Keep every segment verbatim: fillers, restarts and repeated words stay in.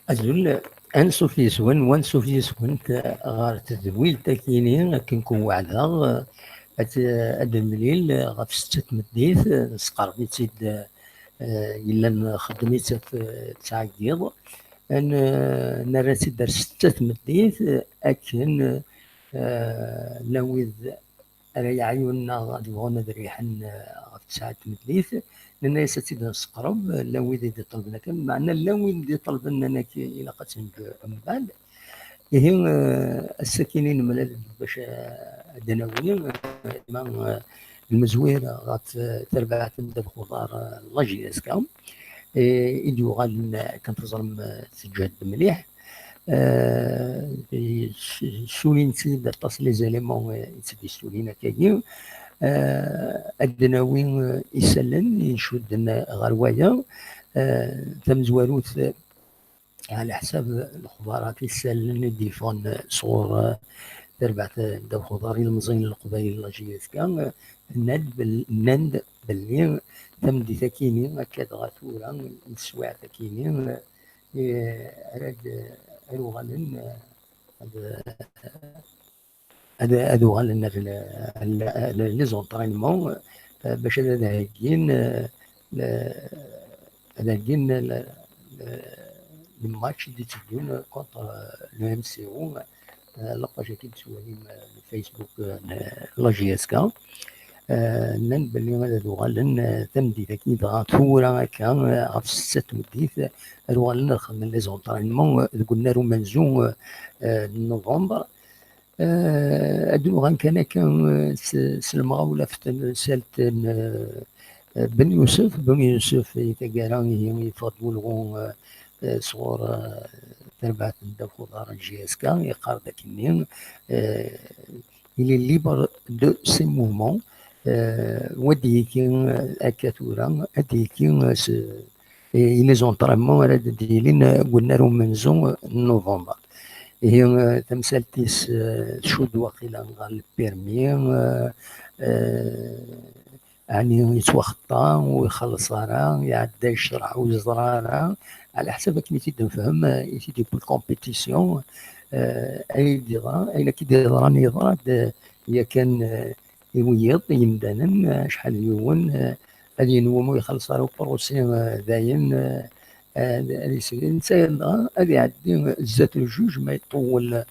Azul, ansuf yes-wen, wansuf yes-went ɣer tedwilt akini akken ken-weɛdeɣ, ad, ad nemlil ɣef setta tmeddit, nesqerb-itt-id, eh, yellan nxeddem-itt ɣef, eh, tesɛa n yiḍ. Ad n-, nerra-tt-id ar setta tmeddit, akken, eh, llan wid ara yeɛyun neɣ ad bɣun ad riḥen, eh, ɣef tesɛa n tmeddit, nenna-yas ad tt-id-nesqerb, eh, llan wid i d-iṭelben akken, meɛna llan wid i d-iṭelben nnan-ak ilaq ad tt-neǧǧ mbeɛd. Ihi, eh, ass-akini nemlal-d bac, eh, ad d-nawi, eh, ma, eh, lmezwir ɣef, eh, terbaɛt n ddabex uḍar, eh, la J S K, eh, i d-yuɣalen, eh, akken teẓrem, eh, teǧhed mliḥ. Eh, s-, ssulin-tt-id aṭas les éléments, eh, i tt-id-yessulin akkagi. Eh, ad d-nawi, eh, isallen i icudden ɣer waya. Eh, tamezwarut, eh, ɛla ḥsab lexbarat, isallen i d-yeffɣen sɣur, eh, terbaɛt, eh, ddabex uḍar ilemẓiyen n Leqbayel, la J S K, eh, nnan-d bel-, nnan-d belli tameddit akini, akka dɣa tura, n teswiɛt akini, eh, eh, ara d-, ara uɣalen, eh, ad, ad, ad uɣalen ar l-, ar l-, ar les entraînements, eh, bac ad, ad heggin, eh, le-, ad heggin le, le, le match i d-itteddun contre, eh, le M C O, eh, laqac-agi d-tettwalim, eh, Facebook, eh, n la J S K. Eh, nnan belli ad uɣalen, eh, tameddit-agi, dɣa tura akka, eh, ɣef setta tmeddit, eh, ad uɣalen ad xedmen les entraînements, eh, deg unnar umenzu, eh, eh, n novembre. Eh, ad d-uɣalen kan akka, eh, s, s lemɣawla ɣef temsalt n, eh, Ben Yusef. Ben Yusef, i taggara, ihi yeffeɣ-d wulɣu, eh, eh, sɣur, eh, terbaɛt n ddabex uḍar n J S K, yeqqar-d akkenni, eh, il est libre de ses mouvements. Eh, wa d-yekki, eh, akka tura, ad d-yekki, eh, s, eh, i les entraînements ara d-yilin, eh, deg unnar umenzu, eh, n novembre. Ihi, eh, tamsalt-is, eh, tcudd waqila ɣer le permis, eh, eh, ɛni yettwaxeṭṭa, ur ixelleṣ ara, iɛedda ccreɛ, ur yeẓra ara, ɛla ḥsab akken i t-id-nefhem, eh, i t-id-yewwi lkompétition, eh, ayen i d-yeḍra, ayen akka i d-yeḍran yeḍra-d, eh, yakan, eh, i wiyiḍ, i yimdanen, eh, acḥal n yiwen, eh, ad yenwem ur ixelleṣ ara uprussi, eh, dayen, eh, ad, ad yesbedd. Netta dɣa ad iɛeddi zdat ljuj ma iṭewwel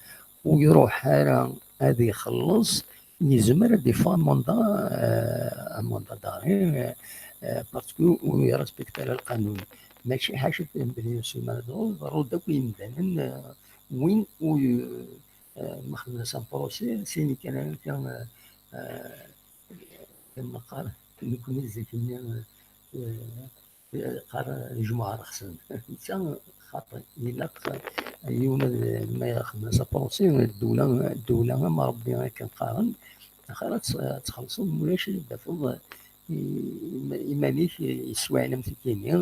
ur iruḥ ara ad ixelleṣ, yezmer ad d-iffeɣ amanda, eh, amanda d'arrêt, eh, eh, parce que ur irespecte ara lqanun. Mačči ḥaca belli Sliman Dɣud, ḍerru-d akk yimdanen, eh, win ur, eh, ma xedmen-as un procès, sini kan akka, eh, eh, kan neqqar, nekkni zik-nni, eh, yeqqar jmuɛ rexsen. Netta xaṭi, ilaq yiwen ad, ma ixdem-as apṛusi, ddewla, ddewla am Ṛebbi akken qqaren, axir ad tt-, ad txellṣeḍ, mulac ad d-tafeḍ i-, ima-, iman-ik yeswiɛen am tikini,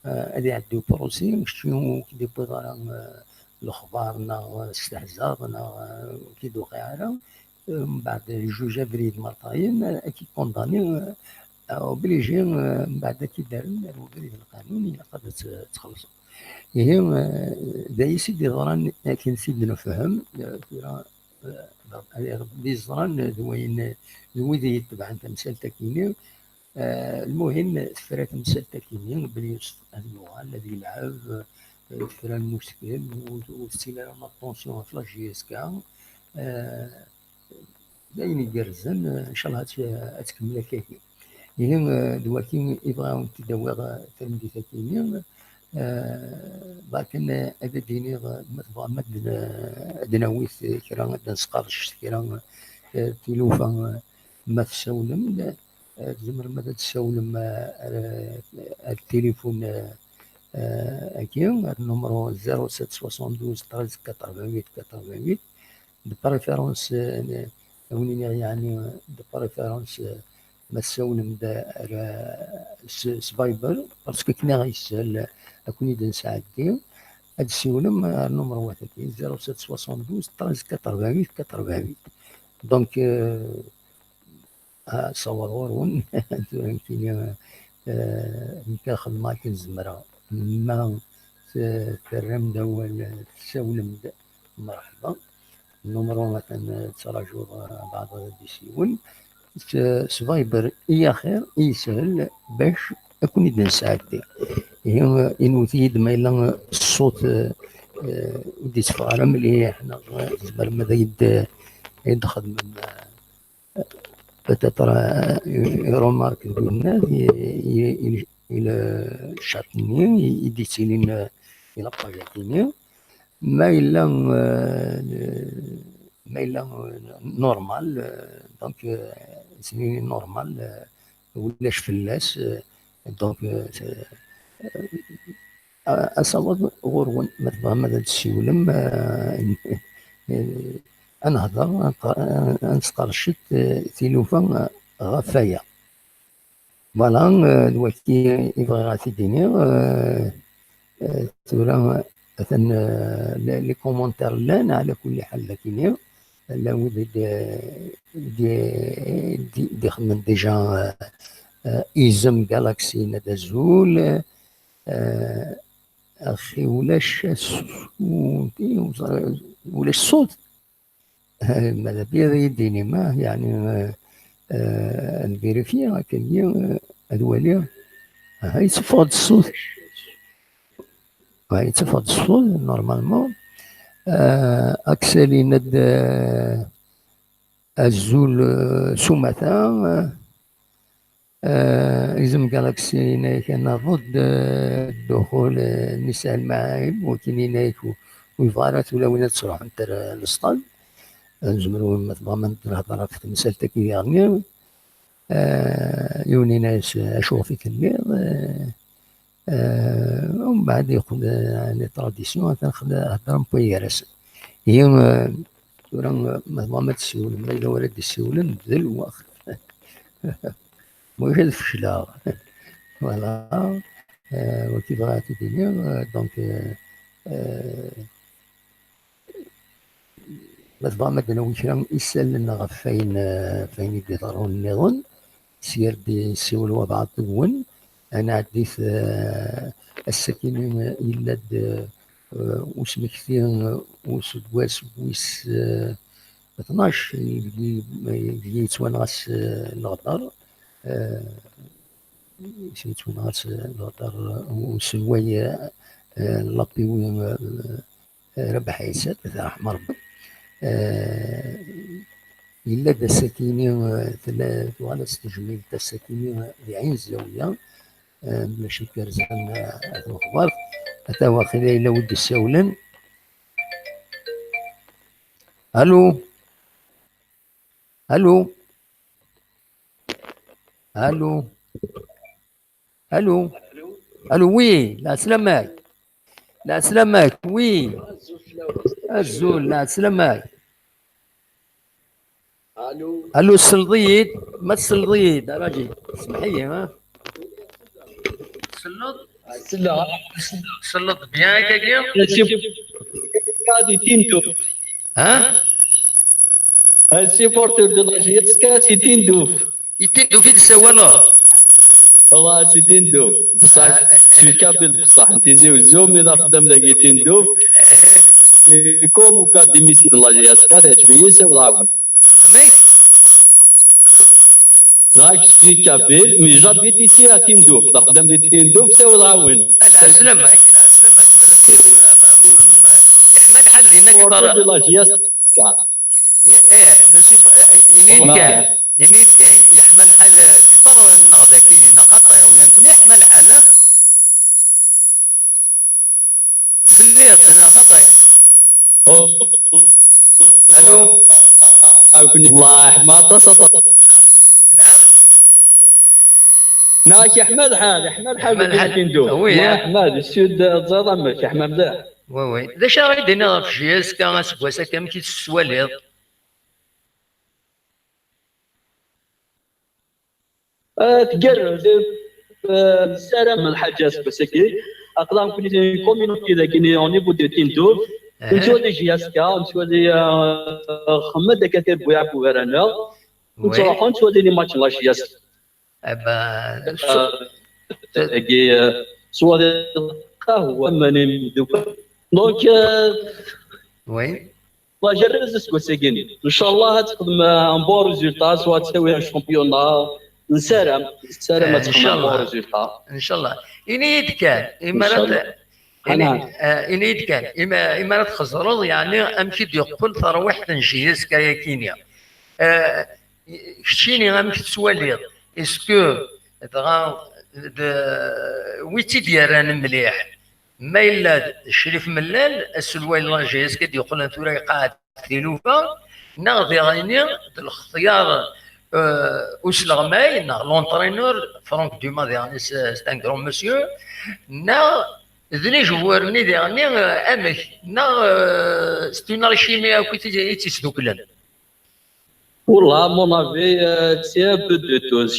eh, ad iɛeddi upṛusi, kečči ur k-d-iwwiḍ ara, eh, lexbar neɣ, eh, testehzaḍ neɣ, eh, ur k-id-tuqiɛ ara, eh, mbeɛd juj abrid mertayen, eh, ad k-ikundani, eh, obligé, eh, mbeɛd ad k-id-rren ar ubrid n lqanun, ilaq ad tt-, txellṣeḍ. Ihi, eh, d ayes i d-iḍran akken s i d-nefhem, eh, tura, eh, Ṛebbi yeẓran, eh, d wayen, eh, d wid i yetebɛen tamsalt akini. Eh, lmuhim, tefra tamsalt akini, Ben Yusef ad yuɣal, ad yelɛeb, eh, tefra lmuskil, ur, ur tettili ara l'attention ɣef la J S K. Eh, d ayen igerrzen, eh, ncallah ad, ad tkemmel akkagi. Ihi, eh, d waki i bɣiɣ ad wen-t-id-awiɣ, eh, tameddit-akini. Eh, bakken, eh, ad d-iniɣ, eh, ma tebɣam ad d-, ad d-nawi kra, ad d-nesqerdec kra, eh, tilufa, eh, ma tessawlem, eh, tzemrem ad d-tessawlem, eh, ar, ar tilifun, eh, eh, agi, ar numru zéro sept soixante-douze treize quatre-vingt-huit quatre-vingt-huit. De préférence, eh, a wen-iniɣ, yeɛni, de préférence, eh, ma tessawlem-d ar, eh, s, s Viber, parce que akken i ɣ-yessal, eh, ad ken-id-nesɛeddi, ad d-tessiwlem ar numru wataki, zéro sept soixante-douze treize quatre-vingt-huit quatre-vingt-huit. Donc, euh, ah, sawer ɣur-wen, tura nekkini, eh, nekk ad xedmeɣ akken zemreɣ. Ma t-, terram-d awal, tessawlem-d, merḥba. Numru atan, eh, ttṛajuɣ, eh, baɛḍ ad d-isiwel. S, s Viber i axir, i yeshel bac ad ken-id-nesɛeddi. Ihi, eh, inwet-iyi-d ma yella, eh, ṣṣut, eh, eh, ur d-itteffeɣ ara mliḥ, neɣ, eh, tzemrem ad yi-d-, eh, ad yi-d-xedmem, eh, peut-être, euh, une remarque deg unnar, i, i, i, i le chat-nni i, i d-yettilin, euh, i la page-agi-nni. Ma yella, euh, ma yella, euh, normal, euh, donc, euh, c'est normal, euh, ulac fell-as, euh, donc, euh, c'est, euh, a-, asawaḍ ɣur-wen, ma tebɣam ad d-tessiwlem, euh, euh, ad nehder, ad nqa-, ad nesqercet, euh, tilufa, euh, ɣef waya. Voilà, euh, d wagi i bɣiɣ ad t-id-iniɣ, euh, euh, tura atan, euh, les, les commentaires llan, ɛla kulli ḥal, d akini, llan wid i d-, d-, d-, d-ixedmen déjà, euh, euh, Izem Galaxy yenna-d azul, euh, axi ulac asu-, ulac ṣṣut. Eh, ma d abrid, d-inim, ah, yeɛni, eh, eh, ad vérifier, akkagi, eh, ad waliɣ. Aha, yetteffeɣ-d ṣṣut. Ah, yetteffeɣ-d ṣṣut, normalement. Eh, Axel yenna-d, eh, azul, eh, s umata, eh, Eh, Izem Galaxy yenna-yak anaḍ-d, eh, dduxul, eh, n Nisa Lmaɛayeb, wakin yenna-yak u-, ur yebɣa ara tulawin ad sruḥent ar, eh, lesṭad. Eh, nezmer, ma tebɣam, ad nehder ɣef temsalt-agi diɣen. Eh, yiwen yenna-yas, eh, acuɣef i telliḍ? Eh, eh, umbeɛd yeqqel, eh, les traditions, atan xed-, heddren n waygar-asen. Ihi, eh, tura, eh, ma tebɣam ad tessiwlem, ma yella wara d-issiwlen, d lweqt. Ulac ad fecleɣ. Voilà. Euh, wagi bɣiɣ ad t-id-iniɣ, euh, donc, euh, euh, ma tebɣam ad d-nawi kra isallen ɣef wayen, euh, ɣef wayen i d-iḍerrun nniḍen, syer d-yessiwel wabɛaḍ deg-wen, ad nɛeddi-t, euh, ass-agi yella-d, euh, usmekti, euh, useggas wis, euh, tnac, deg-i, deg-i yettwanɣa s, eh, leɣder, eh, yettwanɣa s leɣder, eh, uselway, eh, eh, Lapiwi, eh, eh, Rabaḥ Ɛisa, ad t-yerḥem Rebbi. Eh, yella-d ass-akini, eh, tella, tuɣal-as tejmilt ass-akini, eh, di Ɛin Zawiya, eh, mlac i yerzan, eh, at Mexbert, ata waqila yella wi d-issawlen. Allô? Allô? Allô? Allô? Allô, oui, lɛeslama-k. Lɛeslama-k, oui. Azul, lɛeslama-k. Allô, tselleḍ-iyi-d? Ma tselleḍ-iyi-d, a Raji. Semmeḥ-iyi, ha? Tselleḍ? Selleɣ. Tselleḍ bien akkagi? Di Tindouf. Ha? Un supporter de la J S K si Tindouf. I Tindouf i d-tessawaleḍ? Wa, si Tindouf. Bṣaḥ, ah, je suis kabyle bṣaḥ. N Tizi Uzzu, mi d axeddam dagi Tindouf. Eh. Et comme ufiɣ-d émission de la J S K, teɛǧeb-iyi, siweḍ-awen. Amek? Dɣa, je suis kabyle, mais j'habite ici à Tindouf. D axeddam di Tindouf, siweḍ-awen. Ah, lɛeslama-k, lɛeslama-k. Yeḥma lḥal dinna. Supporter de la J S K. Eh, eh, je suis, eh, ini-d kan, ini-d kan, yeḥma lḥal, eh, kter-nneɣ dagi, neɣ xaṭi, ula d nekni yeḥma lḥal, eh? Telliḍ, neɣ xaṭi? Allô? Akni, والله yeḥma aṭas, aṭas. نعم؟ Neɣ ak yeḥma lḥal, yeḥma lḥal. Yeḥma lḥal. Tindouf. Oui, yeḥma lḥal. Sud, eh, tẓiḍ amek, yeḥma mliḥ. Oui, oui. D acu ara yi-d-tiniḍ ɣef J S K aseggas-agi, amek i tt-tettwaliḍ? Eh, tgerrez, eh, nessaram lḥaǧa aseggas-agi. Aql-aɣ nekni communauté dagi au niveau de Tindouf. Eh. Nettwali J S K, nettwali, eh, Xmed Akatir Buyaɛfu gar-aneɣ. Oui. Nettruḥu nettwali les matchs n la J S K. Eh ben, eh, dagi, eh, ṣṣwar qahwa, aman imeddukal. Donc, euh, Oui. Wa jerrez aseggas-agi-nni. Ncallah ad texdem un bon résultat, soit ad tawi un championnat. Nessaram, nessaram ad texdem un bon résultat. Ncallah. Ini-yi-d kan, imi ara t- ini- eh, ini-yi-d kan, imi imi ara txeẓreḍ, yeɛni amek i d-yeqqel tarwiḥt n J S K-yagi-nni? Eh, Keččini amek tettwaliḍ? Est-ce que dɣa d wi tt-id-yerran mliḥ? Ma yella d Crif Mellal, aselway n la J S K i d-yeqqlen tura iqeɛɛed tilufa, neɣ diɣini d lextyar, euh, usleɣmay, neɣ l'entraîneur, Franck Dumas diɣini c'est un grand monsieur, neɣ d lijewwur-nni diɣini, euh, amek? Neɣ, euh, c'est une alchimie akk i tt-isduklen? Wallah, à mon avis, euh, c'est un peu de tout.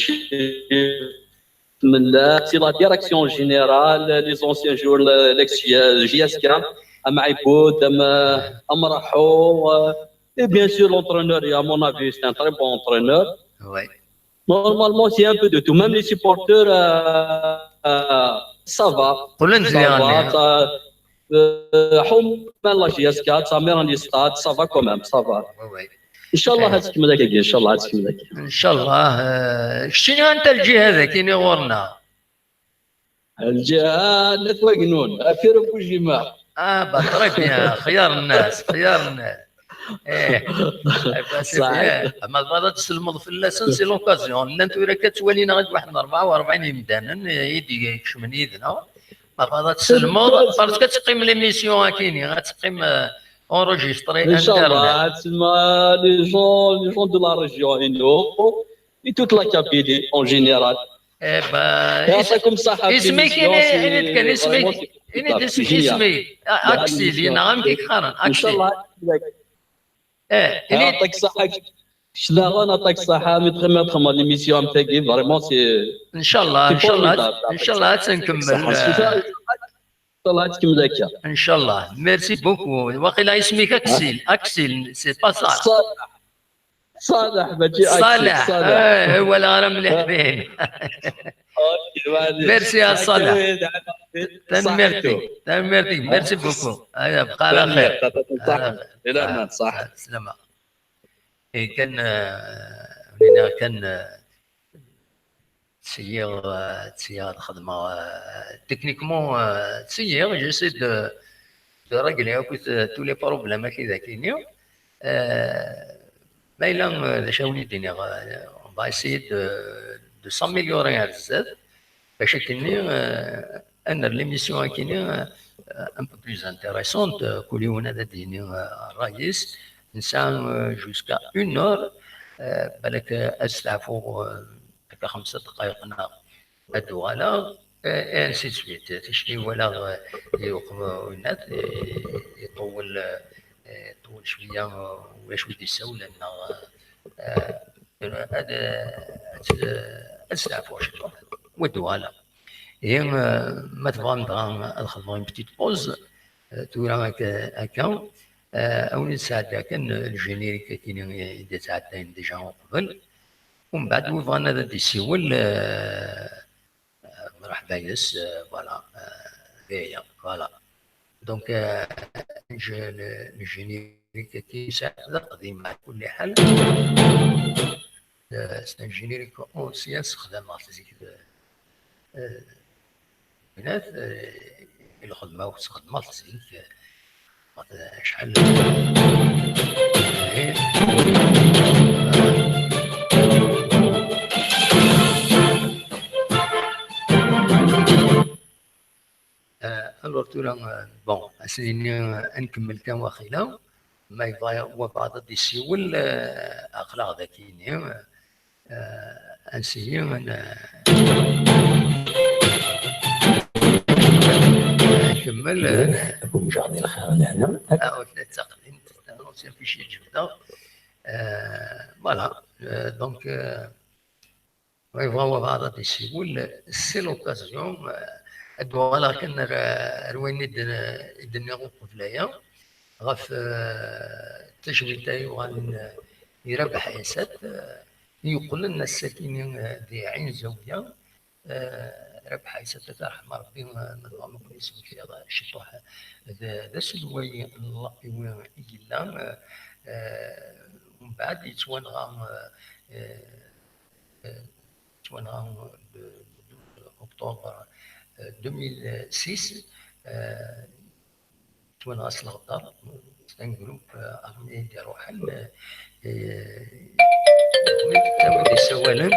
Mella, c'est la direction générale, les anciens joueurs, l'ex-J S K, Amaiboud, Amraho, euh, et bien sûr l'entraîneur, et à mon avis, c'est un très bon entraîneur. Oui. Normalement, c'est un peu de tout. Même les supporters, euh, euh, ça va. Ça va. Euh, la J S K, ça met en stade, ça va quand même, ça va. Oui, oui. Ncallah ad tkemmel akkagi, ncallah ad tkemmel akkagi. Ncallah. Keččini anta lǧiha dagi-ni ɣur-neɣ? Lǧiha n At Wagnun, Afir Bujima. Ah, bah, très bien, xyar nnas, xyar nnas. Eh, ma tebɣiḍ ad tselmeḍ fell-asen, c'est l'occasion. Llan tura akka ttwalin-aɣ-d waḥed n rebɛa u rebɛin yimdanen i d-ikecmen yid-neɣ. Ma tebɣiḍ ad tselmeḍ, parce que ad teqqim l'émission akini, ad teqqim enregistrée. Ncallah ad tselmeḍ les gens, les gens de la région inu et toute la Kabylie en général. Eh ben, يعطيكم الصحة. Isem-ik, ini-d kan isem-ik. Ini-d isem-ik. Aksil, neɣ amek i k-qqaren? Aksil. ncallah. Eh, ini-d. يعطيك الصحة. Claɣen, يعطيك الصحة, mi txedmeḍ, txedmeḍ l'émission am tagi, vraiment c'est Ncallah, ncallah, ncallah ad tt-nkemmel. ncallah ad tkemmel akka. Ncallah. Merci beaucoup. Waqila isem-ik Aksil. Aksil, c'est pas ça. Ṣaleḥ, mačči Aksil. Ṣaleḥ. Eh, wala ara mliḥ din. Merci a Ṣaleḥ. Tanemmirt-ik. Tanemmirt-ik. Merci beaucoup. Aya, bqa ɛla xir. Ila man, ṣaḥ. Slama. Eh, kan, eh, urineɣ kan, eh, essayer, eh, essayer ad xedmeɣ, eh, techniquement, eh, essayer, j'essaie de, de régler akk, eh, tous les problèmes akk i d akini. Eh, ma yella, eh, d acu ara wen-d-iniɣ, eh, on va essayer de, de s'améliorer ar zdat. Bac akkenni, eh, ad nerr l'émission akkenni, eh, un peu plus intéressante, eh, kul yiwen ad d-yini, eh, ṛṛay-is, nesɛa, eh, jusqu'à une heure, eh, balak, eh, ad steɛfuɣ, eh, akka xemsa ddqayeq neɣ ad d-uɣaleɣ, eh, et ainsi de suite. Ticki walaɣ, eh, yuqem, eh, winat, eh, iṭewwel, eh, iṭewwel cwiya, eh, ulac wi d-isawlen neɣ, eh, ad, ad, ad steɛfuɣ cwiṭ. Wa d-uɣaleɣ. Ihi, eh, ma tebɣam dɣa ad xedmeɣ une petite pause, eh, tura akka, akka, eh, ad wen-id-sɛeddiɣ kan le générique akini i d-ittɛeddayen déjà uqbel. Umbeɛd wi bɣan ad d-isiwel, eh, eh, mreḥba yes, eh, voilà, eh, d aya, voilà. Donc, euh, je, le, le générique qui s'appelle Qdim, à kulli ḥal. Euh, c'est un générique ancien, sexdameɣ-t zik, euh, euh, euh, lxedma-w sexdmeɣ-t zik, euh, acḥal. Euh, alors, tura, euh, bon, ad s-nini, euh, ad nkemmel kan waqila, ma yebɣa wabɛaḍ ad d-isiwel, euh, aql-aɣ dagi-ni, euh, ad nsiyi, ad n-, nkemmel, euh, ah, ur tella d taqdimt, ur tella d acu i jebdeɣ. Euh, voilà. Euh, donc, euh, Ma yebɣa wabɛaḍ ad d-isiwel, c'est l'occasion, euh, ad d-uɣaleɣ kan ar, ar wayen i d-, i d-nniɣ uqbel aya, ɣef, euh, tajmilt-a yuɣalen, euh, i Rabeḥ Ɛisat, euh, i yeqqlen ass-agi-ni, euh, di Ɛin Zawiya, euh, Rabeḥ Ɛisa Tata, rḥem Ṛebbi, eh, ma tebɣam ad ken-ismekti ciṭuḥ. D, d aselway n la P W i yella, eh, eh, umbeɛd yettwanɣa, eh, eh, yettwanɣa le, le douze octobre, eh, deux mille six, eh, yettwanɣa s leɣder, c'est un groupe, eh, armé i d-iruḥen, eh, eh, awi-d issawalen,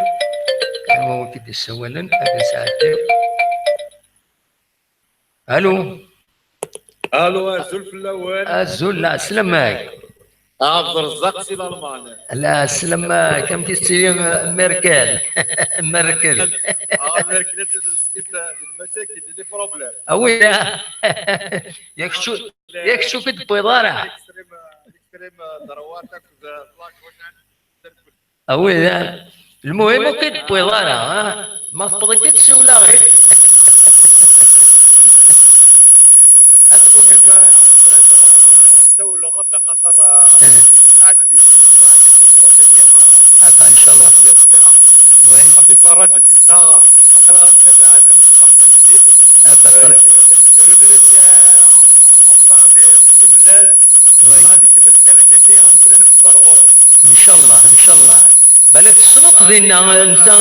awi-d issawalen, ad as-ɛeddiɣ. Allo. Allo, azul fell-awen. Azul, lɛeslama-k. Ɛebderrezzaq si Lalman. Lɛeslama-k, amek i tettili, eh, Merkel? Merkel. Ah, Merkel, c'est des, c'est des problèmes. Ah oui, ah. Yak ttu-, yak ttu-, ur k-id-tewwiḍ ara. L'extrême, l'extrême droite akked la gauche. Ah oui, ah. Lmuhim, ur k-id-tewwiḍ ara, ah. Ma tewweḍ-ik-id, siwel-aɣ-id. Almuhim, bɣiɣ ad ssawleɣ-d axaṭer, eh, ɛeddi, ɛeddi, ah, ben, inchallah. Oui. Ɣef iferraǧen-nneɣ, aql-aɣ ntabaɛ tamesbeḥt tameddit. Ah, ben, euh, je, je remercie, euh, enfin des, des, oui. Enfin, des, كما كان كيدير، نكون نبدا الغرض. Inchallah, inchallah. Balak tessneḍ dinna, netta,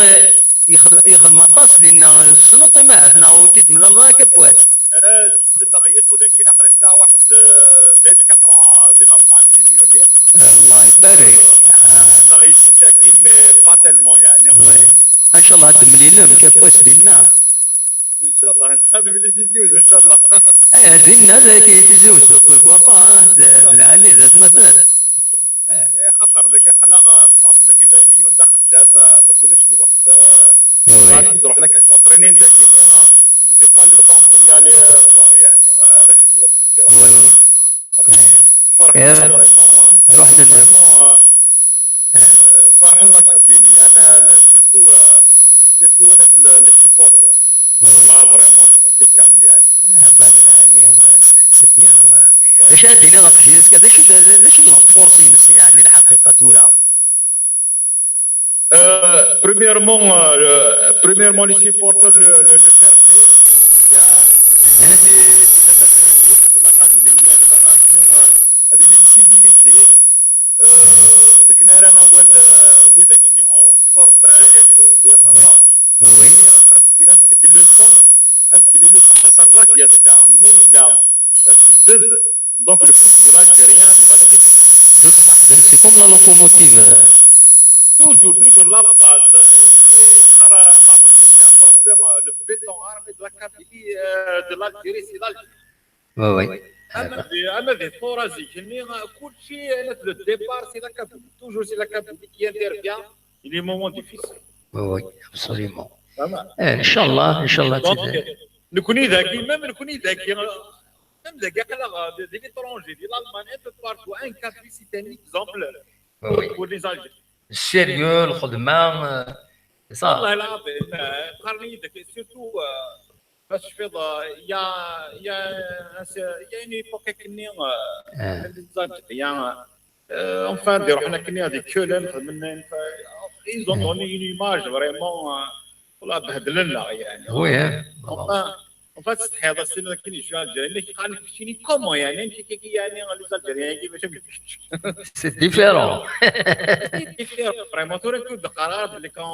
ixdem, ixdem aṭas dinna, tessneḍ imahat neɣ ur t-id-temlaleḍ ara akka n wass? Eh, selleɣ yes, ulamek aql-i sɛiɣ waḥed, eh, vingt-quatre ans di Lalman, di Munich. Allah ibarek. Ah. Selleɣ yes, mais pas tellement, yeɛni. Oui. Inchallah ad d-temlilem akka n wass dinna. Inchallah, ad nemlil Tizi Uzzu, inchallah. Eh, dinna dagi Tizi Uzzu, pourquoi pas, hein, d, d lɛali, d atmaten. Eh. Eh, xaṭer dagi aql-aɣ, eh, ṭṭfeɣ-d dagi vingt millions d axeddam, eh, deg ulac lweqt. Eh, oui. Ɣas mi d-ruḥen akka s'entraîner dagi, eh, vous n'avez pas le temps pour y aller, eh, quoi, yeɛni, eh, ara cwiya. Oui, oui. Ferḥeɣ, eh, vraiment, ruḥen, vraiment, eh, eh, ferḥen la Kabylie. Ana, ana surtout, eh, surtout ana les, les supporters. Oui, oui. Là, vraiment, c'est impeccable, yeɛni. Ah, ben, là, c'est, c'est bien, eh. D acu ara d-tiniḍ ɣef J S K? D acu, d acu n la force-ines, yeɛni, lḥaqiqa tura? Euh, premièrement, euh, le, premièrement, les supporters, le, le, le fair play. Il y a des, des, des, des, des, la Kabylie, il y a une relation, euh, avec une civilité. Euh, c'est que nous avons, euh, oui, d'accord, on sort, euh, dire, oui. Oui. Mais on a des leçons, parce que les leçons, ça, ça va, il y a ça. Mais il y a, euh, Donc, le football algérien, voilà, c'est comme la locomotive. Toujours, toujours la base. Le béton armé de la Kabylie, euh, de l'Algérie, c'est l'Algérie. Oui, oui. أما ذي، أما ذي الثورة زي كني، كل شيء، أنا في le départ, c'est la Kabylie. Toujours, c'est la Kabylie qui intervient. Il est moment difficile. Oui, oui, absolument. Vraiment. Eh, inchallah, inchallah. Donc, نكوني ذكي، même نكوني ذكي. Même des gars, là, des, des étrangers, de l'Allemagne, un peu partout. Un café, c'est un exemple, oui, pour les Algériens. Sérieux, الخدمة, euh, c'est ça. والله العظيم، آه، قرني داك، surtout, آه، فاش في ضا-، يا، يا، يا une époque كني، آه، آه. Les Algériens, آه، enfin، نديرو حنا كني هذيك كولن، خدمنا، ils ont donné une image vraiment, آه، والله بهدلنا يعني. Oui, hein. Enfin, enfin تستحي هذا السنة كاين شوية الجاي، اللي قال لك شيني comment يعني، انت كي، كي يعني، les Algériens كيفاش ما كاينش. C'est différent. C'est différent, vraiment. ترى كنت قرار اللي كان،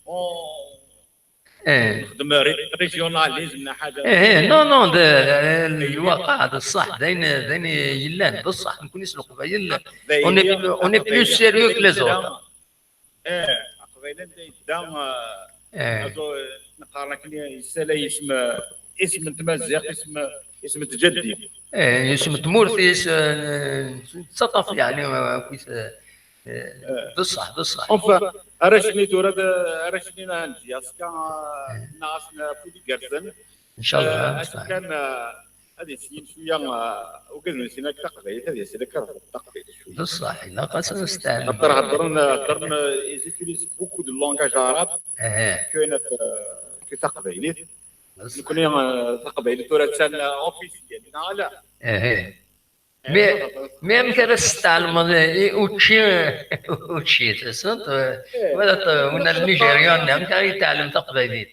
آه، نخدم ري-، régionalisme ولا حاجة. إيه، إيه، non, non, الواقع هذا الصح، داين، داين يلان، بصح نكون نسلق قبايل. On est, on est plus sérieux que les autres. ايه، اقبيلا انت يبدا، آه، إيه. أزو-، نقارن لك اليوم يسالي اسم، اسم تمازيغ، اسم، اسم تجدي. إيه، اسم تمورثي، اس-، آه، تسطف يعني، آه، كويس، آه، آه. بصح، بصح. Enfin، أرشني تورا د-، أرشني نهنجي، أسكا، إيه. ناقصنا فودي جرسن. إن شاء الله، آه، إن شاء الله. كان، آه، هذه سنين شوية، آه، وقد من سنة تقبيل، هذه سنة كرهت التقبيل شوية. بصح، لا، قسم استعلم. خاطر هضرنا، هضرنا، ils utilisent beaucoup de langage arabe. إيه. كاينة، آه، كي تقبيليت. بصح. نكوني، آه، تقبيليت ولا تسال officiel، لا، لا. إيه. Mais, mais amek ara s-tɛelmeḍ i učči, učči, tessneḍ, eh, wala t-, wala Nigérian, amek ara yetɛellem taqbaylit?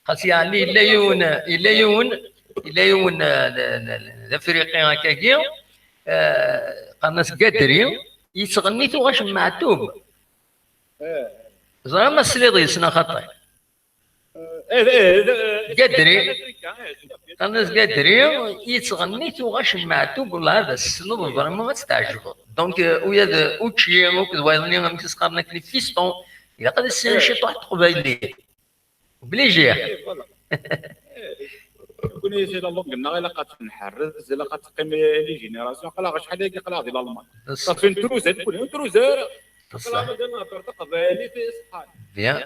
Xas yeɛni yella yiwen, yella yiwen, yella yiwen, eh, d, d, d, d afriqi akkagi, eh, qqaren-as Gadri, yettɣenni tuɣac n Meɛtub. Ẓriɣ ma tesliḍ yes-s neɣ xaṭi. Gadri. Qqaren-as Gadri, yettɣenni tuɣac n Meɛtub, wellah ad as-tesleḍ vraiment ad s-tɛejbeḍ. Donc, euh, uya d učči akked wayeḍ-nni, amek i s-qqaren akken, fiston, ilaq ad issineḍ ciṭuḥ teqbaylit. Obligé. Eh, voilà. Eh, nekkni c'est la langue-nneɣ, ilaq ad tt-nḥerrez, ilaq ad teqqim les générations. Aql-aɣ acḥal aya, aql-aɣ di Lalman. Ṣṣeḥ. Ṣafi, nettruẓu, nekkni nettruẓu. Ṣṣeḥ. Aql-aɣ mazal nehder taqbaylit i ṣṣeḥ. Bien.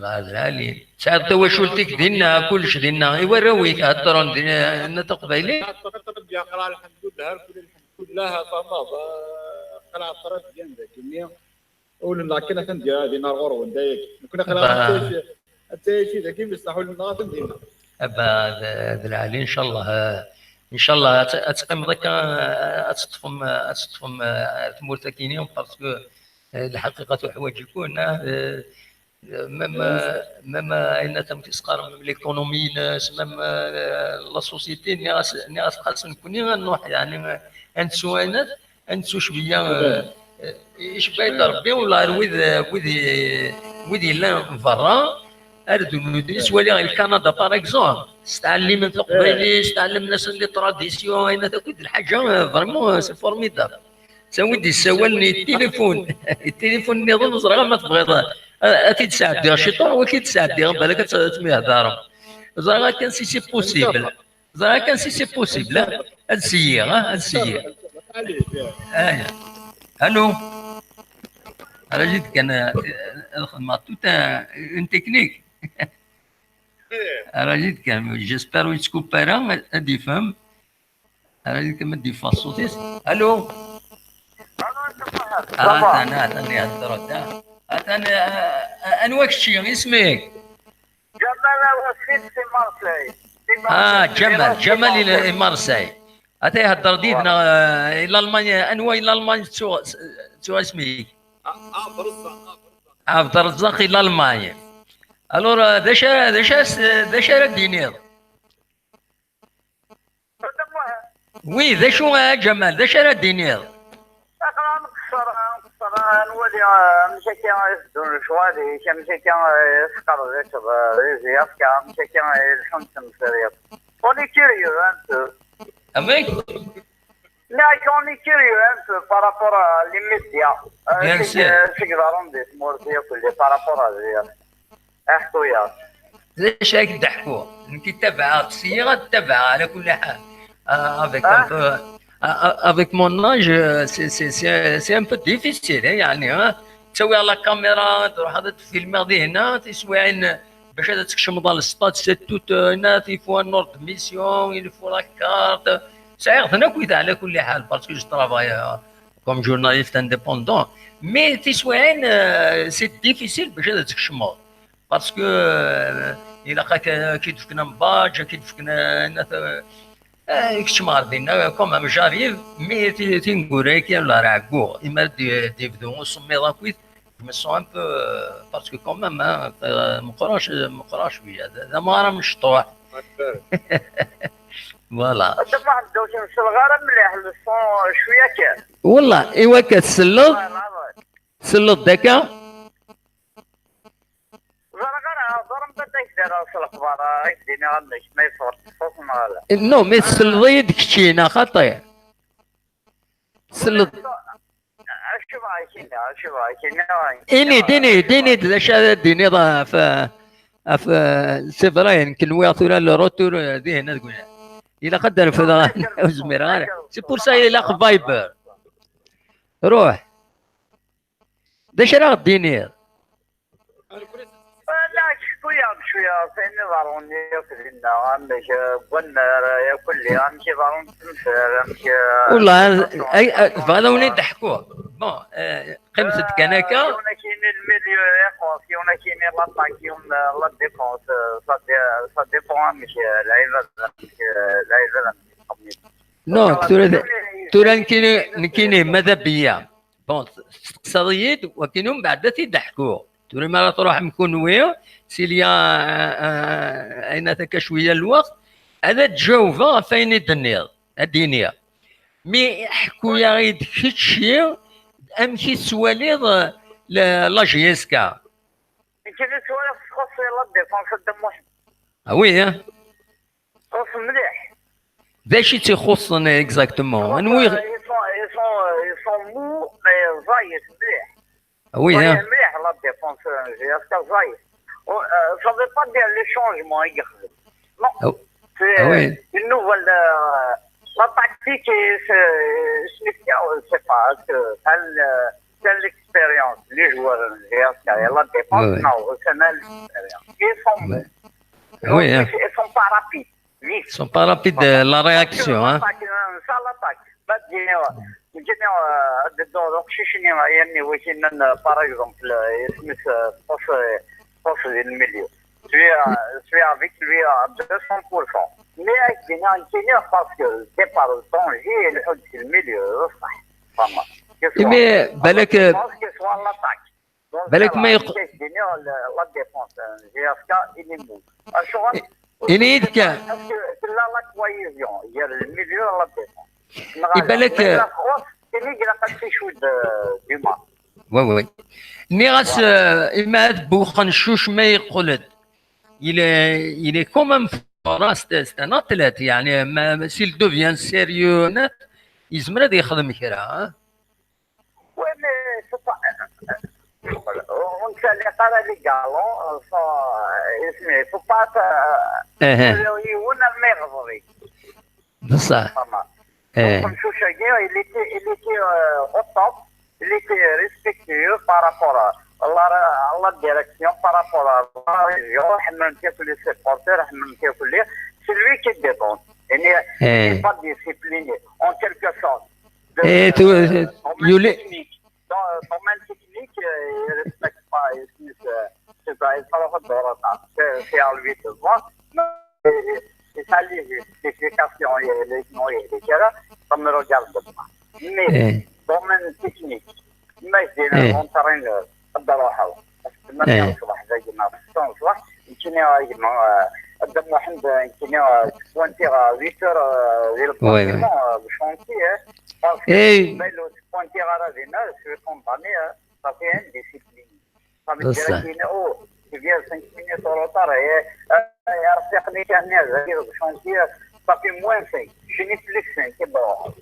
Lɛali. Tesɛiḍ tawacult-ik dinna, kullec dinna. I warraw-ik heddren dinna taqbaylit? Aql-aɣ neqra lḥemdullah, ar kulli lḥemdullah, tamaḍ, aql-aɣ très bien dagi-nni. Ul-nneɣ kan atan di-, din ar ɣur-wen, d ayagi. Nekkni aql-aɣ Bah. Nettɛici, nettɛici dagi, mbeṣṣeḥ ul-nneɣ atan dinna. Aba, d, d lɛali, ncallah, eh, ncallah ad t-, ad teqqimeḍ akka, eh, ad teṭṭfem, eh, ad teṭṭfem, eh, tmurt akkin-i, parce que, eh, lḥaqiqa tuḥwaǧ-iken, eh, eh, même, eh, même, eh, ayen akken i s-qqaren, même l'économie-ines, même, eh, la société, nniɣ-as, nniɣ-as xas nekkni ad nruḥ, yeɛni, eh, ad nettu ayen ad nettu cwiya, eh, eh, icebba-yi-d Rebbi, wala ar wid, eh, wid i-, wid yellan berra, ar d nutni swaliɣ Kanada, par exemple, stɛellimen taqbaylit, stɛellimen-asen les traditions, ayen akk d lḥaǧa, eh, vraiment, eh, c'est formidable. Ttawi-d issawalen i tilifun, i tilifun nniḍen, ur ẓriɣ ma tebɣiḍ, eh, ad t-id-sɛeddiɣ ciṭuḥ, wa k-id-sɛeddiɣ, balak ad t-, ad temyehdarem. Ẓriɣ akken si c'est possible. Ẓriɣ kan si c'est possible, ah. Ad seyyiɣ, ah, ad seyyiɣ. Aya. Allô? Rajid kan, euh, euh, toute un, une technique. Rajid kan, j'espère ur yettkuppar ara, ad yefhem. Rajid kan ma d-yeffeɣ ṣṣut-is. Allô? Ah, atan, atan ihedder-d, ah. Atan, euh, euh, anwa kečči, isem-ik? Jamal Awasif si Marseille. Si Ah, Marseille. Jamal, Jamal i Marseille. Ata ihedder d yid-neɣ, eh, i Lalman, anwa i Lalman ttuɣ-, ttuɣ isem-ik? Ah, Abderrezzaq, Abderrezzaq. Abderrezzaq i Lalman. Alors, eh, d acu ara, d acu ara s-, d acu ara d-tiniḍ? Oui, d acu, a Jamal, d acu ara d-tiniḍ? Aql-aɣ nqeṣṣer, nqeṣṣer, nwali, eh, amek akka i teddun lecɣal-ik, amek akka i tesqerdiceḍ, eh, di Ziyafka, amek akka i leḥḥun temsiriḍ. On est curieux, un peu. Amek? Nniɣ-ak, on est curieux, un peu, par rapport à les médias. Eh, Bien sûr. Seg, seg iḍerrun di tmurt yakk, par rapport à Ziyafka. Aḥku-yaɣ. D acu ara k-d-ḥkuɣ? Nekk ttabaɛeɣ-tt s yiɣ, ad ttabaɛeɣ ɛla kulli ḥal. Ah, avec un peu, ah, ah, avec mon âge, euh, c'est, c'est, c'est, c'est un peu difficile, hein, yeɛni, hein? Ttawiɣ la caméra, ad truḥeḍ ad tfilmeḍ dinna, tiswiɛin, bac ad tkecmeḍ ɣer le stade, c'est tout, euh, il faut un ordre de mission, il faut la carte. Sɛiɣ-ten akk ɛla kulli ḥal, parce que je travaille, euh, comme journaliste indépendant. Mais tiswiɛin, euh, c'est difficile bac ad tkecmeḍ. Parce que, euh, ilaq ad k-, ad k-id-fken un badge, ad k-id-fken, euh, euh, euh, keččem ɣer dinna, quand même, j'arrive, mais ti-, tineggura-agi, la ɛegguɣ, imi ara d-, d-yebdu usemmiḍ akkit, je me sens un peu, euh, parce que quand même, hein, euh, meqqreɣ c-, meqqreɣ cwiya, d, d amɣar amecṭuḥ. Voilà. Ata Muḥend, ur k-nselleɣ ara mliḥ, le son, euh, cwiya kan. Wallah, i wakka tselleḍ? Voilà, ouais. Tselleḍ-d akka? Ẓriɣ ara hḍeṛ, mbaɛd ad ak-d-rreɣ s lexbaṛ, ad ak-d-iniɣ amek, ma yeffeɣ-d ṣṣut neɣ ala. Non, mais tselleḍ-iyi-d kečči, neɣ xaṭi? Tselleḍ. Acu bɣa ak-iniɣ, acu bɣa ak-iniɣ? Ini-d, ini-d, ini-d d acu ara d-tiniḍ ɣef, ɣef, c'est vrai, nekk nwiɣ tura le retour, eh, dihin ad gune. Ilaq ad d-refdeɣ, ur zmireɣ ara. C'est pour ça ilaq Viber. Ruḥ. D acu ara ɣ-d-tiniḍ? Ala, ḥku-yaɣ-d cwiya ɣef wayen iḍerrun yakk dinna, amek, eh, deg wannar, eh, yakk lli, amek iḍerrun temsal, amek, eh, Wallah, ay, ay, bɣiɣ ad wen-id-ḥkuɣ. Bon, eh, qqimet-d kan akka. Yiwen akini le milieu iqus, yiwen akini l'attaque, yiwen, eh, la défense, eh, ça dé-, ça dépend amek, eh, lɛibad, amek, eh, lɛibad amek yettxemmim. Non, tura, tura nekkini, nekkini, ma d abeyya. Bon, testeqsaḍ-iyi-d, wakin umbeɛd ad t-id-ḥkuɣ. Tura mi ara truḥem kunwi, s'il y a, euh, ayen ata akka cwiya n lweqt, ad d-jawbeɣ ɣef ayen i d-tenniḍ, ad d-iniɣ. Mi ḥku-yaɣ-id kečči, amek i tettwaliḍ, euh, la, la J S K? Nekk i ttwaliɣ txuṣṣ la défense a Dda Muḥend. Ah oui, hein? Txuṣṣ mliḥ. D acu i tt-ixuṣṣen exactement? Anwi? Ils sont, ils sont, euh, ils sont mous, mais ẓẓayet mliḥ. Ah oui, hein? Ẓẓayet mliḥ la défense, euh, J S K ẓẓayet. Oh, euh, ça veut pas dire les changements i yexdem. Non. Ah, c'est, ah oui, euh, une nouvelle, euh, la tactique et c'est, je sais pas, c'est, euh, c'est l'expérience. Les joueurs, J S K, la défense, ouais, ouais, non, c'est l'expérience. Ils sont, ouais, bons. Ah oui, hein. Ils, ils sont pas rapides. Ils sont pas rapides, euh, la réaction, hein. L'attaque, euh, ça, l'attaque. Bah, dis-moi, dis-moi, euh, de, de, donc, Chechnya, il y a une, oui, c'est une, euh, par exemple, euh, Smith, euh, passe, euh, passe dans le milieu. Je suis, euh, je suis avec lui à deux cents pour cent. Mais, euh, je dis, non, je dis, non, parce que le départ, le danger, il est au milieu, ça, vraiment. Que ce soit, mais, balak, euh, défense, que ce soit l'attaque. Donc, balak voilà, ma yeq- c'est-à-dire, la, la défense, euh, J S K, il est mou. Euh, je crois que il y a la cohésion, il y a le milieu et la défense. Ibalak, mais la force, c'est lui qui a pas fait shoot de, du match. Oui, oui. Nniɣ-as, euh, imi ad buxen cuc ma yeqqel-d. Il est, il est quand même fort, hein, c'est, c'est un athlète, يعني, ma, s'il devient sérieux, net, yezmer ad yexdem kra, hein. Oui, mais c'est pas, on ne sait pas les galons, euh, sont, euh, il faut pas, euh, il faut pas. بصح. Vraiment. إيه. Donc, comme Chouchagui, il était, il était, euh, au top, il était respectueux par rapport à la, à la direction, par rapport à la région, même que les supporters, même que les, c'est lui qui défend. Il n'est, il n'est pas discipliné, en quelque sorte. De, إيه، تو-، euh, domaine يولي- technique. Dans, euh, domaine technique, euh, il respecte pas, il dit, euh, c'est pas, il faut le faire, c'est, c'est à lui de voir. Mais, euh, c'est ça, les justifications, et les noms, et les gars, ça me regarde pas. Mais, إيه. Domaine technique, imagine, إيه. Entraîneur, قد روحه. إيه. الصباح، زي ما، الصباح، يمكن يا جماعة، قدام واحد، يمكن يا، وانت غا huit heures، آه، ديال، oui, oui. Le chantier، hein. Parce que إيه. بالو، وانت غا راه دينا، je suis condamné، hein. صافي، indiscipliné. صافي، بصح. ديريكت هنا، أوه، tu viens cinq minutes en retard، إيه، آه، يا رفيق، اللي كان هنا، زاكي، le chantier، صافي، moins cinq، شني plus cinq، كي بروح.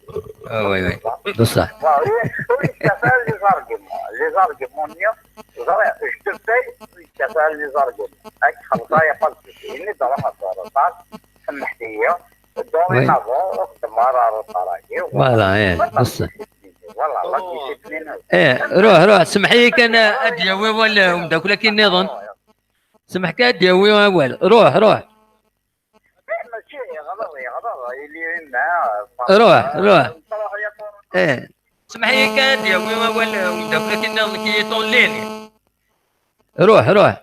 آه، oui, oui. بصح. Voilà, oui, oui, ça fait les arguments. Les arguments، زعما، je te paye، oui، ça fait les arguments. هاك خمسة، y a pas de souci. إني دابا ما صار، صار. سمح لي. Dorénavant، وقت ما راه، راه، راه، voilà، إيه، بصح. Voilà، la discipline. إيه، روح، روح، سمح لي كان أدي أوي ولا ومداك، لكن نظن. سمح كان أدي أوي ولا. روح، روح. ماشي يغلط، يغلط، يلي معاه. روح، روح. نروح يا طارق. إيه. سمح لي كان أدي أوي ولا ومداك، لكن نظن كي يطول ليني. روح، روح.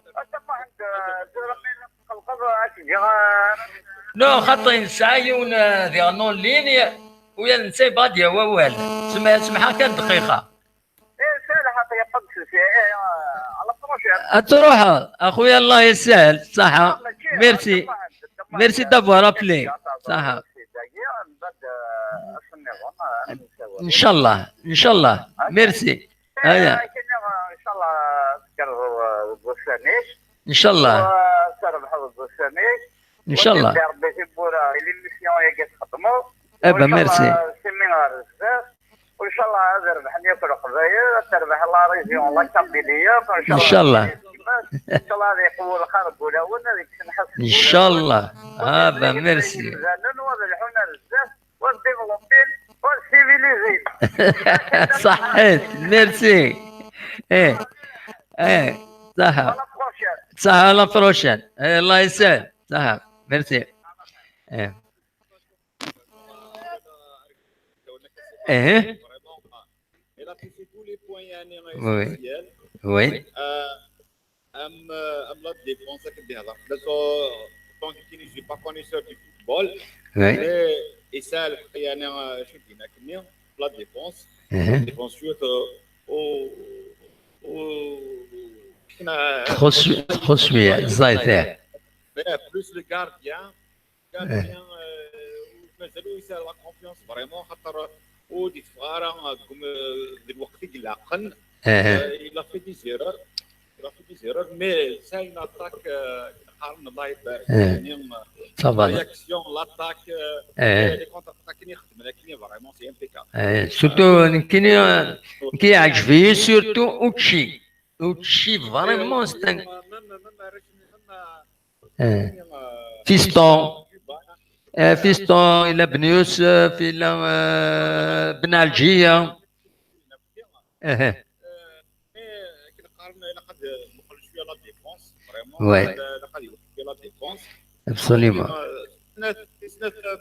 Non، خاطر نسعى يون، آه، ذي en ligne، ويا نسى بعد يا ووال. سمح، سمحها كان دقيقة. إيه، سهل، حتى يقدس، إيه، إيه، على prochaine. أتروح، أخويا، الله يسهل، صحة. Merci. Merci d'avoir appelé. صحة. إن شاء الله، إن شاء الله. Merci. هيا. إن شاء الله تكرروا، آه، بوسانيش. إن شاء الله. وتربحوا بوسانيش. إن شاء الله. ودير ربي في بورا، l'émission يا قاعد تخدموا. إيه با، merci. سيمينار بزاف. وإن شاء الله هذا ربح ياكل قبايل، تربح la région، la Kabylie، إن شاء الله. إن شاء الله هذا يقوي الخير بولاون، هذيك تنحس إن شاء الله. آه با، merci. وهذا الحونا بزاف. والديفلوبين والسيفيليزين. صحيت، merci. إيه، إيه، صح. صح، à la prochaine. إيه، الله يسهل. صح، merci. إيه. إيه. Oui. Oui. أم، أم la défense كديها لا. بس، أه، donc كيني، je suis pas connaisseur du football. Oui. Mais يسال الحق يعني، أه، شو دينا كني la défense. La défense شوت، أه، و، و، تخص تخص شويه زايد ايه. Plus le gardien, gardien, mazal ur yesɛi la confiance vraiment, xaṭer ur d-yeffeɣ ara deg lweqt i ilaqen. Il a fait des erreurs, il a fait des erreurs, mais c'est une attaque, qqaren, الله يبارك. Ça va. Réaction, l'attaque, les contre-attaques, akken i xeddmen akken, vraiment c'est impeccable. Surtout nekkini, nekkini yeɛǧeb-iyi surtout učči. Učči vraiment c'est un... Fiston. Fiston, il a Ben Youssef, il a Ben Aljiya. اها. Ouais. Absolument.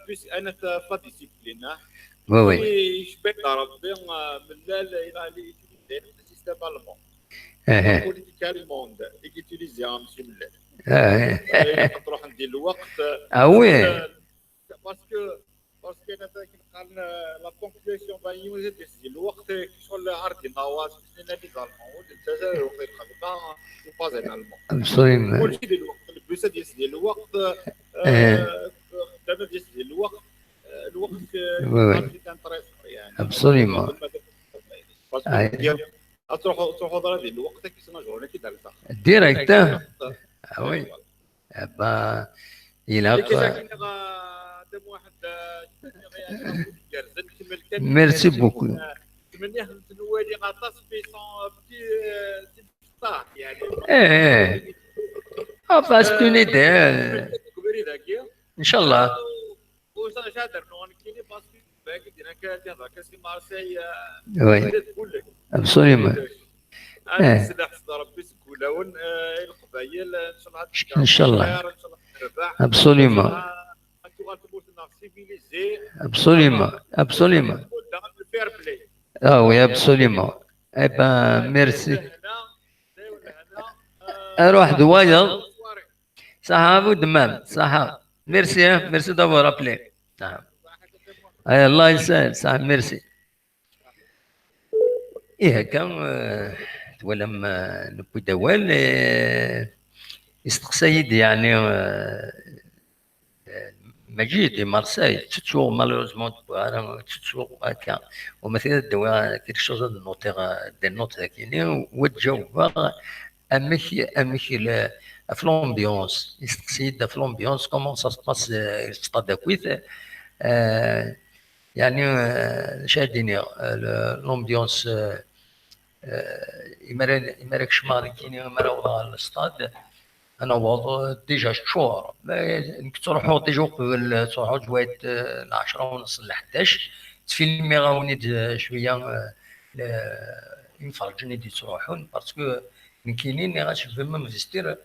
Plus انا في la discipline. Oui, oui. يشبه ربي ملال الى لي système allemand. اها. Politique allemande, utilisé à monsieur ملال. تروح ندير الوقت. Ah oui. Parce que parce que انا كنقارن la ponctuation, بان يوزد يسدي الوقت شغل عرضي نواس، لان لي زالمون ولد الجزائر وفي الخلطه وبازي الالمون. Absolument. كلشي ديال الوقت، البوسه ديال سدي الوقت. خدامه ديال سدي الوقت. الوقت كان طريق يعني. Absolument. تروحوا تروحوا ضرا ديال الوقت كي سنا جورني كي دار. Direct. Ah oui. Bah, il a... Merci beaucoup. ايه. Enfin, c'est une idée. ان شاء الله. Oui. Absolument. ان شاء الله. Absolument. Absolument. Ah oui, absolument. Eh ben, merci. اروح دوايض. صحة ابو دمام، صحة. Merci, merci d'avoir appelé. صحة. الله يسهل، صحة، merci. ايه هكا. تولم نبوي دوال. يستقسيد يعني ماجي دي مارسيل تتشو مالوريزمون تبغى تتشو هكا. ومثلا دوا كيك شوز نوتي دي نوت ذاكيني وتجاوب. امك امك في لومبيونس يستقسيد في لومبيونس كومون سا سباس. تقداكويت يعني شاديني لومبيونس. إمارة إمارة كشمار كيني إمارة ولا الاستاد. انا واضح ديجا شهور. نك تروحوا ديجا قبل تروحوا جوايت العشرة ونص ل حداش. تفيلمي غاوني شويه. ينفرجني دي تروحون باسكو نكينين غاش في ميم فيستير.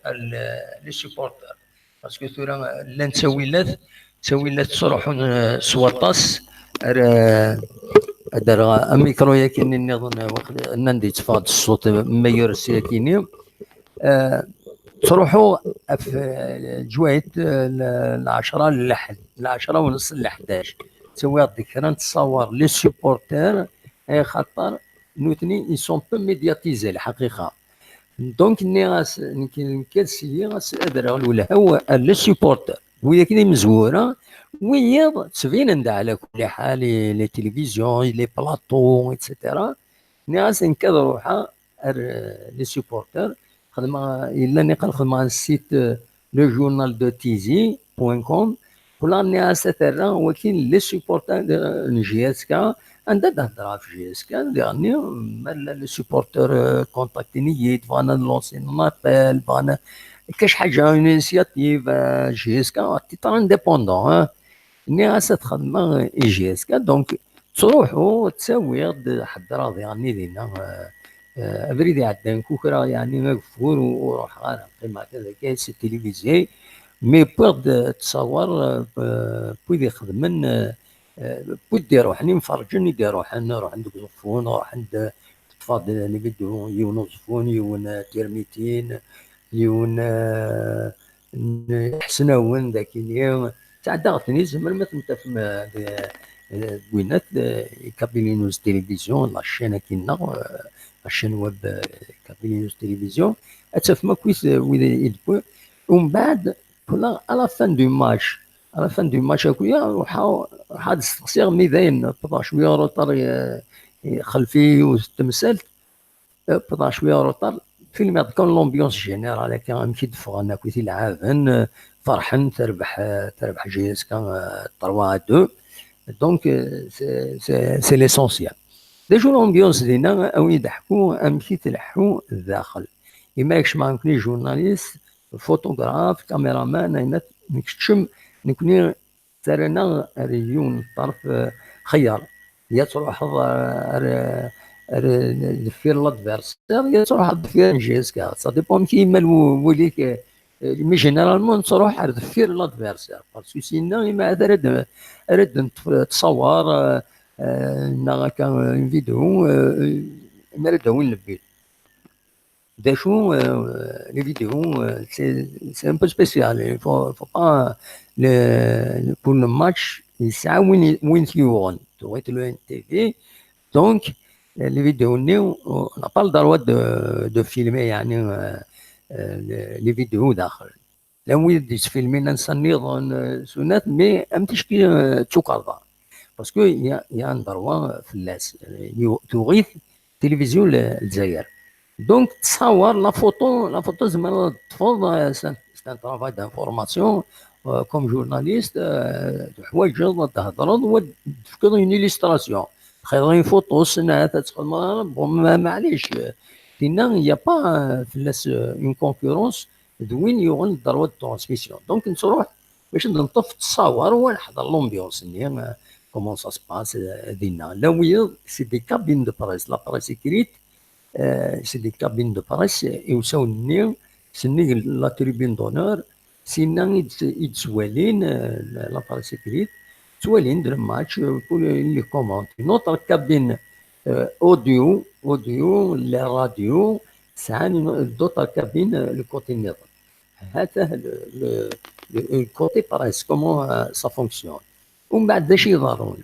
لي سوبورتر باسكو ثورا لان تاويلات تاويلات تروحون سواطاس. دار اميكرو ياكيني نظن واخد نندي تفاد الصوت ميور سياكيني. تروحوا في جوايت العشرة لحد العشرة ونص ل حداش. تسوي هذيك كرا نتصور لي سوبورتر. اي خاطر نوتني ils sont peu médiatisés الحقيقه. دونك ني غاس نكي نكاد سيي غاس ادرا الولهو لي سوبورتر وياك لي مزوره. ويض تبين عند على كل حال لي تلفزيون لي بلاطو ايتترا. ني غاس نكاد روحها لي سوبورتر. خدمة الا نقل خدمة السيت لو جورنال دو تيزي بوان كوم. كل ني غاس ترى وكين لي سوبورتر نجياتك عندها تهضر في جي اس كا ديرني مال لي سوبورتر كونتاكتيني يد فانا لونسي نابيل فانا كاش حاجه انيسياتيف جي اس كا تيتر انديبوندون. ني غاس تخدم اي جي اس كا دونك تروحو تساويض حضرة يعني دينا. ابريد يعدان كوكرا يعني مغفور وروح غانا قيمة كذا كاين سي تيليفيزي. مي بوغ تصور بويد يخدمن. بويد يروحن ينفرجن يدي يروحن روح عندك زفون روح عند تفاضل اللي بدو يون زفون يون تيرميتين يون حسناون ذاكيني. تعدى غتني زمر ما تنتف ما euh, winat, euh, kabili news télévision, la chaîne akkin-nneɣ, euh, la chaîne web, euh, kabili news télévision, ad tafem akk wid, wid i d-wwi. Umbeɛd, kula à la fin du match, à la fin du match akk-ya, ruḥeɣ, ruḥeɣ ad steqsiɣ mi dayen, wwḍeɣ cwiya en retard, euh, xelf-i yiwet temsalt, euh, wwḍeɣ cwiya en retard, filmiɣ-d kan l'ambiance générale akka, amek i d-ffɣen akk i t-ileɛɛaben, euh, ferḥen, terbeḥ, euh, terbeḥ J S K, euh, trois à deux. Donc, euh, c'est, c'est, c'est l'essentiel. D acu l'ambiance dinna, a wi d-ḥku amek i tleḥḥu daxel. Imi kecmeɣ nekkni journaliste, photographe, caméraman, ayen nekcem, nekkni ttarran-aɣ ar yiwen n ṭṭerf, eh, xeyyeṛ. Ya truḥeḍ ar, ar, ar deffir l'adversaire, ya truḥeḍ deffir n J S K. Ça dépend amek i yemmal wu-, wul-ik, eh, mais généralement nettruḥ ar deffir l'adversaire. Parce que syenna, imi ara d-, ara d-neṭṭef ttṣawar, eh, eh, neɣ akka, eh, une vidéo, eh, imi ara d-awin le but. D acu, euh, les vidéos, euh, c'est, c'est un peu spécial. Il faut, faut pas, le, pour le match, yesɛa win, win t-yuɣen. Tuɣ-it le N T V. Donc, euh, les vidéos-nni, on n'a pas le droit de, de filmer, yeɛni, euh, euh, les, les vidéos daxel. Llan wid d-yettfilmin ansa nniḍen, euh, sunat, mais am ticki, euh, d tukerḍa. Parce que y a, y a un droit, euh, fell-as. Euh, yu-, tuɣ-it tilivizyu n Lezzayer. Donc, tettṣawar la photo, la photo tzemreḍ ad teṭṭfeḍ, euh, c'est un, c'est un travail d'information, euh, comme journaliste, euh, teḥwaǧeḍ ad thedreḍ, wa d-tefkeḍ une illustration. Txedmeḍ une photo, snat, ad txedmeḍ, bon, ma-, maɛlic, euh, tinna, il y a pas, euh, fell-as, euh, une concurrence, d win yuɣen le droit de transmission. Donc, nettruḥ bac ad neṭṭef ttṣawar u ad neḥḍer l'ambiance-nni, euh, comment ça se passe, euh, dinna. Là, wiyaḍ, c'est des cabines de presse, la presse écrite, euh, c'est des cabines de presse, euh, iwsawen-nni, sennig la tribune d'honneur, sinna i d-, i d-ttwalin, euh, la, la presse écrite, ttwalin-d le match, euh, pour les, les commenter. Une autre cabine, euh, audio, audio, les radios, sɛan une, d'autres cabines, euh, le côté nniḍen. Hata le, le, le, le côté presse, comment, euh, ça fonctionne. Umbeɛd d acu iḍerrun?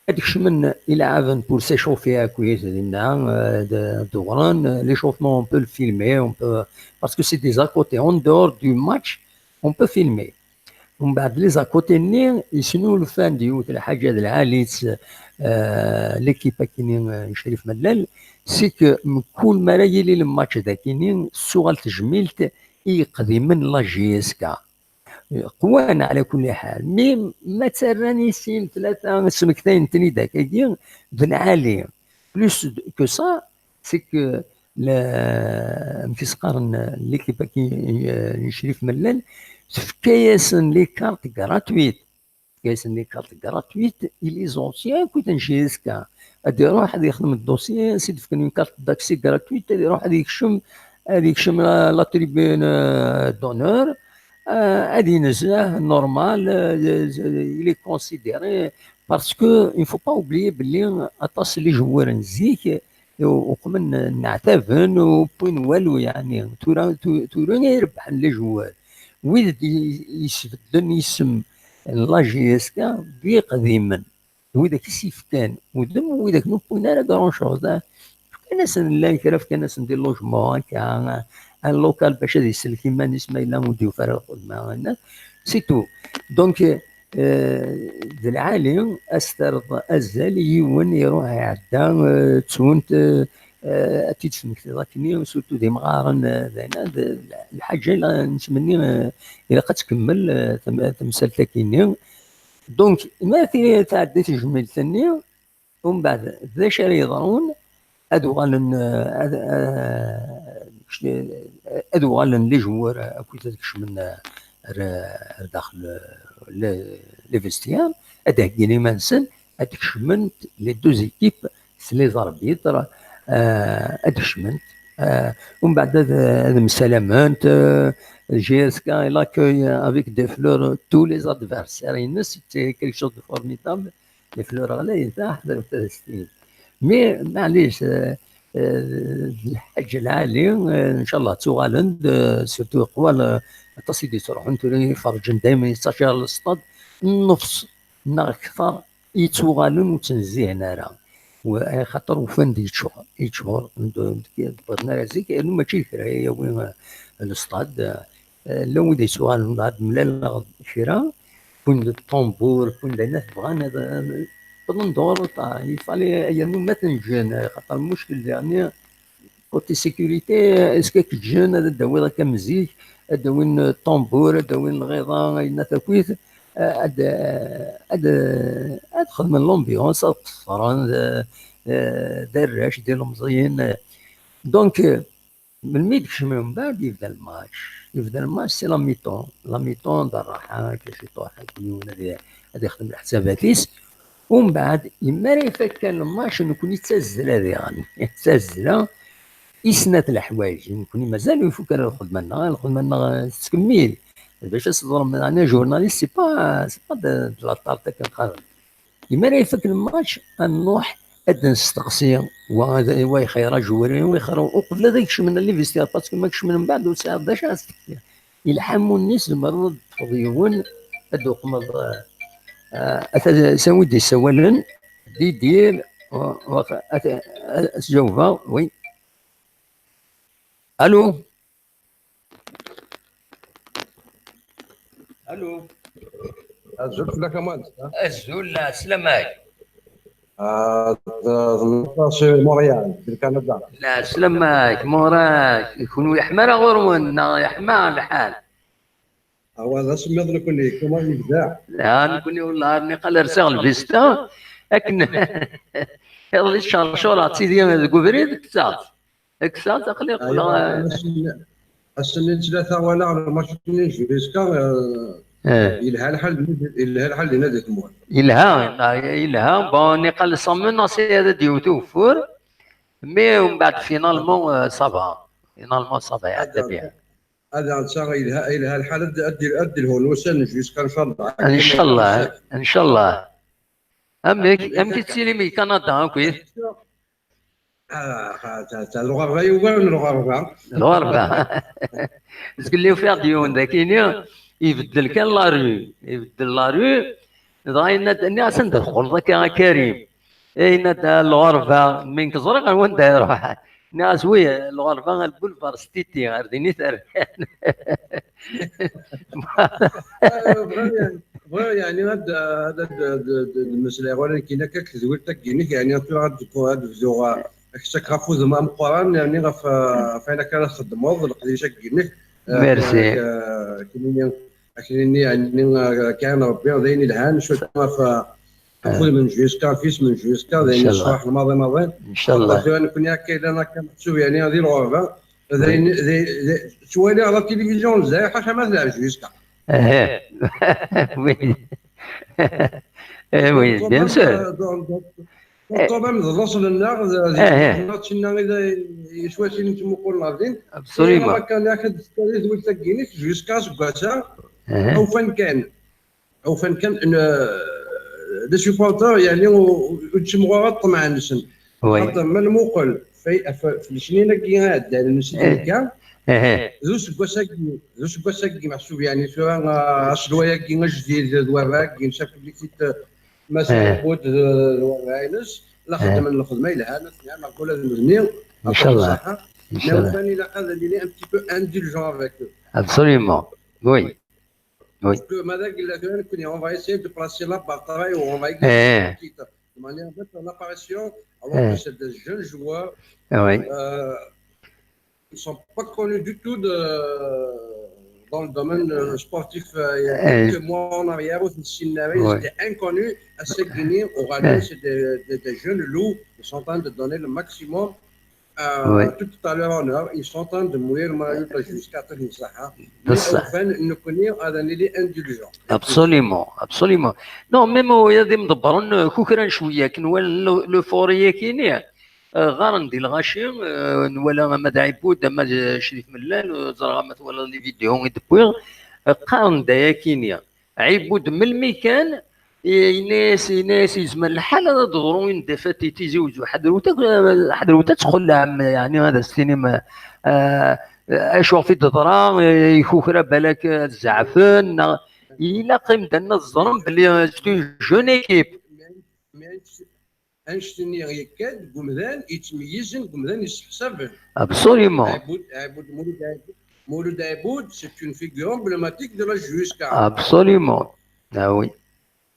Ad kecmen ileɛɛaben pour s'échauffer akk dinna, euh, d-, d-ɣren, euh, l'échauffement, on peut le filmer, on peut, parce que c'est des à côté. En dehors du match, on peut filmer. Umbeɛd les à côté-nni, yesnulfan-d yiwet lḥaǧa d lɛali-tt, euh, l'équipe akkin-nni, euh, n Crif Mellal, c'est que mkul mi ara yili le match d akkin-nni, tettuɣal tejmilt i yeqdimen la J S K. Qwan ɛla kulli ḥal. Mi ma ttarran i sin, tlata, smektayen-ten-id akkagi, d lɛali. Plus que ça, c'est que la, amek i s-qqaren, l'équipe-agi, euh, n Crif Mellal, tefka-yasen les cartes gratuites. Tefka-yasen les cartes gratuites, et les anciens, akk n J S K. Ad iruḥ, ad yexdem dossier, s-id-fken une carte d'accès gratuite, ad iruḥ, ad yekcem, ad yekcem la, la tribune, euh, d'honneur, euh, ad inezzeh, normal, euh, il est considéré, parce que il faut pas oublier belli aṭas n les joueurs n zik, uqmen nneɛtaben, ur wwin walu, yeɛni. Tura, tu-, tura i irebbḥen les joueurs. Wid d-, yesbedden isem n la J S K d iqdimen. Widak i s-yefkan udem, widak ur wwin ara grand chose, ah. Fkan-asen llan kra, fkan-asen des logements, akka, un local bac ad isellek iman-is ma yella ur d-yufi ara lxedma, c'est tout. Donc, euh, d lɛali, ad s-terreḍ azal i yiwen iruḥ iɛedda, euh, ttun-t, euh, euh, ad t-id-tesmektiḍ akkenni, surtout d imɣaren, euh, d ayen, d lḥaǧa i la nettmenni, euh, ilaq ad tkemmel, euh, tem-, temsalt akkenni. Donc, ma t-, tɛeddi tejmilt-nni, umbeɛd d acu ara yeḍrun? Ad uɣalen, euh, ad, euh, ad uɣalen les joueurs akkit ad kecmen, euh, ar, ar daxel, euh, le, les vestiaires, ad d-heggin iman-nsen, ad kecment les deux équipes s les arbitres, euh, ad kecment, euh, umbeɛd ad, ad msalament, euh, J S K, il accueille avec des fleurs tous les adversaires. C'est quelque chose de formidable. Les fleurs ɣlayet, ah, ḥedṛemt ad as-t-id. Mais, maɛlic, euh, euh, lḥaǧa lɛali, euh, ncallah ttuɣalen-d, euh, surtout qbal, euh, aṭas i d-yettruḥun tura, iferrǧen daymen yettaččar le stade, nnefs neɣ kter yettuɣalen ur ttnezzihen ara. Axaṭer ufan-d yeččur, yeččur, ur d-wwiḍen ara zik, yernu mačči d kra yawi lesṭad. Llan wid yettuɣalen, dɣa d-mlaleɣ kra, wwin-d ṭṭumbur, wwin-d ayen akk bɣan, wwḍen-d ɣur uṭar. Yefali, yernu ma ten-ǧǧan, axaṭer lmuckil diɣenni, côté sécurité, est-ce que k-ǧǧan ad d-tawiḍ akka am zik, ad d-awin ṭṭumbur, ad d-awin lɣiḍa, ayen akkit, ad, ad, ad xedmen l'ambiance, ad qeṣṣren d, d arrac, d ilemẓiyen. Donc, melmi i d-kecmen mbeɛd, yebda lmatch. Yebda lmatch, c'est la mi-temps. La mi-temps, d rraḥa, akka ciṭuḥ, yiwen ad, ad ixdem leḥsabat-is. Umbeɛd, imi ara ifak kan lmatch, nekkni d tazzla diɣen. D tazzla i snat leḥwayeǧ. Nekkni mazal ur ifuk ara lxedma-nneɣ, lxedma-nneɣ tettkemmil. D acu ad s-teḍrem, yeɛni, journaliste, c'est pas, c'est pas de, de la tarte akken xareb. Imi ara ifak lmatch, ad nruḥ ad nesteqsi wa, wa ixeyyr ajewwir, wa ixeyyr, uqbel ad kecmen les vestiaires, parce que ma kecmen mbeɛd ur tesɛiḍ d acu ad testeqsiḍ. Yelḥa munni, tzemreḍ ad d-teṭṭfeḍ yiwen, ad d-uqmeḍ, eh, eh, ata s anwa i d-yessawalen, Didier, wa-, wa-, ata, eh, ad s-jawbeɣ, oui. Allô? Allô? Azul fell-ak a Muḥend. Azul, ɛeslama-k. Ah, d, d Musa si Montréal, di Canada. Ɛeslama-k, Murat. Kenwi yeḥma ara ɣur-wen, neɣ yeḥma lḥal? Awa, d asemmiḍ nekkni, comment yebda? Ah, nekkni wellah, niqal rsiɣ lvista, akken iḍelli ttcercureɣ-tt-id deg ubrid, kkseɣ-tt. Kkseɣ-tt, aql-i qqleɣ, ass-nni, ass-nni n ttlata walaɣ lmatch-nni n Jurisca, eh, yelha lḥal, yelha lḥal dinna di tmurt. Yelha, yelha, yelha. Bon, niqal semmen, c'est ad d-yewwet ugeffur, mais umbeɛd, finalement, euh, ça va. Finalement, ça va, iɛedda bien. Ad aɣ-d-taɣ yelha, yelha lḥal, ad, ad, ad d-lhun wussan n Jurisca, ncallah. Ncallah, ncallah. Amek, amek i tettilim di Kanada akkit? Ah, ah, ta, ta, lɣerba yugar n lɣerba. Lɣerba. Zgelli ufiɣ-d yiwen dagini, ibeddel kan la rue. Ibeddel la rue, dɣa yenna-d, nniɣ-as, anda teqqleḍ akka a Karim? Eh, yenna-d, ah, lɣerba, mi nekk ẓriɣ ar wanda iruḥ. Nniɣ-as, wi, lɣerba, ar Boulevard Stiti, ar din i terkan. Ah, bɣiɣ, bɣiɣ, yeɛni, ad, ad, ad, ad, ad, ad mmeslayeɣ wala nekkini akka deg tedwilt-agi-inek, yeɛni, tura ad, ad bduɣ, ah, ak-tt-ak ɣef udem ameqqran, yeɛni, ɣef, ah, ɣef wayen akka ara txeddmeḍ, leqdic-agi-inek. Ah, merci. Ak, ah, ak-nini, ak-nini, yeɛni, ah, kan Rebbi, d ayen ilhan, cwiṭ ɣef, ah, afud n Jurisca, fils n Jurisca, d ayen yessruḥen maḍi maḍi. Ncallah. Tura nekkni akka yellan akka meḥsub, yeɛni, di lɣerba. D ayen, d, d, ttwaliɣ la télévision n Lezzayer, ḥaca ma telɛeb Jurisca. Eh, oui. Eh, oui, bien sûr. Quand même, d laṣel-nneɣ, d, d, eh, eh, d, d, d, yeswatin n tmuqul ɣer din. Absolument. Akka, akka, d, d, d, d, d, d, Jurisca seg wass-a, eh, eh, awfan kan. Awfan kan, n-, d supporter, yeɛni, ur, ur d-ttimɣur ara ṭṭmeɛ-nsen. Oui. Xaṭer ma nmuqel f, f, f lecnin-agi iɛeddan n Sidi Mekka, eh, eh, d useggas-agi, d useggas-agi meḥsub, yeɛni, tura, ah, aselway-agi ajdid d warrac-agi, nessaked-it-id, eh, Mass Ɛibud d, d warrac-ines, la xeddmen lxedma yelhan, ad ten-iɛmer kul ad nutni, ncallah, ṣṣeḥḥa. Ncallah. Mais enfin, ilaq ad nili un petit peu indulgent avec eux. Absolument, oui. Oui. Donc, euh, ma d agella tura, nekkni, on va essayer de placer la bataille, ou on va essayer, eh, de manière d'être en apparition, alors, eh, que c'est des jeunes joueurs, ah oui, euh, ils sont pas connus du tout de, dans le domaine, euh, sportif. Euh, il y a, eh, quelques mois en arrière, au Cincinnati, ouais, ils étaient inconnus. À Seguini, au Raleigh, eh, c'est des, des, des jeunes loups. Ils sont en train de donner le maximum. Euh, ouais, tout à leur honneur, ils sont en train de mourir, ma jusqu'à Saha. Mais ça, enfin, nous connaissons, on est indulgent. Absolument, absolument. Non, même au, il y a des mdebren, euh, kukran chouïa, qui nous, le, le fort yakini, euh, ɣaren di lɣaci, euh, nwala ama d Ɛibud, ama d Crif Mellal, euh, ẓriɣ ama twalaḍ les vidéos i d-wwiɣ, euh, qqaren-d ayakini. Ɛibud melmi kan, yenna-yas, yenna-yas yezmer lḥal ad d-teḍru une défaite i Tizi Wezzu. Ḥadret akk, ḥadret ad txellaɛem, yeɛni ad as-tinim, ah, acu ɣef i d-teḍra, ikukra balak ad zeɛfen, neɣ ilaq imdanen ad ẓren belli c'est une jeune équipe. annect-nni yekka-d deg umdan yettmeyyizen, deg umdan yesseḥsaben. Absolument. Ɛibud, Ɛibud, Mulud Ɛibud, Mulud Ɛibud, c'est une figure emblématique de la JSK. Absolument. Ah oui.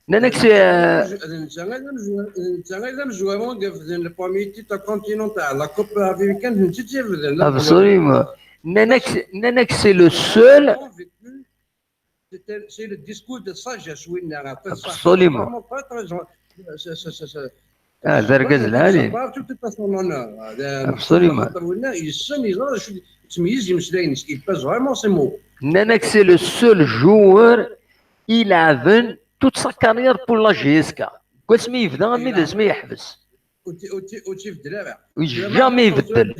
Nnan-ak si D netta ay d amezwaru deg le premier titre continental, la Coupe américaine, d netta i tt-irefden. Absolument. Nnan-ak, nnan-ak c'est le seul. C'est le discours de sagesse, winna. Absolument. Ah, d argaz lɛali. Absolument. Winna yessen, yeẓra d acu yettmeyyiz imeslayen-is. Il pèse vraiment ses mots. Nnan-ak c'est le seul joueur ileɛben toute sa carrière pour la JSK. Seg wasmi yebda armi d asmi yeḥbes. Ur tt-ibeddel ara. Jamais ibeddel.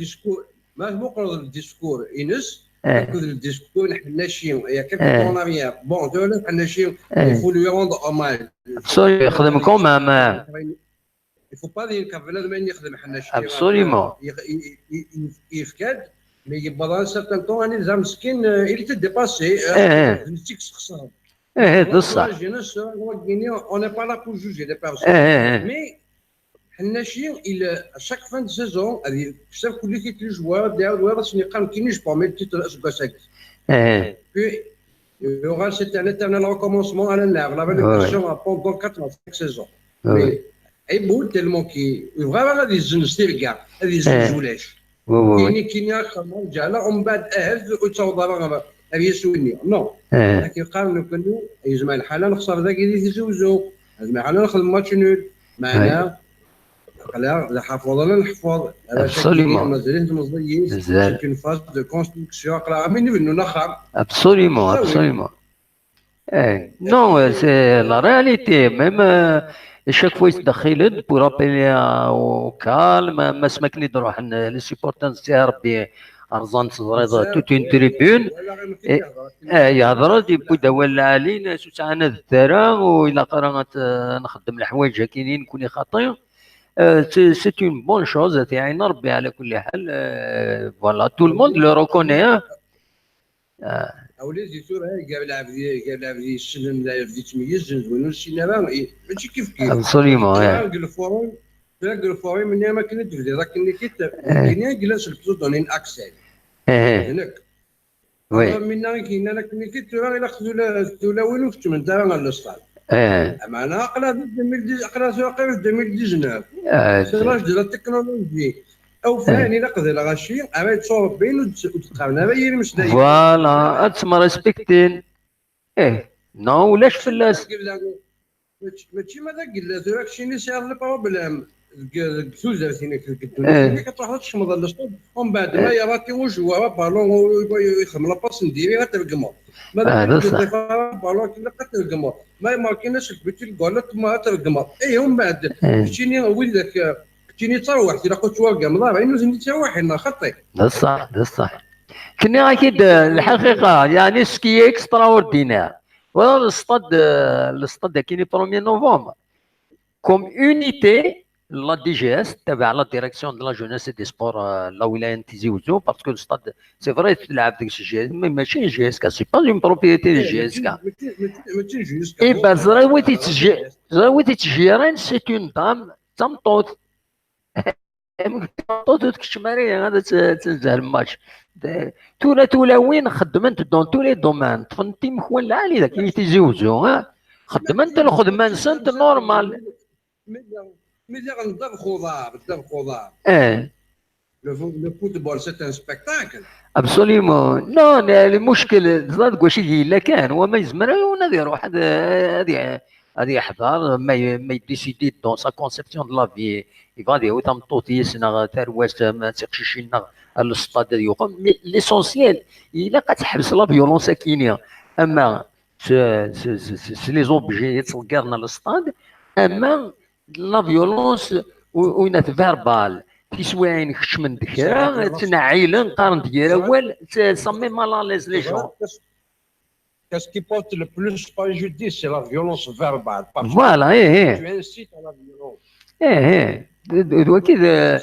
Ma tmuqleḍ le discours-ines akked le discours n Ḥennaci, il y a quelques temps en arrière. Bon, tura Ḥennaci, il faut lui rendre hommage. Absolument, yexdem quand même. Il faut pas dire que bnadem ayen yexdem Ḥennaci. Absolument. Yefka-d, mais yewweḍ un certain temps, anida meskin, il était dépassé. D netta i yessexṣaren. Ih, d ṣṣeḥ. On n'est pas là pour juger les personnes. Mais Ḥennaci, il, à chaque fin de saison, ad yekcef kullikit les joueurs, ad d-iɛawed wayeḍ ad sen-yeqqar nekkini je prends le titre aseggas-agi. Puis yuɣal, c'est un éternel recommencement, ala nleɛb la même équation pendant quatre ans, cinq saisons. Mais Ɛibud, tellement ki yebɣa ara ad yezzenz tirga, ad yezzenz ulac. Kini kini axxam ǧeɛla, umbeɛd ahat ur ttaweḍ ara ad yas winni. Non. Akken qqaren nekkni, yezmer lḥal ad nexṣer dagi di Tizi Uzzu, yezmer lḥal ad nexdem match nul. Meɛna aql-aɣ la ḥafeḍ la nḥefeḍ. Mazal-it meẓẓiyit. C'est une phase de construction. Aql-aɣ am win ibennun axxam. Absolument, absolument. Eh, non, c'est la réalité. Même euh, chaque fois yettdexxil-d pour appeler au calme, ma asmi akken i d-ruḥen les supporters n Si Rebbi, rẓan, teẓriḍ, toute une tribune. Eh, yehder-d, yewwi-d awal lɛali, s ur ttɛanad ara, ur ilaq ara ad nxeddem leḥwayeǧ akkin i nekkni xaṭi. C'est une bonne chose, ad t-iɛin Rebbi ɛla kulli ḥal. Voilà, tout le monde le reconnaît. Awlidi tura, gar lɛebd, gar lɛebd yessnen, lɛebd yettmeyyizen, d win ur nessin ara, mačči kif kif. Absolument. Tura deg lfurum, tura deg lfurum-nni, am akken i d-tebdiḍ akken-nni, nekkini i yellan s le pseudo-nni n Axel. D nekk. Minna i k-yennan akken-nni, tura ilaq tulawin ur keččment ara ɣer lesṭad. Meɛna aql-aɣ di deux mille dix, aql-aɣ tura qrib deux mille dix-neuf. C'est l'âge de la technologie. Awfan, ilaq d lɣaci ara yetturebbin, ur d-qqaren ara yir imeslayen. Voilà, ad ttemrespektin. Ih, neɣ ulac fell-as. Mačči ma d agella, tura keččini sɛiḍ le problème deg tudert-inek, deg ddunit-inek, ad truḥeḍ ad tkecmeḍ ɣer lesṭad, umbeɛd ma yerra-k ujewwar abalun, ixdem la passe n diri, ad tregmeḍ. Ma d akken teḍḍif ara abalun akken ilaq, ad tregmeḍ. Ma imerkin-as lbuti deg wala, ad tregmeḍ. Ih, umbeɛd keččini widak, keččini d tarwiḥt, ilaq ur tettwargameḍ ara, i nutni d tirwiḥin neɣ xaṭi? D ṣṣeḥ, d ṣṣeḥ. Nniɣ-ak-id lḥaqiqa, yeɛni ce qui est extraordinaire. Wala le stade, le stade akkin premier novembre. Comme unité, la D G S, tabaɛ la direction de la jeunesse et des sports, euh, la wilaya n Tizi Uzzu, parce que le stade, c'est vrai, tleɛb deg-s J S K, mais mačči J S K, c'est pas une propriété de J S K. Eh ben, ẓriɣ wi t-ittj-, ẓriɣ wi t-ittjiran, c'est une dame, d tameṭṭut. Tameṭṭut ur tkeččem ara ad tenzer match. Tura tulawin xeddment dans tous les domaines, ṭṭfent imeḥwan lɛali dagi i Tizi Uzzu, xeddment lxedma-nsent normal. Mi daɣen ddabex uḍar, ddabex uḍar. Le football, c'est un spectacle. Absolument. Non, lmuckel, teẓriḍ deg wacu i d-yella kan, wa ma yezmer yiwen ad iruḥ ad, ad, ad yeḥḍer, ma, ma yedisidi dans sa conception de la vie, yebɣa ad yawi tameṭṭut yis neɣ tarwa-s, ma d tiqcicin neɣ ar le stade ad yuɣal. Mais l'essentiel, ilaq ad teḥbes la violence akkin-nni. Ama s, s, s, s, s les objets yettḍeggiren ar le stade, ama la violence, u-, une verbale. Tiswiɛin kecmen-d kra, ttneɛɛilen, qqaren-d yir awal, ça met mal à l'aise les gens. Qu'est-ce qui porte le plus préjudice, c'est la violence verbale. Voilà, eh, eh. Tu incites à la violence. Eh, eh. D, d, d waki d,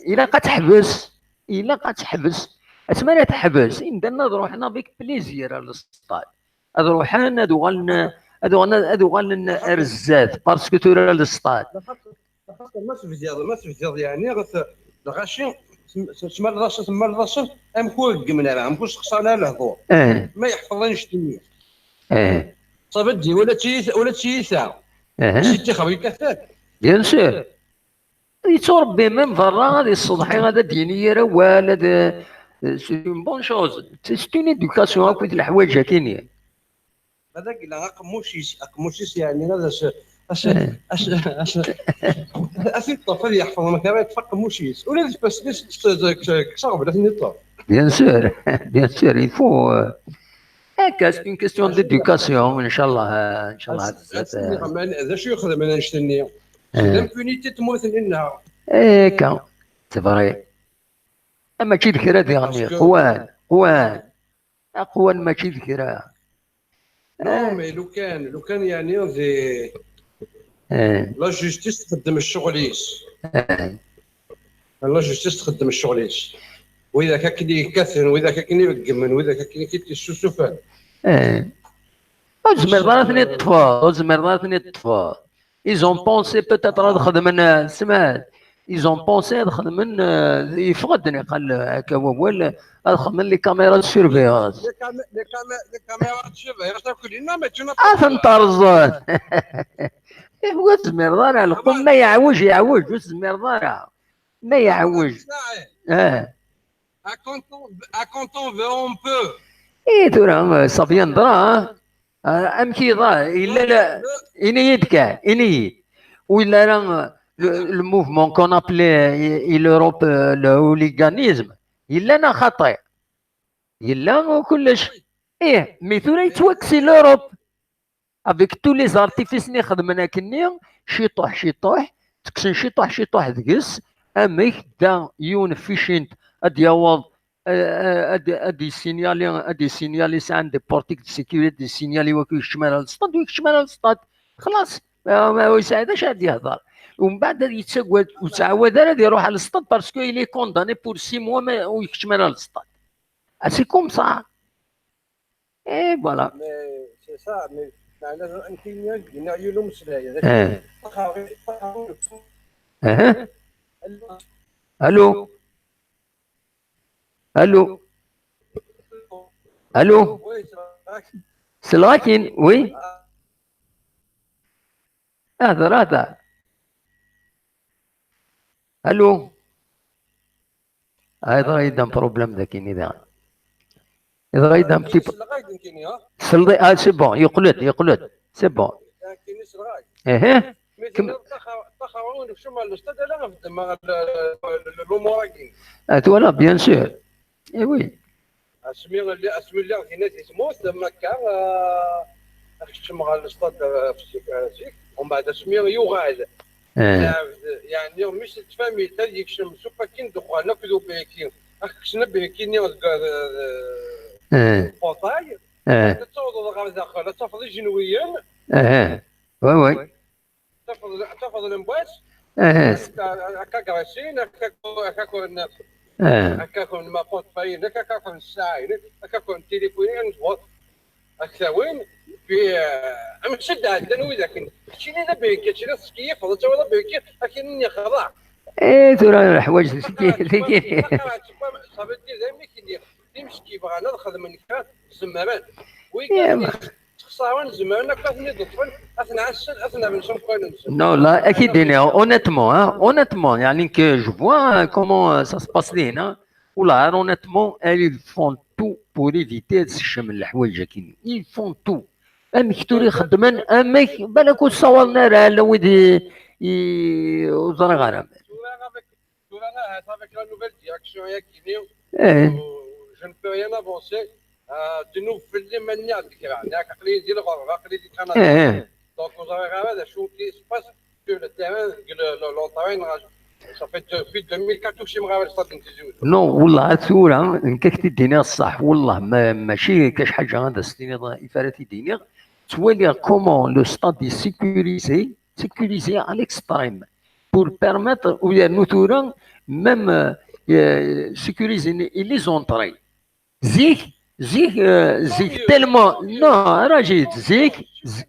ilaq ad teḥbes. Ilaq ad teḥbes. Asmi ara teḥbes, imdanen ad ruḥen avec plaisir ar le stade. Ad ruḥen, ad uɣalen, Ad uɣalen, ad uɣalen ar zdat, parce que tura le stade. Lxaṭer, lxaṭer ma tebdiḍ, ma tebdiḍ, yeɛni, ɣef lɣaci, tem-, tem-, temaleḍ-asen, temaleḍ-asen, amek ur reggmen ara, amek ur sexṣaren ara lehdur. Eh. Ma yeḥfeḍ annect-nni. Eh. Ça veut dire, ula d tiyita, ula d tiyita. Eh. Si ttixer yekkat-ak. Bien sûr. Yetturebbi même berra, ad yesseḍḥi, ad d-yini yir awal, ad, c'est une bonne chose. C'est une éducation, akkit leḥwayeǧ akini. Ad ak-, la aqemmuc-is, aqemmuc-is, yeɛni, ad as-, as-, Eh. as-, as-, ad t-yeṭṭef, ad yeḥfeḍ amek ara yeṭṭef aqemmuc-is. Ula d ifassen-is, kkes aɣbel, ad ten-yeṭṭef. Bien sûr, bien sûr, il faut, euh, akka, c'est une question d'éducation, inchallah, euh, inchallah, As-, ad as-, as-, d acu yexdem annect-nni? Eh. D impunité tmurt-nni, neɣ? Eh, akka, c'est vrai. Ah, mačči d kra diɣen, parce que qwan, qwan. Aqwan mačči d kra. Non, eh, mais lukan, lukan, yeɛni, di, eh, la justice txeddem ccɣel-is. Eh. La justice txeddem ccɣel-is. Widak akken i yekkaten, widak akken i reggmen, widak akken i k-id-issusufen. Eh. Ur tezmireḍ ara ad ten-id-teṭṭfeḍ, ur tezmireḍ ara ad ten-id-teṭṭfeḍ. Ils ont pensé peut-être ad xedmen, euh, smaɛt. Ils ont pensé ad xedmen, euh, yeffeɣ-d niqal, euh, akka wawal, ad xedmen les caméras de surveillance. Les camé-, les camé-, les caméras de surveillance, akk-, non, mais tu n'as pas... Ad ten-terẓen. Ur tezmireḍ ara, lqum ma yeɛwej, yeɛwej, ur tezmireḍ ara. Ma yeɛwej. Ah. À quand on, à quand on veut, on peut. Eh, tura, ça vient de là, hein. Ah, amek yeḍra? Yella la, ini-yi-d kan, ini-yi-d. Ur yelli ara, euh, le, le mouvement qu'on appelait, euh, l'Europe, euh, le hooliganisme. Yella neɣ xaṭi? Yella u kullec. Ih, mi tura yettwakkes i l'Europe. Avec tous les artifices-nni xedmen akkenni, ciṭuḥ, ciṭuḥ, ttekksen ciṭuḥ, ciṭuḥ deg-s, amek da yiwen efficient ad d-yaweḍ, eh, eh, ad, ad d-yessinyali, ad d-yessinyali sɛan des portiques de sécurité, ad d-yessinyali wak ur yekcem ara lestad, ur yekcem ara lestad. Xlaṣ, ma, ma ur yesɛi d acu ad d-yehder. Umbeɛd ad yettagad, ur ttɛawad ara ad iruḥ ɣer lestad parce que il est condamné pour six mois, ma ur yekcem ara lestad. Ah, c'est comme ça. Et voilà. Mais c'est ça, mais meɛna nekk yenna yiwen umeslay, d acu? Eh. Aha. Allô? Allô? Allô? Selɣakin, oui? Hder, hder. Allô? Ah, yeḍra-yi-d un problème dagini daɣen. Yeḍra-yi-d un petit... Selɣakin, ah, c'est bon, yeqqel-d, yeqqel-d. C'est bon. Ihi. Kem- Ah, voilà, bien sûr. Eh oui. Asmi lliɣ, asmi lliɣ dinna di tmurt, am akka, ah, keččem ɣer lestad, ah, zik, ah, zik. Umbeɛd asmi yuɣal, eh, lɛebd, yeɛni, mmi-s n tfamilt, ad yekcem s ukkakin ddexxan akked ubiriki, ad k-kksen abiriki-nni deg, eh, eh, portail. Eh. Ad tawḍeḍ ɣer daxel, ad tafeḍ ijenwiyen. Eh. Oui, oui. Tafeḍ, tafeḍ lemwas. Eh. Akka, akka grasin, akka, akka, akka, eh, akka, ma portefeuille, akka, akka, ssaɛa, akka, téléphone, ad k-tawin, puis, eh, amek i d-ɛeddan widak. Keččini d abiriki, keččini tettkeyyifeḍ, ad tawiḍ abiriki, akken yexḍa. Eh, tura leḥwaǧ tigi, tigi. Ça veut dire, d ayen i k-nniɣ, timski bɣan ad xedmen kra, zemren. Wigi, eh, ttexṣaren, zemren akk ad ten-id-ṭṭfen, ad ten-ɛassen, ad ten-rren s umkan-nsen. Non, là, ad k-id-iniɣ, honnêtement, hein, honnêtement, yeɛni que je vois, euh, comment, euh, ça se passe din, hein. Wallah, honnêtement, ils font tout pour éviter ad sekcmen leḥwayeǧ-agi. Ils font tout. Amek tura i xeddmen, amek, balak ur ssawalen ara, ala wid i, i, ur ẓriɣ ara. Tura, ahat, avec la nouvelle direction-agi-ni, eh, euh, je ne peux rien avancer. Euh, ddnub fell-i ma nniɣ-d kra. Nekk aql-iyi di lɣerba, aql-iyi di Kanada. Eh, eh. Donc, ur ẓriɣ ara d acu qui se passe sur le terrain, deg le, le, l'entraîne, ça fait depuis deux mille quatre ur kcimeɣ ara lstad n Tizi Uzzu. Non, wallah, tura, nekk ad k-t-id-iniɣ ṣṣeḥ, wallah, ma, mačči kac ḥaǧa ad as-tiniḍ, il fallait t-id-iniɣ. Ttwaliɣ comment le stade est sécurisé, sécurisé à l'extrême, pour permettre, u yernu tura, même, euh, sécuriser les entrées. Zik, zik, euh, zik, tellement, non, Rachid, zik, zik,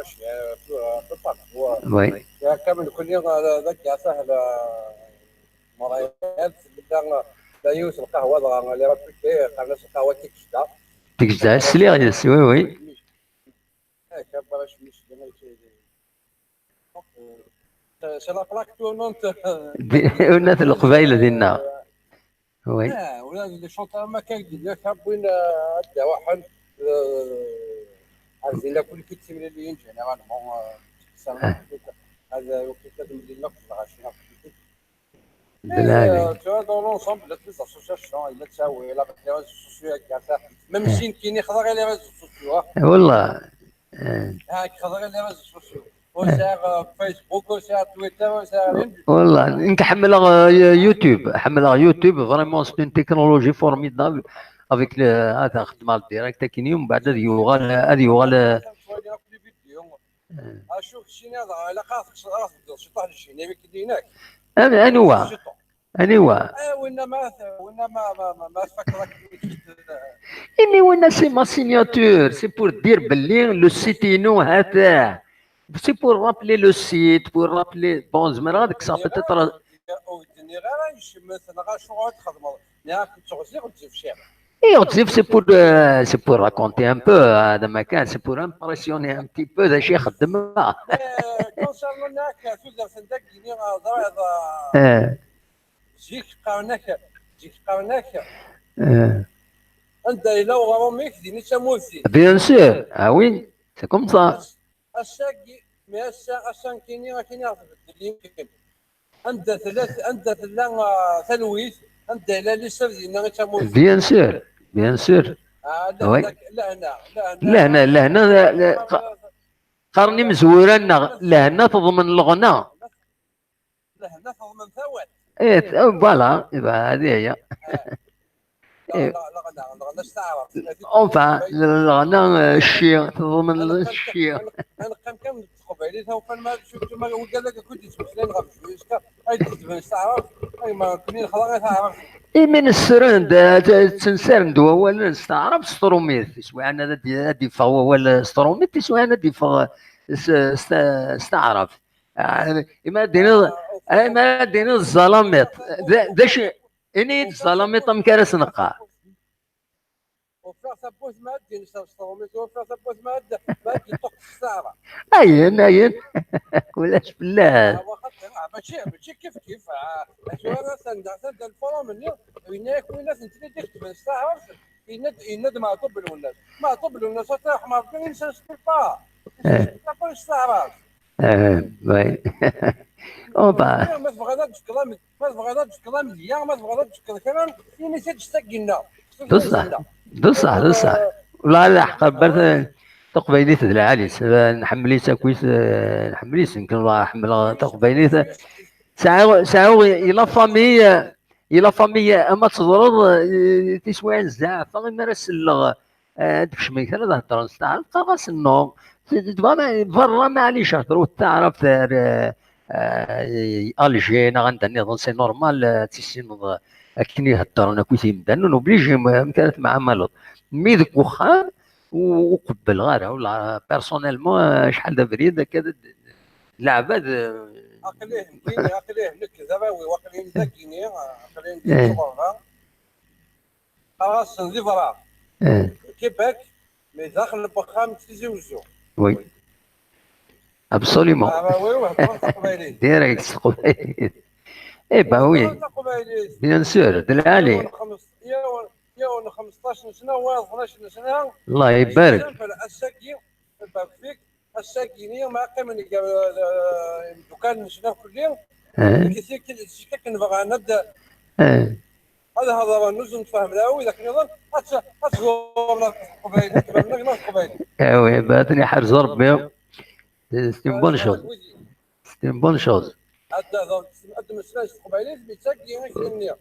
marché, euh, un peu partout. Oui. Comme nous connaissons, euh, avec Gassah, la Montréal, c'est bien, euh, la Youth, le Kahwa, la République, euh, le Kahwa Tekjda. Tekjda, sliɣ yes, oui, oui. C'est la plaque tournante. Di-, ula d Leqbayel dinna. Oui. Ah, ula d les chanteurs ma kan dinna kan win, euh, ad d-awaḥen, euh, ad dinna kul kit timliliyin, généralement, euh, ça va. Ah. Ad, euh, kit ad mlilin akk lɣaci, akk kit. De la Et, euh, tu vois, dans l'ensemble, il y a des associations, il y a ça, oui, avec les réseaux sociaux, avec ça. Même si qui n'est pas les réseaux sociaux, hein. Wallah. Ah, qui n'est pas les réseaux sociaux. Au sert, euh, Facebook, au sert Twitter, au sert rien du tout. Wallah, nekk ḥemmleɣ, euh, YouTube. Ḥemmleɣ YouTube, vraiment, c'est une technologie formidable. Avec le, هذا خدمة direct, akken, ومن بعد هذا يوغال، هذا يوغال. Acu keččini ad ɣ-, ilaq ad tedduḍ ciṭuḥ n lǧinib akken-nni, yak? An-, anwa? Ciṭuḥ. Anwa? Eh, winna ma, winna ma, ma, ma, ma tfakkeḍ akken. Imi winna c'est ma signature, c'est pour dire belli le site-inu hata. C'est pour rappeler le site, pour rappeler, bon, zemreɣ ad kkseɣ peut-être. Ur d-nniɣ ara yecmet, neɣ acu ad txedmeḍ? Nniɣ-ak ur ttɣezzif, ur ttɣezzif. Et on dit, c'est pour, euh, c'est pour raconter un peu, euh, de ma case, c'est pour impressionner un petit peu, d acu i xeddmeɣ. Eh, concernant nekk, tudert n dagi-nni, euh, ẓriɣ, euh, zik qqaren-ak, zik qqaren-ak, euh, Anda yella uɣrum-ik, din i d tamurt-ik. Bien sûr, ah oui, c'est comme ça. Ass-agi, mais ass-a, ass-a nekkini, akini ad tbeddel yimken. Anda tella, anda tella, ah, talwit, anda yella lisser, dinna i d tamurt-ik. Bien sûr, bien sûr. Ah, Oui. Lehna, lehna, Lehna, lehna, la- la- qa- qqaren imezwura-nneɣ, lehna teḍmen leɣna. Lehna teḍmen tawant. Eh, t- oh, voilà, iba, hadi aya. Leɣna, leɣna, leɣna s taɛrabt. Enfin, leɣna, eh, cci, teḍmen cci. Ad neqqim kan d teqbaylit, awfan ma tcuktum wigad akk i d-yettmeslayen ɣef Jwiska, ay d-ketben s taɛrabt, ay ma nekkni nexḍa i taɛrabt. Imi nesseren-d, eh, t- ttensaren-d wawalen s taɛrabt s trumit, tiswiɛin ad d- ad d-yeffeɣ wawal s trumit, tiswiɛin ad d-yeffeɣ s, s, s taɛrabt. Ah, imi ad d-tiniḍ, imi ad d-tiniḍ ẓẓalamiṭ, d d acu, ini-yi-d ẓẓalamiṭ amek ara s-neqqar. Ufiɣ tawwurt ma ad d-yenser s trumit, ufiɣ tawwurt ma ad ma ad d-yeṭṭuq s taɛrabt. Ayen, ayen, ulac fell-as. Ah, waxaṭi, ah, mačči, mačči kif kif, ah, tura atan, atan da lfurum-nni, yenna-yak win ad tent-id-iketben s taɛrabt, yenna-d, yenna-d Meɛṭub Lwennas. Meɛṭub Lwennas, ad t-iṛḥem Ṛebbi, il ne s'inspire pas. Il ne s'inspire pas s taɛrabt. Ah, oui. Opa. Ma tebɣiḍ ad d-tefkeḍ am-, ma tebɣiḍ ad d-tefkeḍ amedya, ma tebɣiḍ ad d-tefkeḍ kra, ini-t-id s tagginna. D ṣṣeḥ, d ṣṣeḥ, d ṣṣeḥ. Wala ɛla ḥeqq, Rebbi, taqbaylit d lɛali-s, nḥemmel-itt akkit, nḥemmel-itt, nekk wala ḥemmleɣ taqbaylit. Sɛiɣ, sɛiɣ i la famille, i la famille, ama teẓreḍ, eh, tiswiɛin zeɛfeɣ imi ara selleɣ, eh, ad d-kecmen kra ad heddren s taɛrabt, qqareɣ-asen non. Berra, berra, maɛlic, heddru taɛrabt ar, eh, eh, Alger neɣ anda nniḍen, c'est normal, eh, ad tissineḍ, eh, akken i heddren akkit yimdanen, obligé, m-, amek ara temɛamaleḍ. Mi deg uxxam, ur, ur qebbleɣ ara, wala, personnellement, eh, acḥal d abrid, akka d, d, leɛbad, eh, Aql-i, nekkini, aql-i, nekk d arraw-iw, aql-i d agini, aql-i d Eh. ttɣurba. Qqareɣ-asen di berra. eh, Québec, mais daxel n wexxam d Tizi Wezzu. Oui. Absolument. Arraw-iw heddren taqbaylit. Direct s teqbaylit. Eh ben oui, Heddren taqbaylit. Bien sûr, d lɛali. Yiwen xems-, yiwen, yiwen xmesṭac n sna, wayeḍ tnac n sna. Allah ibarek. Simple, ass-agi, ibarek fik, ass-agi-ni ma qqimen gar, eh, imeddukal n sna kulli, Eh, zik, zik, zik akken bɣan ad, eh. ad hedren, ur sen-tfehmem ara wid akken iḍen, ad t-, ad tẓurem ɣef teqbaylit, ad tfehmem ɣef teqbaylit. Ah oui, ben, ad ten-iḥrez Rebbi. C'est une bonne chose. C'est une bonne chose. Ad d-, ad d-, ad d-mmeslayen s teqbaylit, mi ttagi i k-d-nniɣ.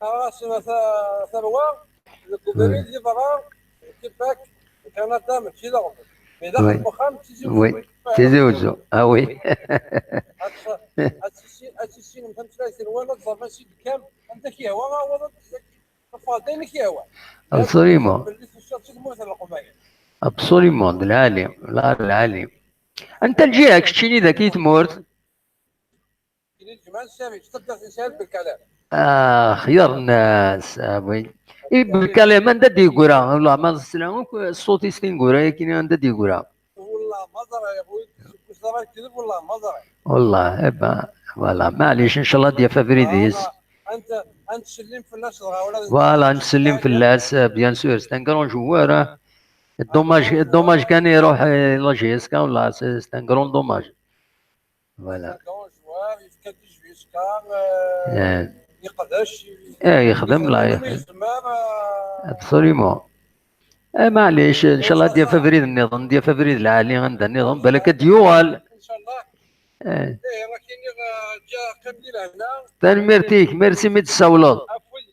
Qqareɣ-asen a ta-, tarwa, deg ubrid di berra, Québec, Canada, mačči d aɣbel. Mais daxel Oui. n wexxam, d Tizi Wezzu. Oui. Tizi Wezzu. Ah oui. Ad tt-, ad tissin-, ad tissinem tameslayt-nwen, ad ẓren ansi d-tekkam, anda k-yehwa, awal ad d-, ad teffɣeḍ d ayen i k-yehwan. Absolument. Belli tusiḍ si tmurt n Leqbayel. Absolument. D lɛali. La, d lɛali. Anta lǧiha keččini dagi i tmurt? Kini lǧemɛa n Sari, s taddart n Sari Belkalam. Ah, xyar nnas, ah, oui. I Belkalam, anda d-yegra? Wallah, ma nesla akk ṣṣut-is tineggura-agi, anda d-yegra? Wallah, ma ẓriɣ, ur ẓriɣ kdeb, wallah, ma ẓriɣ. Wallah, eh ben, voilà. Maɛlic, inchallah ad d-yaf abrid-is. Ad, ad nettsellim fell-as, dɣa ula d Voilà, ad nettsellim fell-as, euh, bien sûr, c'est un grand joueur, hein. Dommage, dommage kan iruḥ, euh, la J S K, wallah, c'est, c'est un grand dommage. Voilà. Un grand joueur, yefka-d i J S K, euh, Eh. yeqdec, Eh, yexdem, la, yexdem, yexdem. Yezmer, euh, Absolument. Eh, maɛlic, inchallah ad d-yaf abrid nniḍen, ad d-yaf abrid lɛali anda nniḍen, balak ad d-yuɣal. Inchallah. Eh. Eh, akken i, euh, ǧǧa qqim di lehna. Tanemmirt-ik, merci mi d-tessawleḍ. Afud,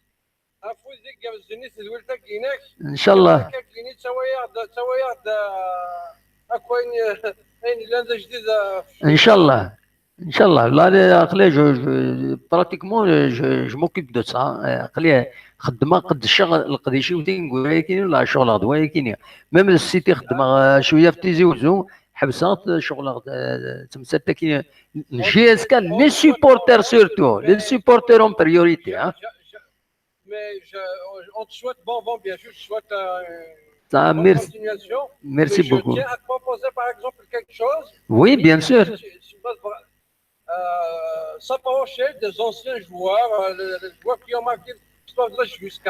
afud i igerrzen i tedwilt-agi-inek. Inchallah. Akka-agi-ni ttawayeɣ-d, ttawayeɣ-d, euh, akk ayen, ayen yellan d ajdid, euh, Inchallah. Inchallah. Là, aql-i, je, je, pratiquement, je, je m'occupe de ça. Eh, aql-i xeddmeɣ, qeddceɣ leqdic-iw tineggura-agi-ni, la, ceɣleɣ d wayagi-ni. Même le site i xeddmeɣ, eh, cwiya f Tizi Wezzu, ḥebseɣ-t, ceɣleɣ, eh, d temsalt-agi n J S K, les supporters surtout, les supporters en priorité, hein. Mais je, on te souhaite bon vent, bien sûr, je te souhaite, euh, Ça, bonne merci, continuation. merci Mais je beaucoup. Tiens à te proposer, par exemple, quelque chose. Oui, bien sûr. Si, si, euh, s'approcher des anciens joueurs, euh, les, les joueurs qui ont marqué l'histoire de la J S K.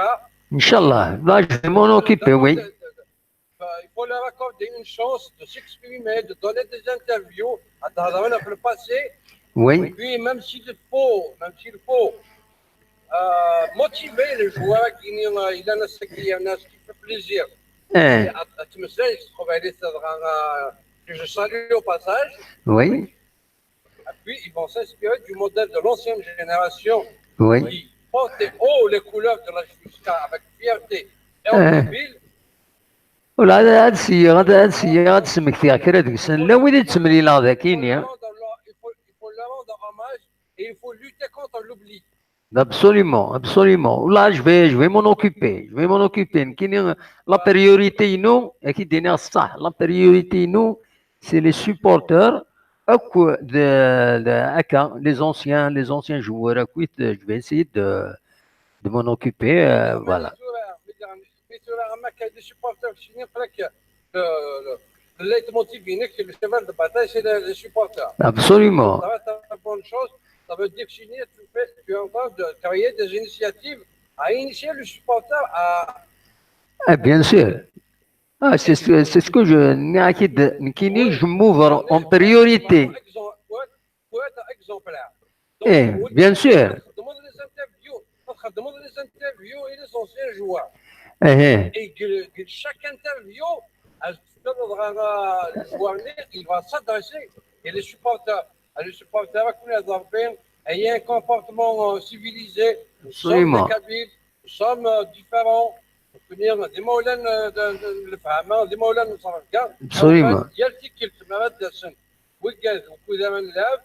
Inch'Allah, là, je vais m'en occuper, oui. Il faut leur accorder une chance de s'exprimer, de donner des interviews, à dans le passé. Oui. Puis, même s'il faut, même s'il faut euh, motiver les joueurs qui n'ont il y en a ce qui y en a ce qui fait plaisir. Eh, À, à te me dire, je trouve aller ça dans un- que je salue au passage. oui, Et puis, ils vont s'inspirer du modèle de l'ancienne génération oui. Qui portait haut les couleurs de la Juska avec fierté et en Euh. ville. Ula ad ad syiɣ, ad ad syiɣ, ad d-smektiɣ kra deg-sen. Llan wid i d-ttemlileɣ dagi-ni. Il faut, il faut leur rendre hommage et il faut lutter contre l'oubli. Absolument, absolument. Là, je vais, je vais m'en occuper. Je vais m'en occuper. Nekkini, la priorité inu, ad k-id-iniɣ ṣṣeḥ, la priorité inu, c'est les supporters, akk de, de, akka, les anciens, les anciens joueurs, akk, je vais essayer de, de m'en occuper, euh, voilà. Mais tu as remarqué des supporters qui sont prêts que le, le, le leitmotiv, c'est que le cheval de bataille, c'est les, les supporters. Absolument. Ça va être une bonne chose. Ça veut dire que tu fais, tu es en train de créer des initiatives à initier le supporter à Ah, bien sûr. Ah, c'est ce, c'est ce que je, nekkini, je m'ouvre en priorité. Faut être exemp- faut être- faut être exemplaire. Eh, bien sûr. Demande les interviews. Demande les interviews et les anciens joueurs. Eh, Et que, que chaque interview, elle se donnera le joueur, il va s'adresser et les supporters. Les supporters, il y a un comportement euh, civilisé. Nous sommes Absolument. Des Kabyles, nous sommes euh, différents. Nous sommes des Maulana de, de, de, de, des Maulana de Sarafka. Absolument. Il y a le ticket, tu m'as dit, c'est un week-end, on peut dire un lève,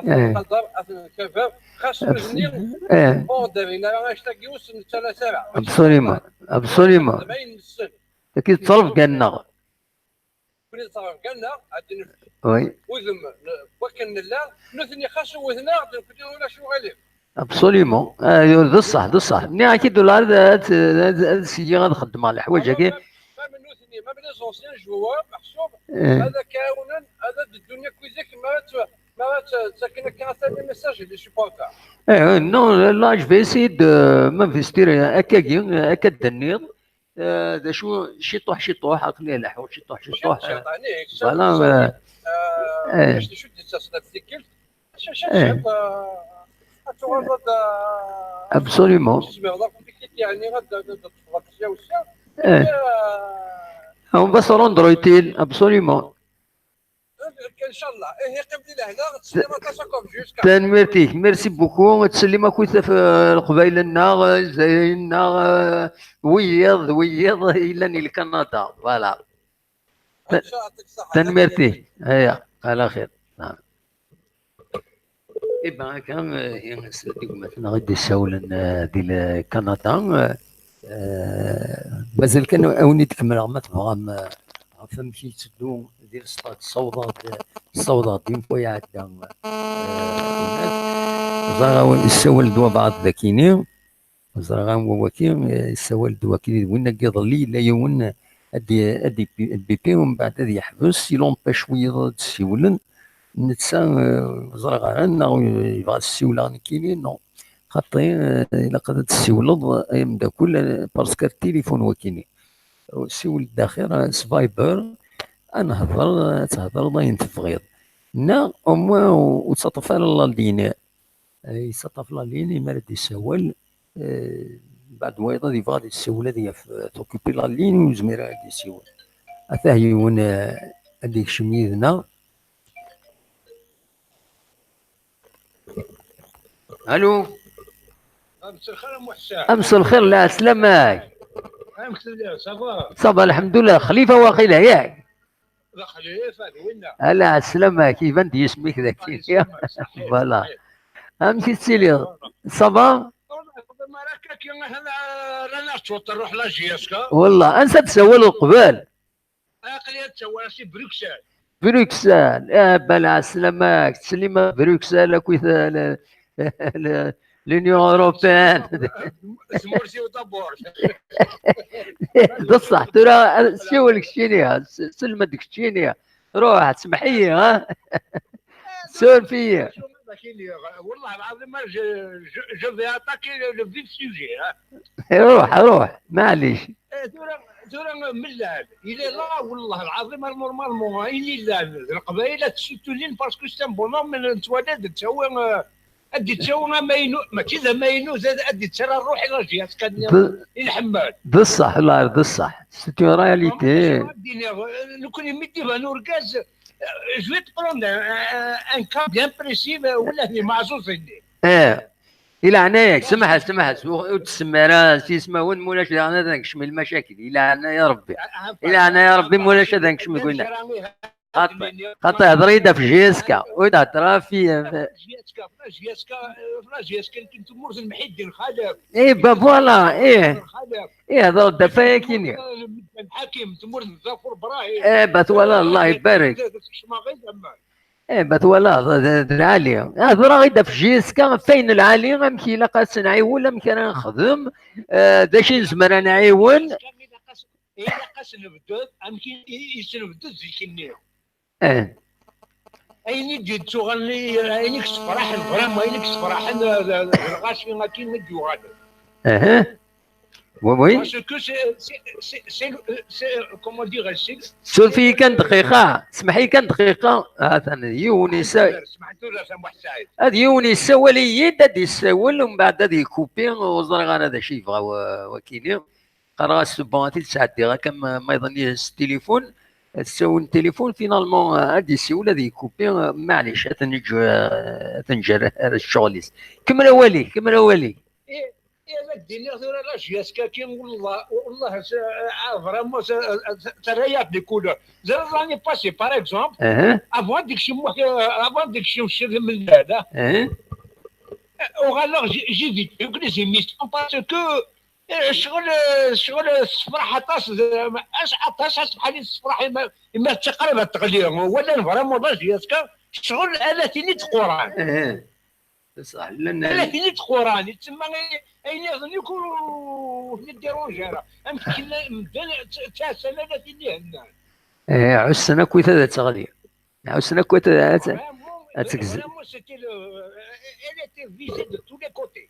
Eh. Xaṭer, xaṭer, xaṭer, xas nutni, Eh, ur d-rrin ara annect-agi ur sen-nettalas ara. Absolument. Absolument. D ayen nessen. Dagi d ttrebga-nneɣ. Win d ttrebga-nneɣ, ad nefk Oui. udem n wakken nella, nutni xas wwten-aɣ-d, nekkni ulac uɣilif. Absolument. Ah, d ṣṣeḥ, d ṣṣeḥ. Nniɣ-ak-id ula ad, ad, ad, ad syiɣ ad xeddmeɣ leḥwayeǧ-agi. Même nutni, même les anciens joueurs, meḥsub, Eh. Ad k-ɛawnen, ad d-ddun akk widak, mi ara tt-, mi ara tt-, ttaken akka atan les messages des supporters. Eh, non, là, je vais essayer de m'investir, euh, akkagi, euh, akka d-tenniḍ. Euh, d acu, ciṭuḥ, ciṭuḥ, aql-i leḥḥuɣ, ciṭuḥ, ciṭuḥ. Ciṭ, ciṭ, ɛni, Voilà, ciṭ, euh, euh, eh. acu d-yettas ɣef tikkelt? Ciṭ, ciṭ, Eh. ciṭ, euh, ad tuɣaleḍ ad, euh, Absolument. Tezmireḍ ad tikkelt, yeɛni, ad, ad, ad teṭṭfeḍ akya u sya. Eh. Euh, On va se rendre utile, absolument. Inchallah. Ihi, qqim di lehna, ttsellim aṭas akk ɣef Juska. Tanemmirt-ik, merci beaucoup. Ttsellim akk i taf-, Leqbayel-nneɣ, Izzayriyen-nneɣ, euh, wiyiḍ, wiyiḍ yellan i Lkanada. Voilà. Inchallah, yeɛṭik ṣṣeḥḥa. Tanemmirt-ik. Aya, ala xir. Naam. Eh ben, akka, eh, s-, d gma-tneɣ i d-issawlen, eh, di Lkanada, eh, eh, mazal kan a wen-id-kemmleɣ ma tebɣam, eh, ɣef amek i yetteddu di lestad, ssawḍeɣ-d, ssawḍeɣ-d une fois iɛedda, eh, ẓriɣ a wen-, issawel-d wabɛaḍ dagini, ẓriɣ a wawaki, eh, issawel-d waki d winna iḍelli, yella yiwen ad d-, ad d-, bipi, umbeɛd ad yeḥbes, il empêche wiyiḍ ad d-ssiwlen, netta, eh, ur ẓriɣ ara, neɣ yebɣa ad ssiwleɣ nekkini, non. Xaṭi, eh, ilaq ad d-ssiwleḍ, ay ameddakel, eh, parce que tilifun wakini. Siwel-d axir, eh, s Viber, ad nehḍer, ad thedreḍ ayen tebɣiḍ. Neɣ, au moins, ur, ur ttaṭṭaf ara la ligne. Eh, yettaṭṭaf la ligne, imi ara d-issawel, eh, mbeɛd wayeḍ ad yebɣu ad yessiwel, ad yaf, eh, t'occuper la ligne, ur yezmir ara ad yessiwel. Atah yiwen, eh, ad yekcem yid-neɣ. Allô? Mselxir a Muḥsin. Amselxir, lɛeslama-k. Amek telliḍ, ça va? Ça va, lḥemdullah. Xlifa waqila, yak? D Xlifa, d winna. Ala, ɛeslama-k, iban-d yisem-ik dagi. Yisem-ik, ṣaḥit, Voilà. ṣaḥit. Amek i tettiliḍ? Ça va? Rran-aɣ-d rran-aɣ-d cwiṭ, nruḥ la J S K. Wallah, ansa d-tsawaleḍ qbel? Aql-i ad tsawaleɣ si Bruxelles. Bruxelles, eh, bala ɛeslama-k, ttsellim a Bruxelles, akkit, eh, le, le, l'Union Européenne. Tmurt-iw d'abord. D ṣṣeḥ, tura, eh, siwel keččini, eh, s-, selmed keččini. Ruḥ, semmeḥ-iyi, ha? Surf-iyi. Wallah العظيم, je, je, je vais attaquer le, le vif sujet, hein. Ruḥ, ruḥ, maɛlic. Eh, tura, tura mlal. Il est là, والله العظيم, normalement, ayen yellan d Leqbayel ad t-ssutulin, parce que c'est un bonhomme, nettwali ad d-tawi, eh, ad d-tawi amaynu, mačči d amaynu, ad d-ttarra rruḥ i la J S K-nni i nḥemmel. D ṣṣeḥ, la, d ṣṣeḥ. C'est une réalité. Nekkni mi d-iban urgaz, eh, je vais te prendre un, un, un cas bien précis, wala d imeɛzuzen-nni. Eh. I leɛnaya-k, semmeḥ-as, semmeḥ-as, ur d-semmi ara s yismawen, mulac daɣen ad nkecm i lmacakil. I leɛnaya Rebbi. I leɛnaya Rebbi, mulac ad nkecm deg winna. Xaṭi, xaṭi, hḍer-iyi-d ɣef J S K, ur d-hḍer ɣef i. J S K, j s k j s k n tmurt n Mḥiddin Xalaf. Eh, ben voilà, eh. Eh, hḍer-d ɣef wayagi-nni. Lḥakim, tmurt n Zafur Brahim. Eh, ben twala, Allah ibarek. Eh, ma twalaḍ, d, d lɛali. Hḍer-aɣ-id ɣef J S K, ɣef wayen lɛali, amek ilaq ad s-nɛiwen, amek ara nexdem, eh, d acu i nezmer ad nɛiwen. Ilaq ad s-, ilaq ad s-nebded amek i, i, i s-nebded zik-nni. Eh. Ayen i d-yettuɣalen, ayen i yessefraḥen, vraiment, ayen i yessefraḥen, eh, d, d, d lɣaci akin i d-yuɣalen. Aha. Oui, oui. Parce que c'est, c'est, c'est, c'est le, c'est, comment dire, c'est le... Suref-iyi kan dqiqa, smeḥ-iyi kan dqiqa. Atan yiwen yessa-, ad yiwen yessawal-iyi-d, ad yessawel, umbeɛd ad yekupi, ur ẓriɣ ara d acu yebɣa wa-, wakini. Qqareɣ-as, bon, ad t-id-sɛeddiɣ akka ma, ma iḍen s tilifun, ad tessawel tilifun, finalement, ad d-yessiwel, ad yekupi, maɛlic, ad t-neǧǧ, ad t-neǧǧ ar, ar ccɣel-is. Kemmel awal-ik, kemmel awal-ik. Eh, eh, ad d-iniɣ tura la J S K-agi, wallah, wallah, s-, ah, vraiment, s-, ah, s-, terra-yaɣ-d les couleurs. Ẓriɣ l'année passée, par exemple, avant ad d-ikcem, euh, avant ad d-ikcem Ccix Lmellal, ah, uɣaleɣ, j'ai, j'ai vécu les émissions parce que, eh, ccɣel, eh, ccɣel, eh, tessefraḥ aṭas, eh, aṭas, aṭas, acḥal i tessefraḥ imi, imi d taqrib ad teɣli. Walan vraiment la J S K, ccɣel ala tin i d-teqquran. Ṣṣeḥ, llan ala tin i d-qquran, yettsemma ayen iḍen akk ur ten-id-iruj ara. Amek killa medden ttɛassan ala tin ihennan. Eh, ɛussen akkit ad teɣli. Ɛussen akkit ad, ad, ad tegzem. Vraiment, c'était le, elle était visée de tous les côtés.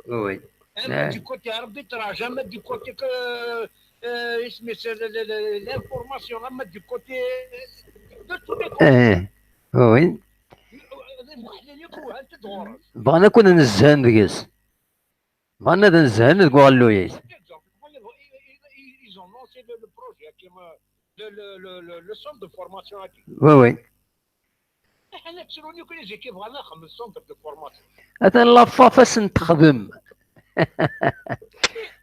Oui. Ama du côté arbitrage, ama du côté que, euh, isem-is, le, le, le, l'information, ama du côté, euh, de tous les côtés. Eh, oui. Bɣan akk ad nezzhen deg-s. Bɣan ad nezzhen deg uɣelluy-is. Ils ont lancé le, le projet, le, le, le, le, le centre de formation. Oui, oui. Atan la FAF ad sen-texdem.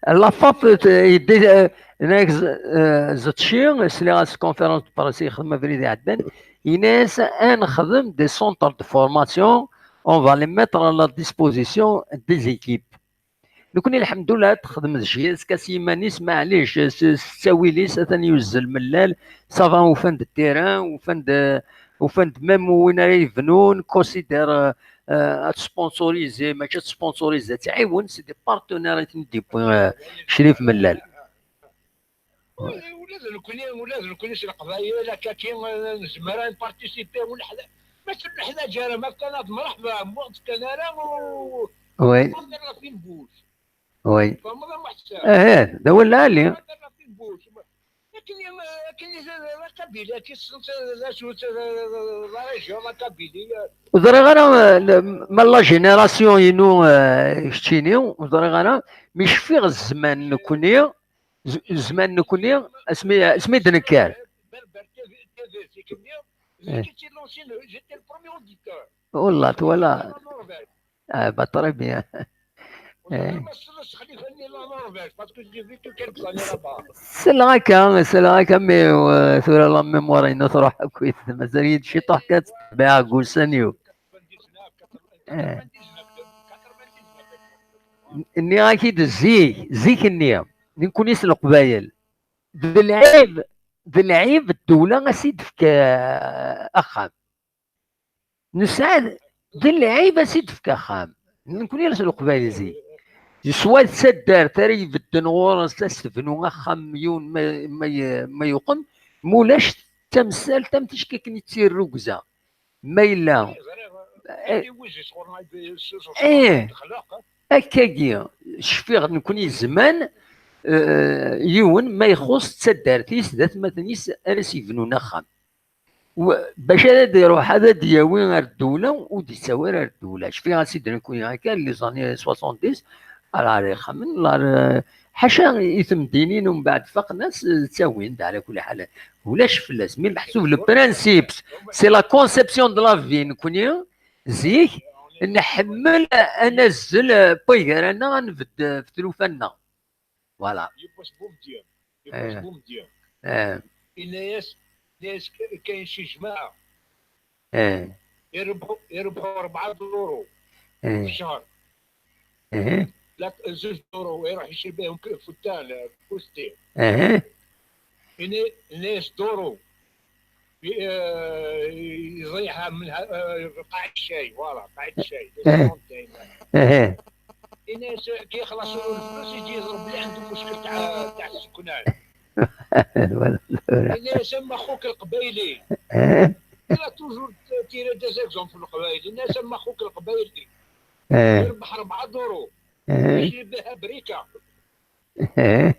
La FAF, euh, yeddi, euh, nek, euh, Zetci, sliɣ-as conférence de presse yexdem abrid iɛeddan, yenna-as ad nexdem des centres de formation, on va les mettre à la disposition des équipes. Nekni, lḥemdullah, ad texdem d J S K s yiman-is, maɛlic, s, s ttawil-is, atan yuzzel Mellal, ça va, ufan-d terrain, ufan-d, ufan-d même win ara yebnun, considère, euh, euh, ad tsponsoriser, mačči ad tsponsoriser, ad tɛiwen, c'est des partenaires i ten-id-yewwi, euh, Crif Mellal. Ula d nekni, ula d nekni s Leqbayel, akkaki, eh, nezmer ad npartisipi, ur neḥla-, ma ur neḥtaǧ ara, ma fkan-aɣ-d mṛeḥba, ma ur d-fkan ara, ur, oui, on est la fine bouche. Oui. Tfehmeḍ a Muḥ Ḥsen? Eh, eh, d awal lɛali. On est la fine bouche. Akken i, akken i, la Kabylie, akken i ssent d acu, la région, la Kabylie. Ur ẓriɣ ara, eh, ma la génération-inu, eh, keččini, ur ẓriɣ ara, mi cfiɣ zzman nekni, Z-, zzman nekni, asmi, asmi d-nekker. Wallah, twala. Ah, bah, très bien. Eh. Selleɣ akka, selleɣ akka, mais, euh, tura la mémoire-inu truḥ akkit. Mazal-iyi-d ciṭuḥ kan ttebbiɛeɣ deg ussan-iw. Eh. Nniɣ-ak-id zik, zik-nni, nekkni s Leqbayel. D lɛib, d lɛib ddewla a s-id-tefk, eh, axxam. Nesɛa d, d lɛib a s-id-tefk axxam. Nekkni s Leqbayel zik. Yeswa d taddart ara ibedden ɣur-s, a s-tebnu axxam yiwen ma, ma, ma yuqem, mulac tamsalt am ticki akken i d tirrugza. Ma yella. Eh, eh, akkagi. cfiɣ nekkni zzman, eh, yiwen ma ixuṣ d taddart-is, d atmaten-is ara s-yebnun axxam. Bac ara d-iruḥ ad d-yawi ar ddewla, ur d-ittawi ara ar ddewla. Cfiɣ-as-id nekkni akka, les années soixante-dix, ar, ar ixxamen, ar, eh, ḥaca i temdinin, umbeɛd faqen-as, eh, ttawin-d, ɛla kulli ḥal. Ulac fell-as. Mi meḥsub le principe, c'est la conception de la vie, nekkni, zik, nḥemmel ad nazzel, eh, paygar-nneɣ, ad nbedd, eh, ɣef tlufa-nneɣ. Voilà. Yiwwas Bumedya. Yiwwas Bumedya. Eh. Yenna-yas, yenna-yas k-, kayen si jmaɛa. Eh. Irebḥu, irebḥu rebɛa duru. Eh. Fi ccher. Eh. La, zuǧ duru, iruḥ yecri bihum k-, futtan, eh, fusti. Eh. Yenna-, yenna-yas duru. Eh, يضيعها منها، eh, قاعد الشاي، voilà، قاعد الشاي. Eh. Yenna-yas كي يخلص الفلوس يجي يضرب اللي عنده مشكل تاع، تاع السكنان. Voilà. Yenna-yas أما خوك القبايلي. Eh. Il a toujours tiré des exemples في القبايل. Yenna-yas أما خوك القبايلي. Eh. يربح أربعة دورو. Eh. يشري بها بريكة. Eh.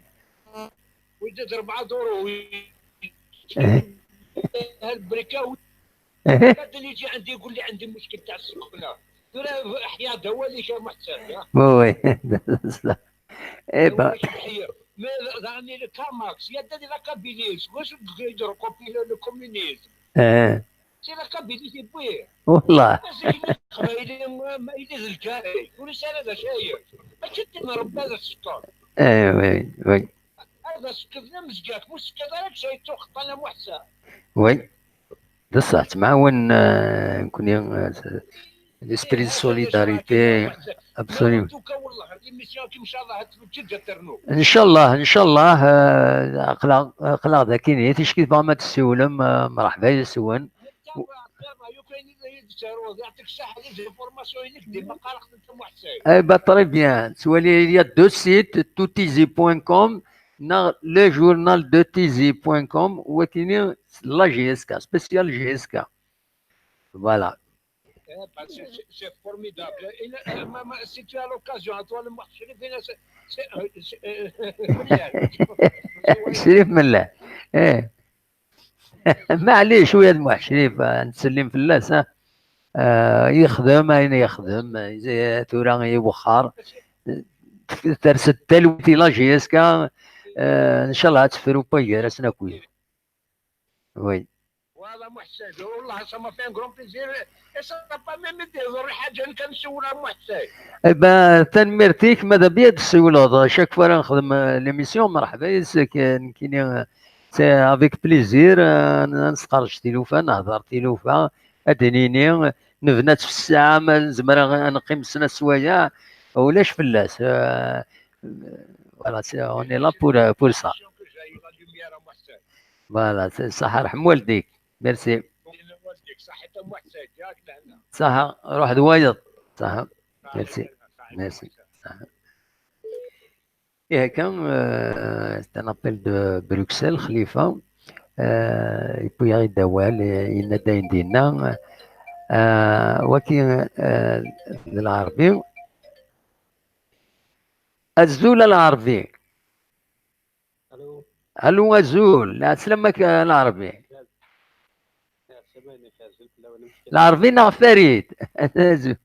ويزيد أربعة دورو وي-، Eh. هالبريكة و-، Eh. هذا اللي يجي عندي يقول لي عندي مشكل تاع السخونة. ترى أحيا دوالي يا محسن، يا. Oui, oui. Eh ben. دوالي شي بحير. Mais راني الكاماكس، يا دادي لا كابيليس، واش يديروا كوبي-، le communisme؟ Eh. C'est la Kabylie, c'est vrai. والله. بس إحنا قبايلي ما، ما إلي ذ الجاري. كل سنة ذا شاير. ماشي تم ربي هذا السكر. Eh, oui, oui. هذا السكر ذا مزقاك، مو السكر ذا راك شايتو خطانا محسن. Oui. بصح تمعاون، آه، نكوني، آه، l'esprit de solidarité. Absolument. دوكا والله l'émission كي إن شاء الله تجي ترنو. إن شاء الله، إن شاء الله، آه، أقلع، أقلع ذاكيني. تشكي بغا ما تسولم، آه، مرحبا يسون. يعطيك الصحة، les informations هناك ديما قالك أنت محسن. Eh ben, très bien. سوالي ليا deux sites, toutizi point com, نا le journal de tizi point com, وكيني la J S K, spécial J S K. Voilà. Eh ben, c'est, c'est, c'est formidable. Et là, euh, ma, ma, si tu as l'occasion, à toi, le Mouh Chérif, c'est, c'est, euh, c'est, euh, Chérif Mellah. Eh. معليش، ويا دموع شريف، آه، نتسلم في الله، ها. آه، يخدم، أين يخدم، زي تورا يوخر. ترس التلوث إلى جي اس كا. آه، إن شاء الله تفرو بيغير أسنا كوي. Oui. Voilà, Mouh Chérif, والله ça m'a fait un grand plaisir. Et ça n'a pas même été, ضروري حاجة كان نسولها Mouh Chérif. Eh ben, تنميرتيك، ماذا بيا تسولوض. Chaque fois نخدم، آه، l'émission، مرحبا يسك، آه، نكيني، آه، c'est avec plaisir، آه، نسقرش تلوفة، نهضر تلوفة، أدنيني، نبنات في الساعة، ما نزمر نقيم سنة سوايع، ولاش فلاس. آه، voilà, c'est, on est là pour, pour ça. Voilà, c'est، صحة رحم والديك. Merci. صحة، روح دوايض. صحة. Merci. Merci. صحة. إيه هكا، آه، c'est un appel de Bruxelles, خليفة. آه، يبويا غير دوال، آه، ينا داين دينا. آه، وكي، آه، العربي. أزول العربي. ألو. ألو، أزول. لا، سلمك، آه، العربي. العربي نغ فريد. أزول.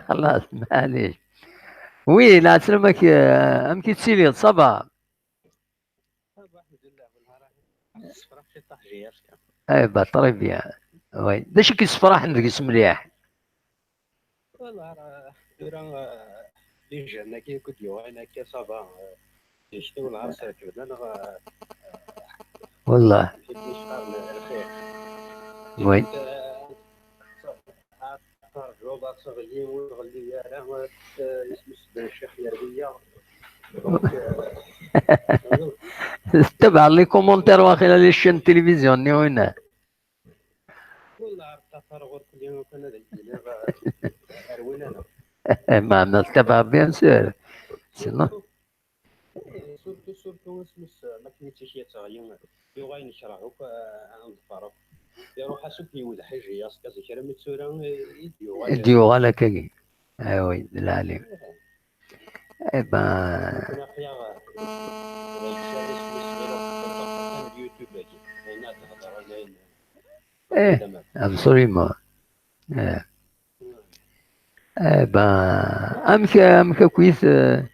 خلاص، معليش. Oui, لا، سلمك، آه، أمك تسيلي، صبا. صبا، الحمد لله، والله راه الصفرة في طاح جي اس كا. إيه با، très bien. Oui. دا شي كيصفر، حنا ديك مليح. والله راه، راه، آه، les jeunes كي كنت يوغان هكا، صافا، آه، يشتي والعرس ركبنا، أنا، آه، والله. الخير. Oui. آه، صافا، آه، ترجو الله تغلي وتغلي يا راه، آه، اسم السبان الشيخ يا بيا. Donc، آه، تبع les commentaires واخيرا les chaînes télévision، ني وين؟ والله عرفت أثر غير كل يوم كان هذا يدير، آه، أروين أنا. ما عملت تبع، bien sûr. Sinon. Surtout، surtout، اسمس، ما كنيتيش يا تغيين. يوغا ينكره، آه، نظفره. يروح أسوك يوضح يجي ياسك، أزي كرا متسورة، آه، يديوغا. يديوغا لك، أكيد. Ah oui, d lɛali. Eh ben, eh, absolument. Eh. Eh ben, amek, amek akkit, eh,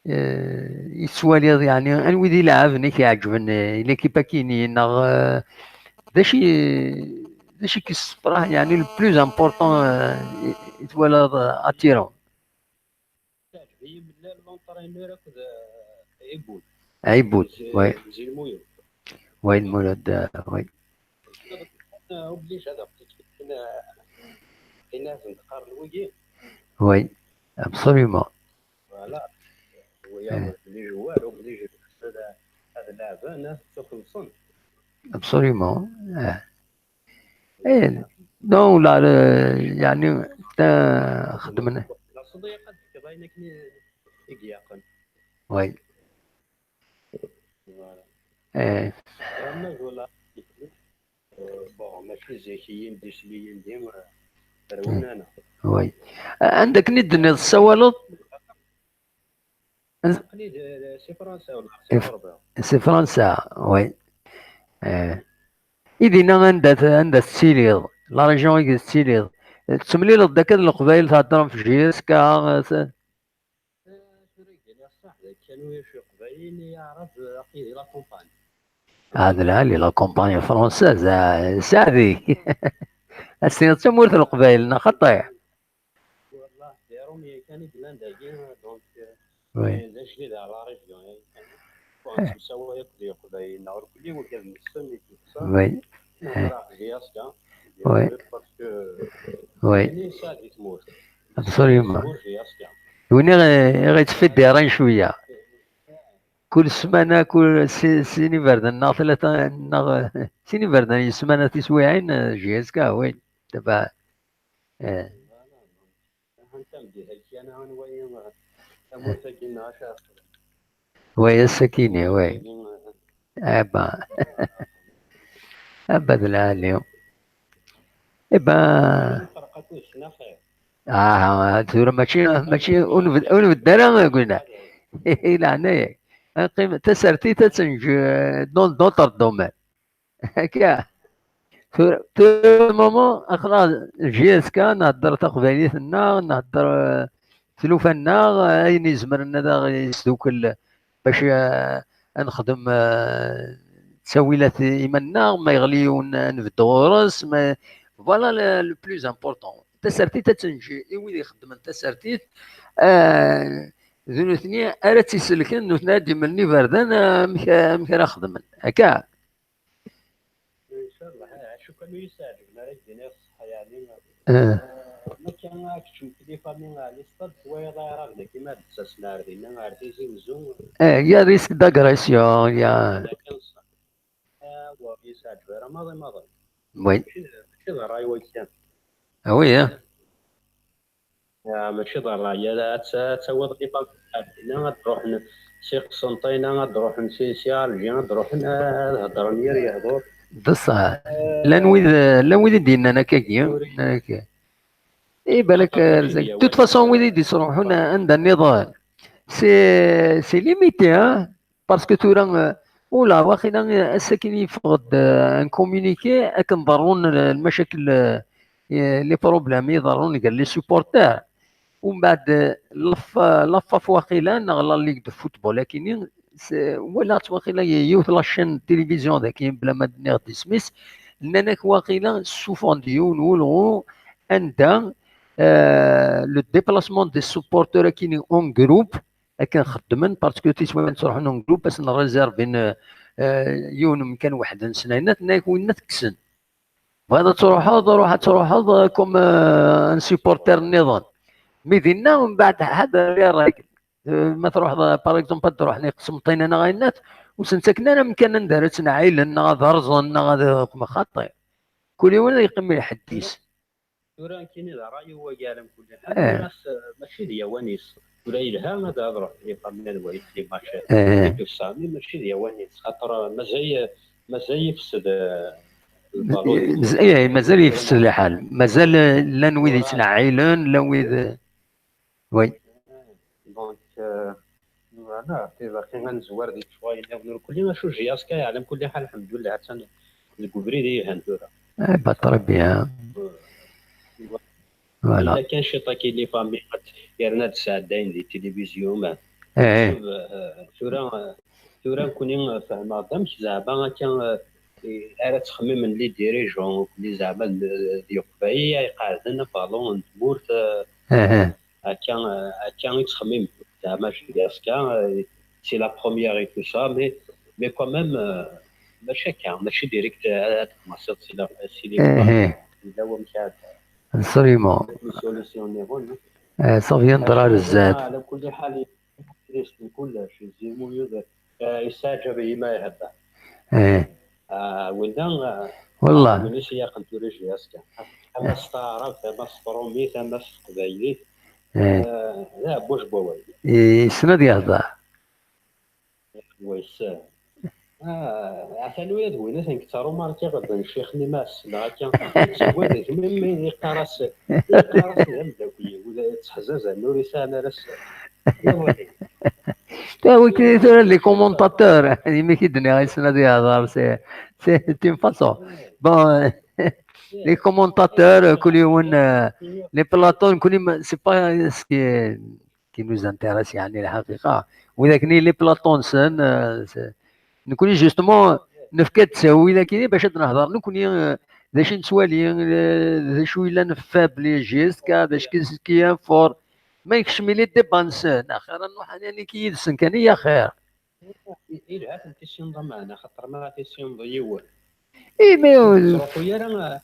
eh, yettwaliḍ, yeɛni, anwa i d ileɛben i k-iɛeǧben, eh, i l'équipe akini, neɣ, eh, d acu i, d acu i k-yessefraḥ, yeɛni, le plus important, eh, i, i twalaḍ, eh, attirant? Teɛǧeb-iyi mliḥ l'entraîneur akked, eh, Iboud. Iboud, oui. Zilmuyud. Oui, Lmulud, eh, oui. Eh, obligé ad aɣ-t-id-fken, eh, ayen ad sen-d-qqaren wigi. Oui, absolument. Voilà. Wiyaḍ, eh, les joueurs obligés ad, ad leɛben, ad ttuxellṣen. Absolument. Eh. Eh, non, la, eh, yeɛni, ta, xedmen. La Ṣadiq ad d-tefkeḍ ayen akken i, i ilaqen. Oui. Voilà. Eh. Ramaz wala, eh, bon, mačči zik i yimdisliyen di, eh, rwin-aneɣ. Oui. Eh, anda akken i d-tenniḍ tessawaleḍ? Aql-i d, d, si Fransa, wala si F-, Fransa. Si Fransa, oui. Eh. I dinna anda t-, anda tettiliḍ, la région i tettiliḍ, tettemlileḍ-d akka d Leqbayel, theddrem f J S K, eh, s-, eh, tura i d-iniɣ ṣṣeḥ, d akken ulac Iqbayliyen, i Aɛrab, aql-i di la campagne. Ah, d lɛali, la campagne française, ah, saɛdi. Ad s-tiniḍ d tamurt n Leqbayel, neɣ xaṭi? Wallah, d Irumyen kan i yellan dagi, donc, euh, oui, d ajdid ar la région. Bon, eh, nettemsaway akked Iqbayliyen, neɣ irkelli wigad-nsen i d-yeṭṭsen. Oui. Nehder ɣef J S K, oui, parce que, oui, ayen yesɛa di tmurt. Absolument. Tmurt J S K. Win i ɣ-, i ɣ-yettfiddiren cwiya. Kul ssmana, kul si-, sin iberdan neɣ tlata, neɣ sin iberdan i ssmana tiswiɛin, eh, J S K, oui. Taba-, Eh. Ahan tameddit-agi kan, ahan wayi, tamurt-agi-nneɣ acu ara texdem. Wayi ass-akini, wayi. Tameddit-agi, eh. Eh ben. Eh ben, d lɛali. Eh ben. Nferq akk deg-sen axir. Ah, tura mačči, mačči, ur nbed-, ur nbeddel ara, qulna. I leɛnaya-k. Ad neqqim, tasertit ad tenǧ, eh, dans d'autres domaines. Akka. Tura, tura, moment, aql-aɣ J S K, nhedder taqbaylit-nneɣ, nhedder, eh, tlufa-nneɣ, eh, ayen izemren ad aɣ-yesdukel bac, eh, ad nexdem, eh, ttawilat iman-nneɣ, ma yeɣli yiwen, eh, ad nbeddu ɣur-s, ma, voilà le, le plus important. Tasertit ad tenǧ i wid ixeddmen tasertit, eh, d nutni ara tt-iselken, nutni ara d-imlen iberdan, eh, amek, amek ara xedmen. Akka. Inchallah, eh, acu kan ur yi-s-ɛeǧben ara, ad k-d-iniɣ ṣṣeḥḥa, yeɛni, eh, ma akka ad keččmen téléphone, eh, les stades, twayeḍ aɛrab dagi ma d-ttasen ar dinna, ar Tizi Wezzu. Eh, il y a risque d'agression, il y a. Ah, ur yi-s-ɛeǧben ara maḍi, maḍi. Oui. Mačči d, mačči d ṛṛay wagi. Ah oui, hein. Ah, mačči d ṛṛay, ad, ad t-, ad tawiḍ les ballons ar dinna, ad d-ruḥen si Qsenṭina, ad d-ruḥen si, si Alger, ad d-ruḥen, ah, ad heddren yir yehdur. D ṣṣeḥ. Eh, llan wid, llan wid i d-yennan akkagi, ur nnan akka. Eh, balak, eh, de toute façon, wid i d-yesruḥun anda nniḍen, c'est, c'est limité, hein. Parce que tura, euh, ula, waqila, euh, ass-akin yeffeɣ-d, euh, un communiqué akken ḍerrun, euh, lmacakel, euh, euh, les problèmes i ḍerrun gar les supporters. Umbeɛd, euh, la F-, la FAF waqila, neɣ la Ligue de football, akini, s-, walaɣ-tt waqila y-, yiwet la chaîne de télévision daki, bla ma d-nniɣ d isem-is, nnan-ak waqila ssufɣen-d yiwen n ulɣu anda, euh, le déplacement des supporters akini en groupe, akken xeddmen, parce que tiswiɛin ttruḥun en groupe, ad sen-réservin, euh, euh, yiwen umkan weḥd-nsen, ayen tenna-yak winna tekksen. Tebɣiḍ ad truḥeḍ, ruḥ ad truḥeḍ, euh, comme, euh, un supporter nniḍen. Mi dinna, mbeɛd ḥader les règles. Euh, ma truḥeḍ, euh, par exemple, ad d-ruḥen i Qsenṭina neɣ ayennat, ur sen-ttaken ara amkan anda ara ttneɛɛilen, neɣ ad rẓen, neɣ ad, euh, xaṭi. Kul yiwen ad yeqqim i lḥedd-is. Tura nekkini d ṛṛay-iw wagi, ɛla mkul ḥal. Eh. Nniɣ-as, eh, mačči d yawan-is. Tura yelha ad, ad ruḥen les familles ad walin les matchs. Eh. Akken tesɛa, mais mačči d yawan-is. Xaṭer, eh, mazal, mazal yefsed, eh, Maz- eh, mazal yefsed lḥal. Mazal, eh, llan wid yettneɛɛilen, llan wid, eh, oui. Donc, euh, voilà, c'est vrai, ad nezwar di lecɣal-nniḍen ur kulli, acu J S K yeɛlem kulli ḥal, lḥemdullah, attan deg ubrid i yelhan tura. Eh, bah, très bien. Voilà. Yella kan ciṭ akka les familles yerna ad sɛeddayen di tilivizyu, ma eh, tura, tura nekkni fehmeɣ-d amek zeɛma akka, eh, ara ttxemmimen les dirigeants, nekkni zeɛma d, d Leqbayel ay iqeɛden abalun n tmurt, eh, eh, akka, eh, akka i ttxemmimen. Zeɛma J S K, eh, c'est la première et tout ça, mais, mais quand même, eh, mačči akka, mačči direct, eh, ad tqemseḍ si la, si les, eh, yella wamek ara Absolument. Une solution niḍen. Eh, ça viendra de Z. Ala kulli ḥal, kullec, Zimuyud, eh, yessaɛǧab-iyi ma ihedder. Eh. Ah, wina, eh, wallah. Wina i s-ilaqen tura J S K. Ama s taɛrabt, ama s trumit, ama s teqbaylit. Eh. Eh, d aɛebbuj n wawal. Yessen ad yehder. Wis. Ah, atan ula d win atan yettaru markiɣ Ben Ccix-nni ma ssneɣ akka. Yettagad-it, mi, mi yeqqar-as, yeqqar-as d ameddakel-iw, ula d teḥzaza-nni ur yesɛan ara s-, iḍelli. Ta, wi k-, tura les commentateurs, imi k-id-nniɣ yessen ad yehder, c'est, c'est une façon. Bon, les commentateurs, kul yiwen, euh, les plateaux, kul yiwen, c'est pas ce qui est qui nous intéresse, yeɛni, lḥaqiqa. Widak-nni les plateaux-nsen, euh, c'est, nekkni, justement, nefka-d ttawil akkin bac ad nehder nekkni, euh, d acu i nettwali, euh, d acu yellan faible i J S K, d acu qui, qui est fort. Ma yekcem les débats-nsen, axir ad nruḥ anani yid-sen kan, i axir. I, ilha ad ten-tissineḍ ameɛna, xaṭer ma ad tissineḍ yiwen. Eh, mais, euh, yettruḥu ara,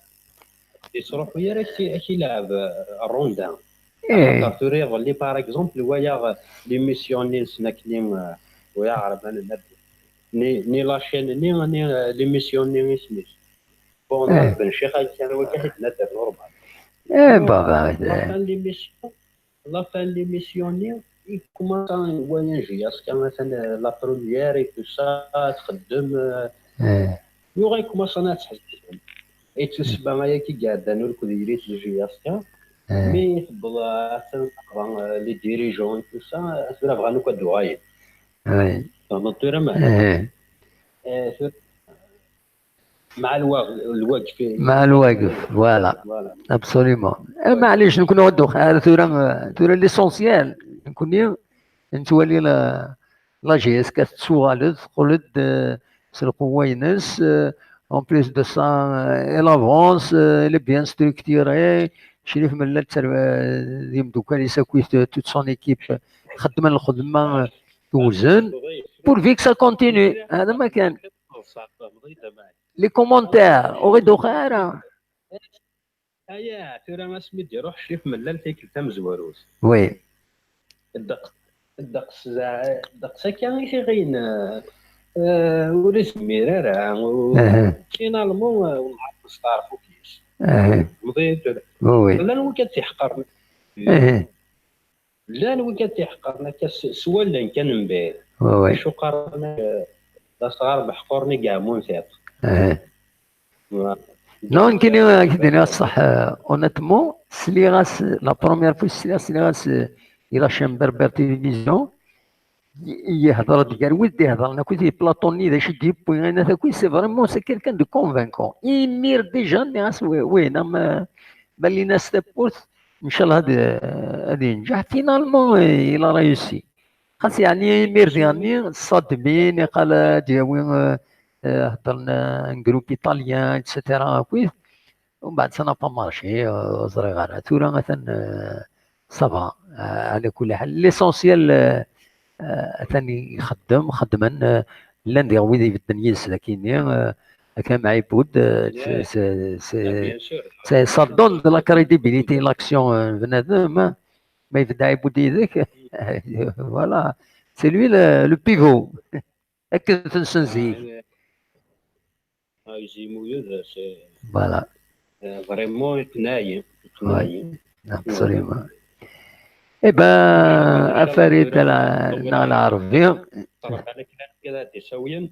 yettruḥu ara ak-, ak-ilɛeb, euh, ronda. Eh. Axaṭer tura iḍelli, par exemple, walaɣ, euh, l'émission-nni-nsen akkenni, euh, walaɣ ɣer ma nenna-d. Ni, ni la chaîne-nni, ni, euh, l'émission-nni isem-is. Bon, eh. Ben Ccix akka, wagi i d-nadder normal. Eh, baba, la fin de l'émission, la fin de l'émission-nni, i commence à envoyer J S K, atan, euh, la première et tout ça, txeddem, euh, eh. Yuɣal commence à teḥzin. Et tout ça, ben, ayagi i iɛeddan ur d-yelli J S K. Eh. Mi tewweḍ, euh, atan, euh, les dirigeants et tout ça, euh, tura bɣan akk ad d-uɣalen. Oui. Tfehmeḍ tura ma? Eh. Eh, tura, مع الوقت، الوقت. مع الوقت، voilà. Voilà. Absolument. Eh, maɛlic, nekkni ur d-nuɣal ara tura, tura l'essentiel, nekkni nettwali la, la J S K tettuɣal-d, teqqel-d, euh, s lqewwa-ines, euh, en plus de ça, euh, elle avance, euh, elle est bien structurée. Crif Mellal d, euh, d yimeddukal-is akkit, euh, toute son équipe, euh, xeddmen lxedma, euh, tewzen. Pourvu que ça continue. Hada ma kan. Les commentaires, ur d-nuɣal ara. Aya, tura asmi d-iruḥ Crif Mellal tikkelt tamezwarut. Oui. Ddeqs, ddeqs, ddeqs akka i t-iɣin, euh, ur izmir ara, u-, aha, finalement, euh, wallah nesteɛref akk yes. Aha. Mḍi tura. Oui, oui. Llan wid ad t-iḥqaren. Aha. Llan wid ad t-iḥqaren akka s, s wallen kan mbeɛd. Oui, oui. Acu qqaren, euh, d asɣar meḥquren i yeɛmun tiṭ. Aha. Voilà. Non, nekkini, ad k-d-iniɣ ṣṣeḥ, euh, honnêtement, sliɣ-as, la première fois sliɣ, sliɣ-as, euh, i la chaîne Berbère Télévision, i, i yehder-d gar wid d-ihedren akk, di plateau-nni, d acu i d-yewwi, ayen akk, c'est vraiment, c'est quelqu'un de convaincant. Imir déjà, nniɣ-as, oui, oui, non, ma, ma lin-as tawwurt, ncallah ad, ad yenǧeḥ. Finalement, euh, il a réussi. Xas yeɛni imir diɣenni ṣṣadmin, iqal ad d-yawi, euh, euh, heddren, euh, un groupe italien, et cetera akkit. Umbeɛd ça n'a pas marché, euh, ur ẓriɣ ara. Tura atan, euh, ça va. Euh, ɛla kulli ḥal. L'essentiel, euh, euh, atan ixeddem, xeddmen, euh, llan diɣ wid ibedden yid-s dagi-nni, euh, akka Mɛibud, euh, c'est, c'est, c'est, c'est, ça donne de la crédibilité, l'action, euh, bnadem, hein. Ma yebda Ɛibud yid-k, voilà, c'est lui le, le pivot. Akken tensen zik. Ah, Zimuyud, c'est, voilà, euh, vraiment iqneɛ-iyi, iqneɛ-iyi. Oui, absolument. Eh ben, a Farid, neɣ Lɛerbi. Ṭṭerf ala kra ad d-isawyen.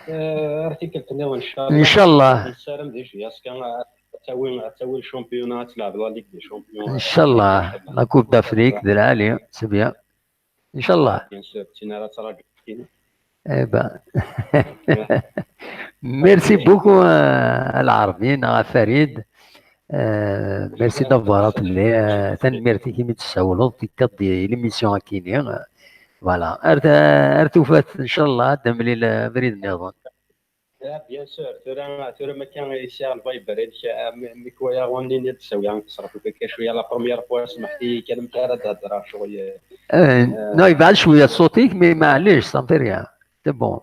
Eh, ar tikkelt nniḍen, ncallah. Ncallah. Nessaram di juillet kan ad tawi, ad tawi le championnat, ad tleɛb la Ligue des Champions. Ncallah. La Coupe d'Afrique, d lɛali, c'est bien. Ncallah. Bien sûr, d tin ara ttṛaǧuɣ. Eh ben. Merci beaucoup, euh, a Lɛerbi, neɣ a Farid. Euh, merci d'avoir appelé. Euh, tanemmirt-ik imi d-tessawleḍ, tekkiḍ-d i l'émission akini. Euh, voilà. Ar ta-, ar tufat, ncallah, ad d-nemlil, euh, abrid nniḍen. Ah, bien sûr. Tura, tura ma kan i sɛiɣ le Viber, eh, mi, mi k-walaɣ ur nnin ad d-sawi, ad d-sserfu cwiya. La première fois, smeḥ-iyi kan, amek ara d-heddreɣ ccɣel, eh, eh, non, yebɛed cwiya ṣṣut-ik, mais maɛlic, ça ne fait rien. C'est bon.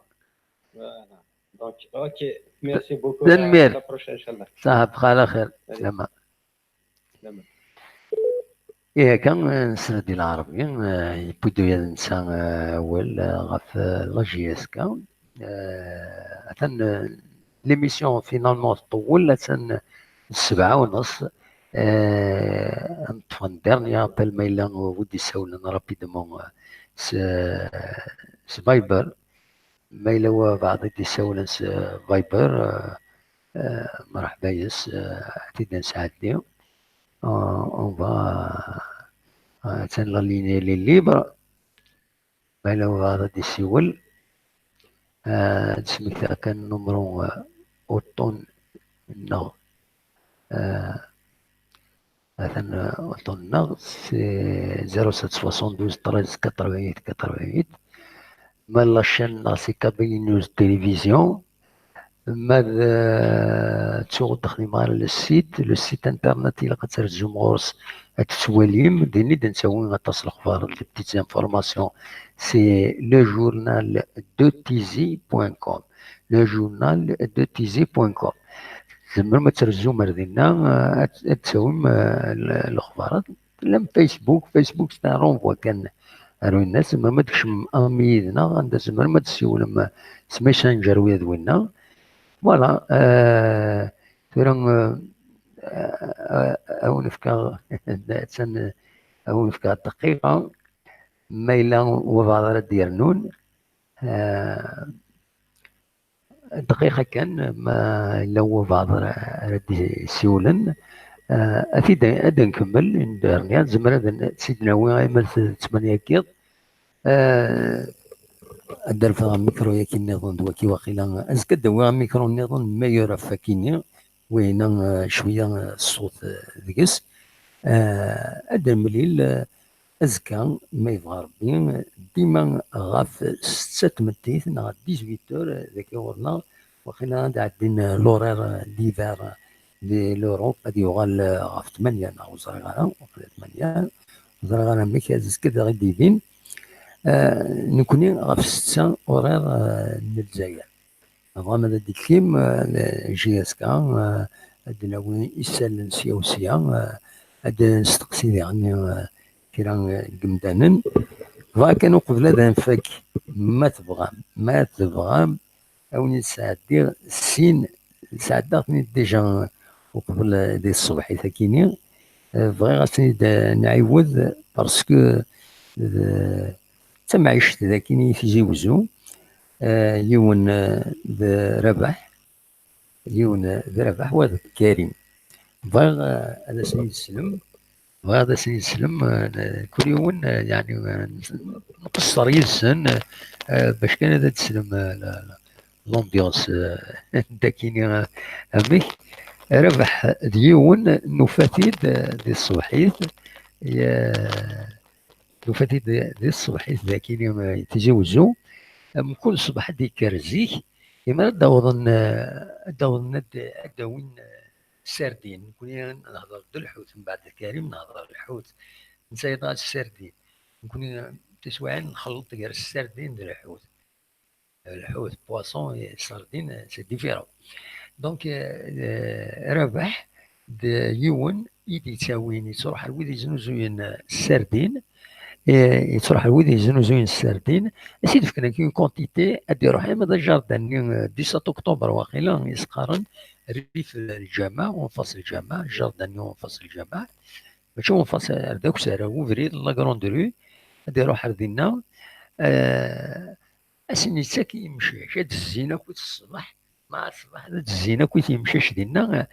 Voilà. Donc, ok. Merci beaucoup. Tanemmirt. À la prochaine, ncallah. Saḥa, bxir axir. Allez. Salama. Salama. Ihi akka, eh, nesla-d i Lɛerbi, eh, yewwi-d uya d netta, eh, awal, eh, ɣef, eh, la J S K. Eh, atan, eh, l'émission finalement tṭewwel, atan d ssebɛa u nneṣ. Eh, ad neṭṭef un dernier appel ma yella wi d-isawlen rapidement, eh, s, s Viber. Ma yella walbeɛḍ i d-isawlen s, eh, Viber, eh, eh, mṛeḥba yes, eh, ad t-id-nesɛeddi. Eh, on va, eh, attan la ligne elle est libre. Ma yella walbeɛḍ ad d-isiwel, eh, ad d-smektiɣ kan numru, eh, uṭṭun-nneɣ. Eh, atan, eh, uṭṭun-nneɣ, c'est zéro sept soixante-douze treize quatre-vingt-huit quatre-vingt-huit. Ma la chaîne-nneɣ, c'est Kabylie News Télévision. Ma d, eh, ttuɣ ur d-xdimeɣ ara le site, le site internet ilaq ad trezzum ɣur-s, ad tettwalim, din i d-nettawi aṭas lexbar, des petites informations. C'est le journal de tizi point com. Le journal de tizi point com. Tzemrem ad trezzum ar dinna, eh, ad, ad tawim, eh, l-, lexbarat. Tellam Facebook, Facebook c'est un renvoi kan ar winna, tzemrem ad tkecmem ami yid-neɣ, anda tzemrem ad tessiwlem, eh, s Messenger ula d winna. Voilà, eh, tura, eh, eh, ad wen-fkeɣ, attan, ad wen-fkeɣ dqiqa, ma yella walbeɛḍ ara d-yernun, eh, dqiqa kan, ma yella walbeɛḍ ara, ara d-isiwlen, eh, ad t-id-, ad nkemmel, une dernière, nezmer ad n-, ad tt-id-nawi arma d ttmanya n yiḍ. Eh, ad d-rfeɣ amikru-yaki nniḍen d waki waqila. Azekka ad d-awiɣ amikru nniḍen meilleur ɣef wakini. Wihina, eh, cwiya, eh, ṣṣut, eh, deg-s. Eh, ad d-nemlil, eh, azekka, ma yebɣa Rebbi, dima ɣef setta tmeddit neɣ dix-huit heures, dagi ɣur-neɣ. Waqila ad d-ɛeddin, eh, l'horaire, eh, d'hiver, eh, di l'Europe, ad yuɣal, eh, ɣef tmanya neɣ ur ẓriɣ ara, waqila tmanya. Ur ẓriɣ ara amek, azekka ad aɣ-d-ibin. Eh, nekkni ɣef setta horaire, eh, n Lezzayer. Bɣam ad d-ikkim, eh, J S K, eh, ad d-nawi isallen sya u sya, eh, ad d-nesteqsi diɣen, eh, kra, eh, n yimdanen. Bɣa kan uqbel ad nfak, ma tebɣam, ma tebɣam, ad wen-id-sɛeddiɣ sin, sɛeddaɣ-ten-id déjà uqbel, eh, di tṣebḥit akini. Eh, bɣiɣ ad ten-id, eh, nɛiwed parce que, eh, d tamɛict dagi i Tizi Wezzu. Eh, yiwen, eh, d Rabaḥ, yiwen, eh, d Rabaḥ, wa d Karim. Bɣiɣ, eh, ad asen-id-slem, bɣiɣ ad asen-id-slem, eh, kul yiwen, eh, yeɛni, eh, nqeṣṣer yid-sen, eh, eh, bac kan ad d-slem, eh, la, la, l'ambiance, eh, dagini, eh, amek. Rabaḥ d yiwen, nufa-t-id, eh, di tṣebḥit, eh, nufa-t-id di tṣebḥit dagini, eh, Tizi Wezzu. Eh, mkul ṣṣbeḥ ad d-yekker zik, imi ad d-awḍen, eh, ad d-awḍen ad d-, ad d-awin, eh, sardin. Nekni nehḍer d lḥut, mbeɛd Karim nehḍer lḥut, netta yeḍra-d sardin. Nekni, eh, tiswiɛin nxelleṭ gar sardin d lḥut. Lḥut, poisson et sardine, c'est différent. Donc, euh, euh, Rabaḥ d yiwen i d-yettawin, yettruḥ ar wid yeznuzuyen, euh, sardine, et yettruḥ ar wid yeznuzuyen sardine, ad s-id-fken une quantité, ad d-iruḥ arma d jardin-nni, euh, dix-sept octobre waqila, i s-qqaren Rrif Lǧameɛ, en face Lǧameɛ, jardin-nni en face Lǧameɛ, mačči en face, ar d akessar, ar ubrid, la grande rue, ad d-iruḥ ar dinna, euh, Ad sen-yettak i yimcac, ad d-zzin akkit ṣṣbeḥ, ma ṣṣbeḥ ad d-zzin akkit yimcac dinna,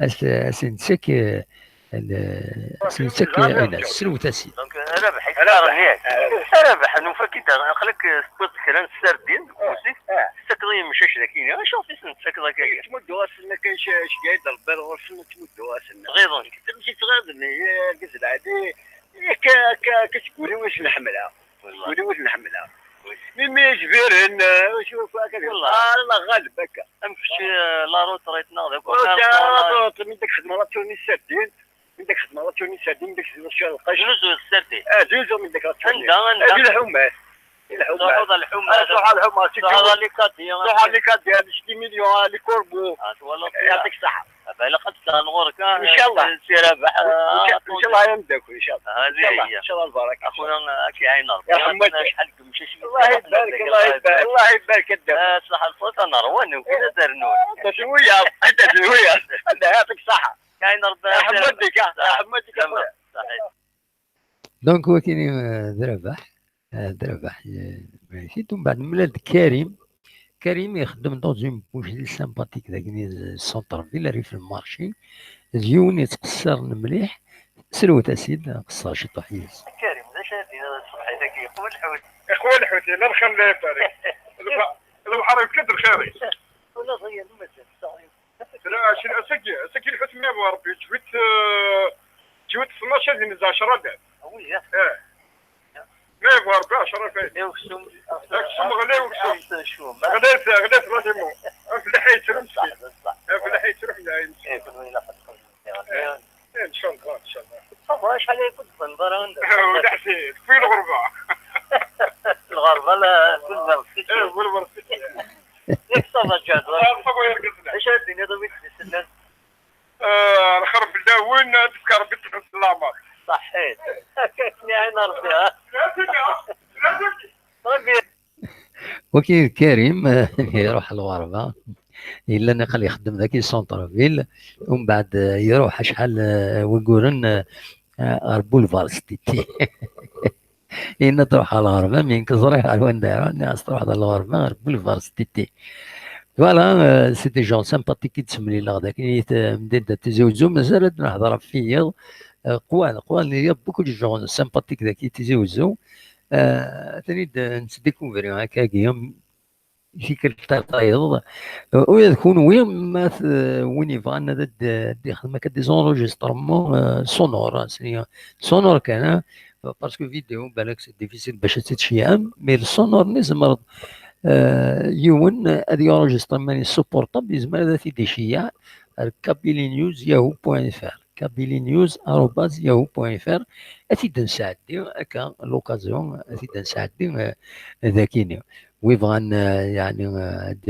ad s-, ad sen-yettak, eh, ad s-, ad sen-yettak, eh, ayen, srewt-as-id. Donc, Rabaḥ, Rabaḥ, nufa-k-id, aql-ak tewwiḍ kra n ssardin deg ufus-ik, tettakeḍ i yimcac dagi, acu i sen-tettakeḍ akka? Ttmudduɣ-asen akka, c-, ceggeɛ-d Rebbi ɣur-sen, ttmudduɣ-asen. Ɣiḍen. Amek i ttɣiḍen, argaz lɛali, akka, akka, akka seg wul-iw i sen-ḥemmleɣ. Wali ur ten-ḥemmleɣ. Mimi yezbiren, eh, acu akka, Allah ɣaleb akka. Am kečč, eh, la retraite neɣ d akk. La retraite, mi dak xedmeɣ la tournée sardine, mi dak xedmeɣ la tournée sardine, mi dak xedmeɣ cwiya lqac. Znuzu sardine. Ah, znuzu mi dak la tournée. Anda, anda? Ah, di lḥumat. Di lḥumat. Truḥeḍ ɣer lḥumat. Ah, truḥ ɣer lḥumat. Truḥeḍ ɣer les caddies, truḥ ɣer les caddies, les mille millions, les corbeaux. Ah, twalaḍ. Yeɛṭik ṣṣeḥḥa. Aba ilaq ad d-sɣen ɣur-k, ah, Incallah. Si Rabaḥ, ah, Incallah, ay ameddakel, incallah. Ah, incallah, incallah, lbaraka. Axuna, ad k-iɛin Rebbi. Acḥal n yemcac. Allah ibarek, Allah ibarek, Allah ibarek, a dda. Ah, ṣṣeḥ lfut, ad nerwan, nekkin ad rnun. Ad d-asen wiyaḍ, ad d-asen wiyaḍ. Ad d-, yeɛṭik ṣṣeḥḥa. Iɛin Rebbi. Aḥemmed-ik, ah, aḥemmed-ik, a xuya. Ṣaḥit. Donc, wakini, euh, d Rabaḥ. Ah, d Rabaḥ, eh, mačči. Umbeɛd nemlal-d Karim. Karim ixeddem dans une boucherie sympathique dagi di centre-ville, rrif n lmarci. D yiwen yettqeṣṣiren mliḥ. Srewt-as-id, qeṣṣer ciṭuḥ yis. Karim, d acu ara d-tiniḍ i tṣebḥit-agi? Iqwa lḥut. Iqwa lḥut, yella lxir, la ibarik. Lba-, lebḥer yefka-d lxir-is. Ula d aya, mazal. Tura, ass-agi, ass-agi lḥut ma yebɣa Rebbi, ǧwit, eh, ǧwit tnac ad inez ɛecra dad. Ah oui, eh. Ma yebɣa Rebbi ɛecra fayda. Aksum, aksum, ɣlay uksum. Ɣlayet, ɣlayet la limo. Afellaḥ yettru meskin. Afellaḥ yettru meskin. Eh, incallah, incallah. Acḥal ay ken-tebɣiḍ ara anda? Ulaḥ, tekfi lɣerba. Lɣerba, la, lɣerba. Eh, lɣerba. Yak ṣaba ǧahed. Ah, ṣaba yergezna. Acu ara d-tiniḍ i wid d-isellen? Ah, lxir fell-awen, ad d-yefk Rebbi ddunit n leɛmer. Ṣaḥḥit. Akka i ken-iɛin Rebbi, ha? Rebbi. Waki d Karim, eh, iruḥ ɣer lɣerba. Yella niqal ixeddem dagi centre-ville, umbeɛd, eh, iruḥ acḥal, eh, wagguren, eh, ɣer boulevard Sititi. Yenna truḥ ɣer lɣerba, mi nekk ẓriɣ ɣer wanda ara, nniɣ-as truḥ ɣer lɣerba, ɣer boulevard Sititi. Voilà, euh, c'est des gens sympathiques i d-semlileɣ dagi, i t-, mdida Tizi Uzzu, mazal ad nehḍer ɣef wiyaḍ, euh, qwan, qwan, il y a beaucoup de gens sympathiques dagi Tizi Uzzu. Euh, atan-id, euh, nettdikuvri akkagi, tikkelt tayeḍ. Euh, ula d kunwi, ma t-, win yebɣan ad d-, ad d-ixdem akka des enregistrements, euh, sonores, hein, c'est-à-dire sonore kan, hein, parce que vidéo, balak, c'est difficile bac ad tt-id-tceyyɛem, mais le sonore-nni tzemreḍ, euh, yiwen ad yenregistre iman-is s uportable, yezmer ad t-id-iceyyeɛ ar kabylie news yahoo point F R. kabylie news arobase yahoo point F R, ad t-id-nesɛeddi akka, l'occasion, ad t-id-nesɛeddi, euh, dagini. Wi bɣan, euh, yeɛni, euh, ad,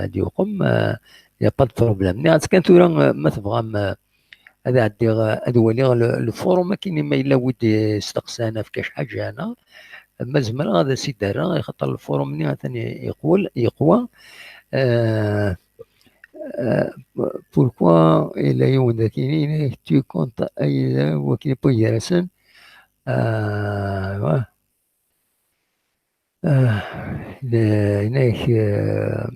ad yuqem, euh, y a pas de problème. Nniɣ-as kan tura, euh, ma tebɣam, euh, ad ɛeddiɣ, euh, ad waliɣ le, le forum akkin, ma yella wi d-isteqsan ɣef kra ḥaǧa-nneɣ, ma zemreɣ ad as-id-rreɣ, axaṭer le forum-nni atan yeqwel, yeqwa. Euh, Euh, pourquoi il y a une, tu comptes, euh, euh, ouais. Euh, le, le, euh,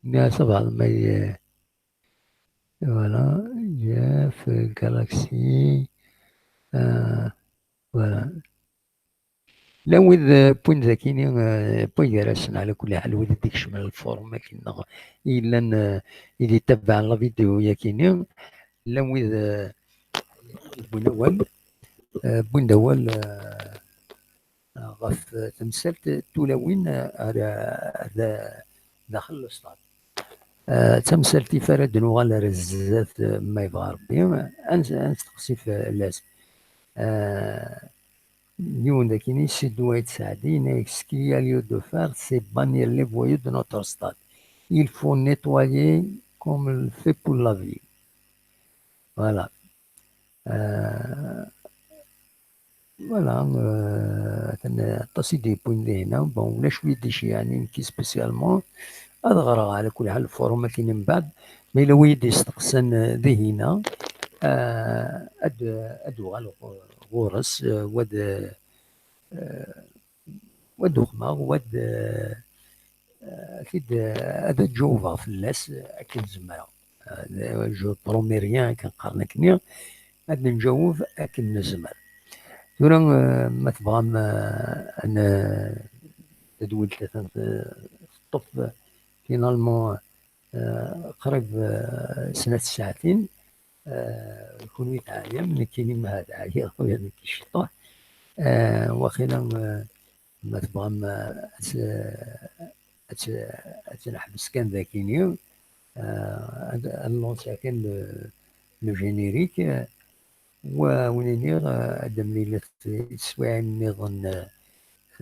mais ça va, mais, euh, voilà, Jeff, Galaxy, euh, voilà. Llan wid, eh, wwin dagini, eh, wwin gar-asen, ɛla kulli ḥal, wid i d-ikecmen lfurum akkin-nneɣ, i yellan, eh, i d-ittabaɛen la vidéo yakini, llan wid, eh, wwin awal, eh, wwin-d awal, eh, ɣef, eh, temsalt tulawin, eh, ar, ar da-, daxel l'ustad. Eh, d tamsalt-if ara d-nuɣal ar zdat, eh, ma yebɣa Rebbi, ad nes-, ad nesteqsi fell-as. Eh, Yiwen dagini, Siddu Ayt Saɛdi, yenna-yak, ce qu'il y a lieu de faire, c'est bannir les voyous de notre stade. Il faut nettoyer comme le fait pour la ville. Voilà. Euh, voilà, euh, atan aṭas i d-yewwin dihina. Bon, ulac wi d-iceyyɛen nekki spécialement. Ad ɣreɣ, ɛla kulli ḥal, lfurum akkin mbeɛd. Ma yella wi d-isteqsan, eh, dihina, eh, ad, ad uɣaleɣ ɣur-s, eh, wa d, eh, u ad uxmeɣ, u ad, eh, eh, ad t-id, eh, ad ǧawbeɣ fell-as, eh, akken zemreɣ. Eh, je promets rien, akken qqaren akkenni, ad nǧaweb akken nezmer. Tura, eh, ma tebɣam, eh, ad n-, tadwilt atan te-, teṭṭef, eh, finalement, eh, qrib, eh, snat ssaɛtin. Eh, kunwi teɛyam, nekkini ma ɛyiɣ, ula d nekk ciṭuḥ. Eh, waqila, eh, ma tebɣam, eh, ad t-, ad t-, ad t-neḥbes kan dakini, eh, ad, ad nlansa kan le, le générique, eh, wa wen-iniɣ, eh, ad d-mlilet teswiɛin nniḍen, eh,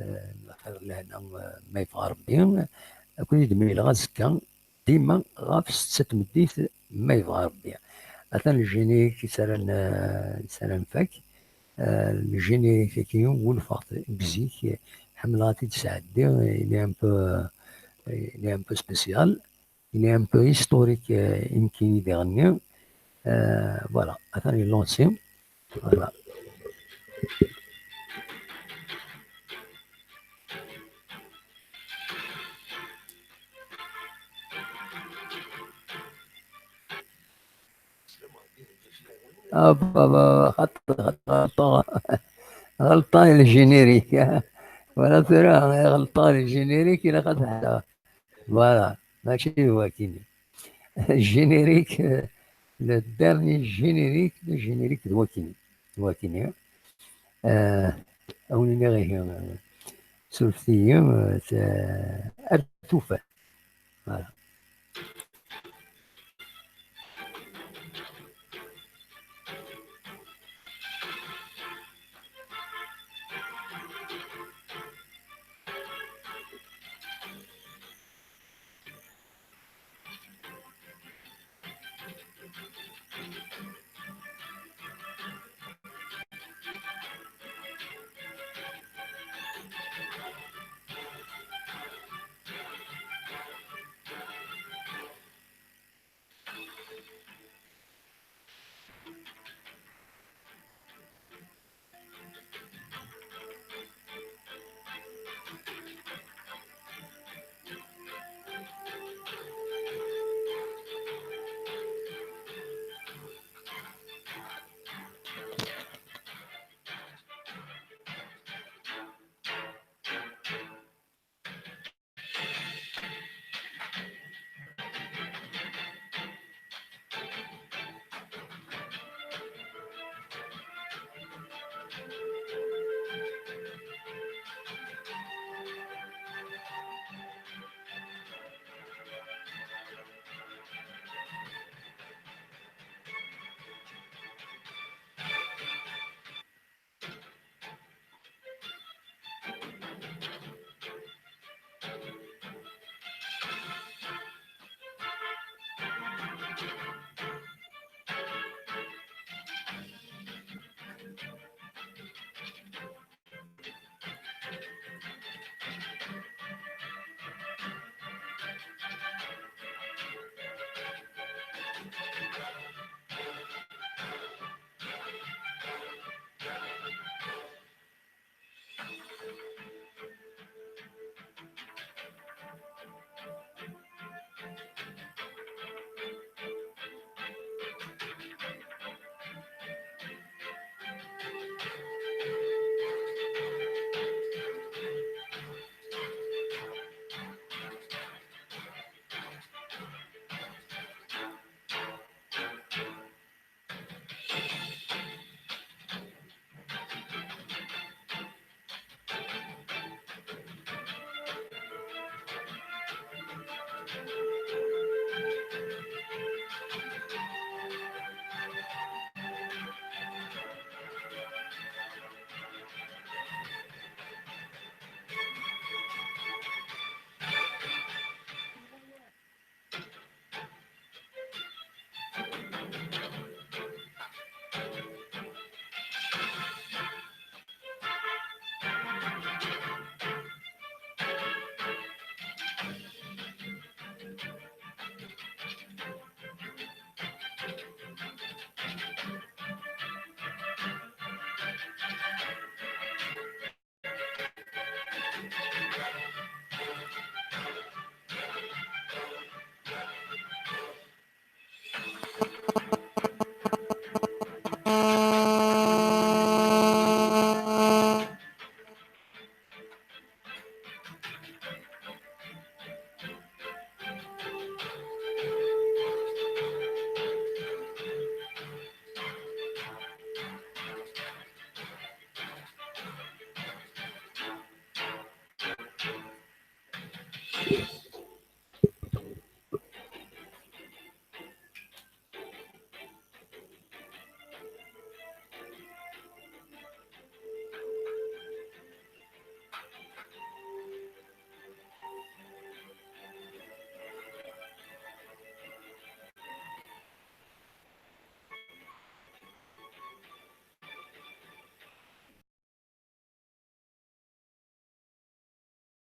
eh, xir lehna, eh, ma yebɣa Rebbi, ad ken-id-mlileɣ azekka, dima ɣef setta n tmeddit, ma yebɣa Rebbi. Atan le générique i s ara n-, i s ara nfak. Eh, le générique-agi, ɣunfaɣ-t deg zik, ḥemmleɣ ad t-id-sɛeddiɣ, il est un peu, il est un peu spécial, il est un peu historique, eh, i nekkini d iɣenni. Eh, voilà, atan ilansi. Voilà. Ah, bah, bah, xaṭer, xaṭer, ɣelṭeɣ. Ɣelṭeɣ i le générique. Voilà, tura, ɣelṭeɣ i le générique, ilaq ad t-ḥelleɣ. Voilà, mačči d wakini. Générique, euh, le dernier générique, le générique d wakini. D wakini. Euh, a wen-iniɣ ihi, euh, surfet-iyi, euh, t-, ar tufat. Voilà.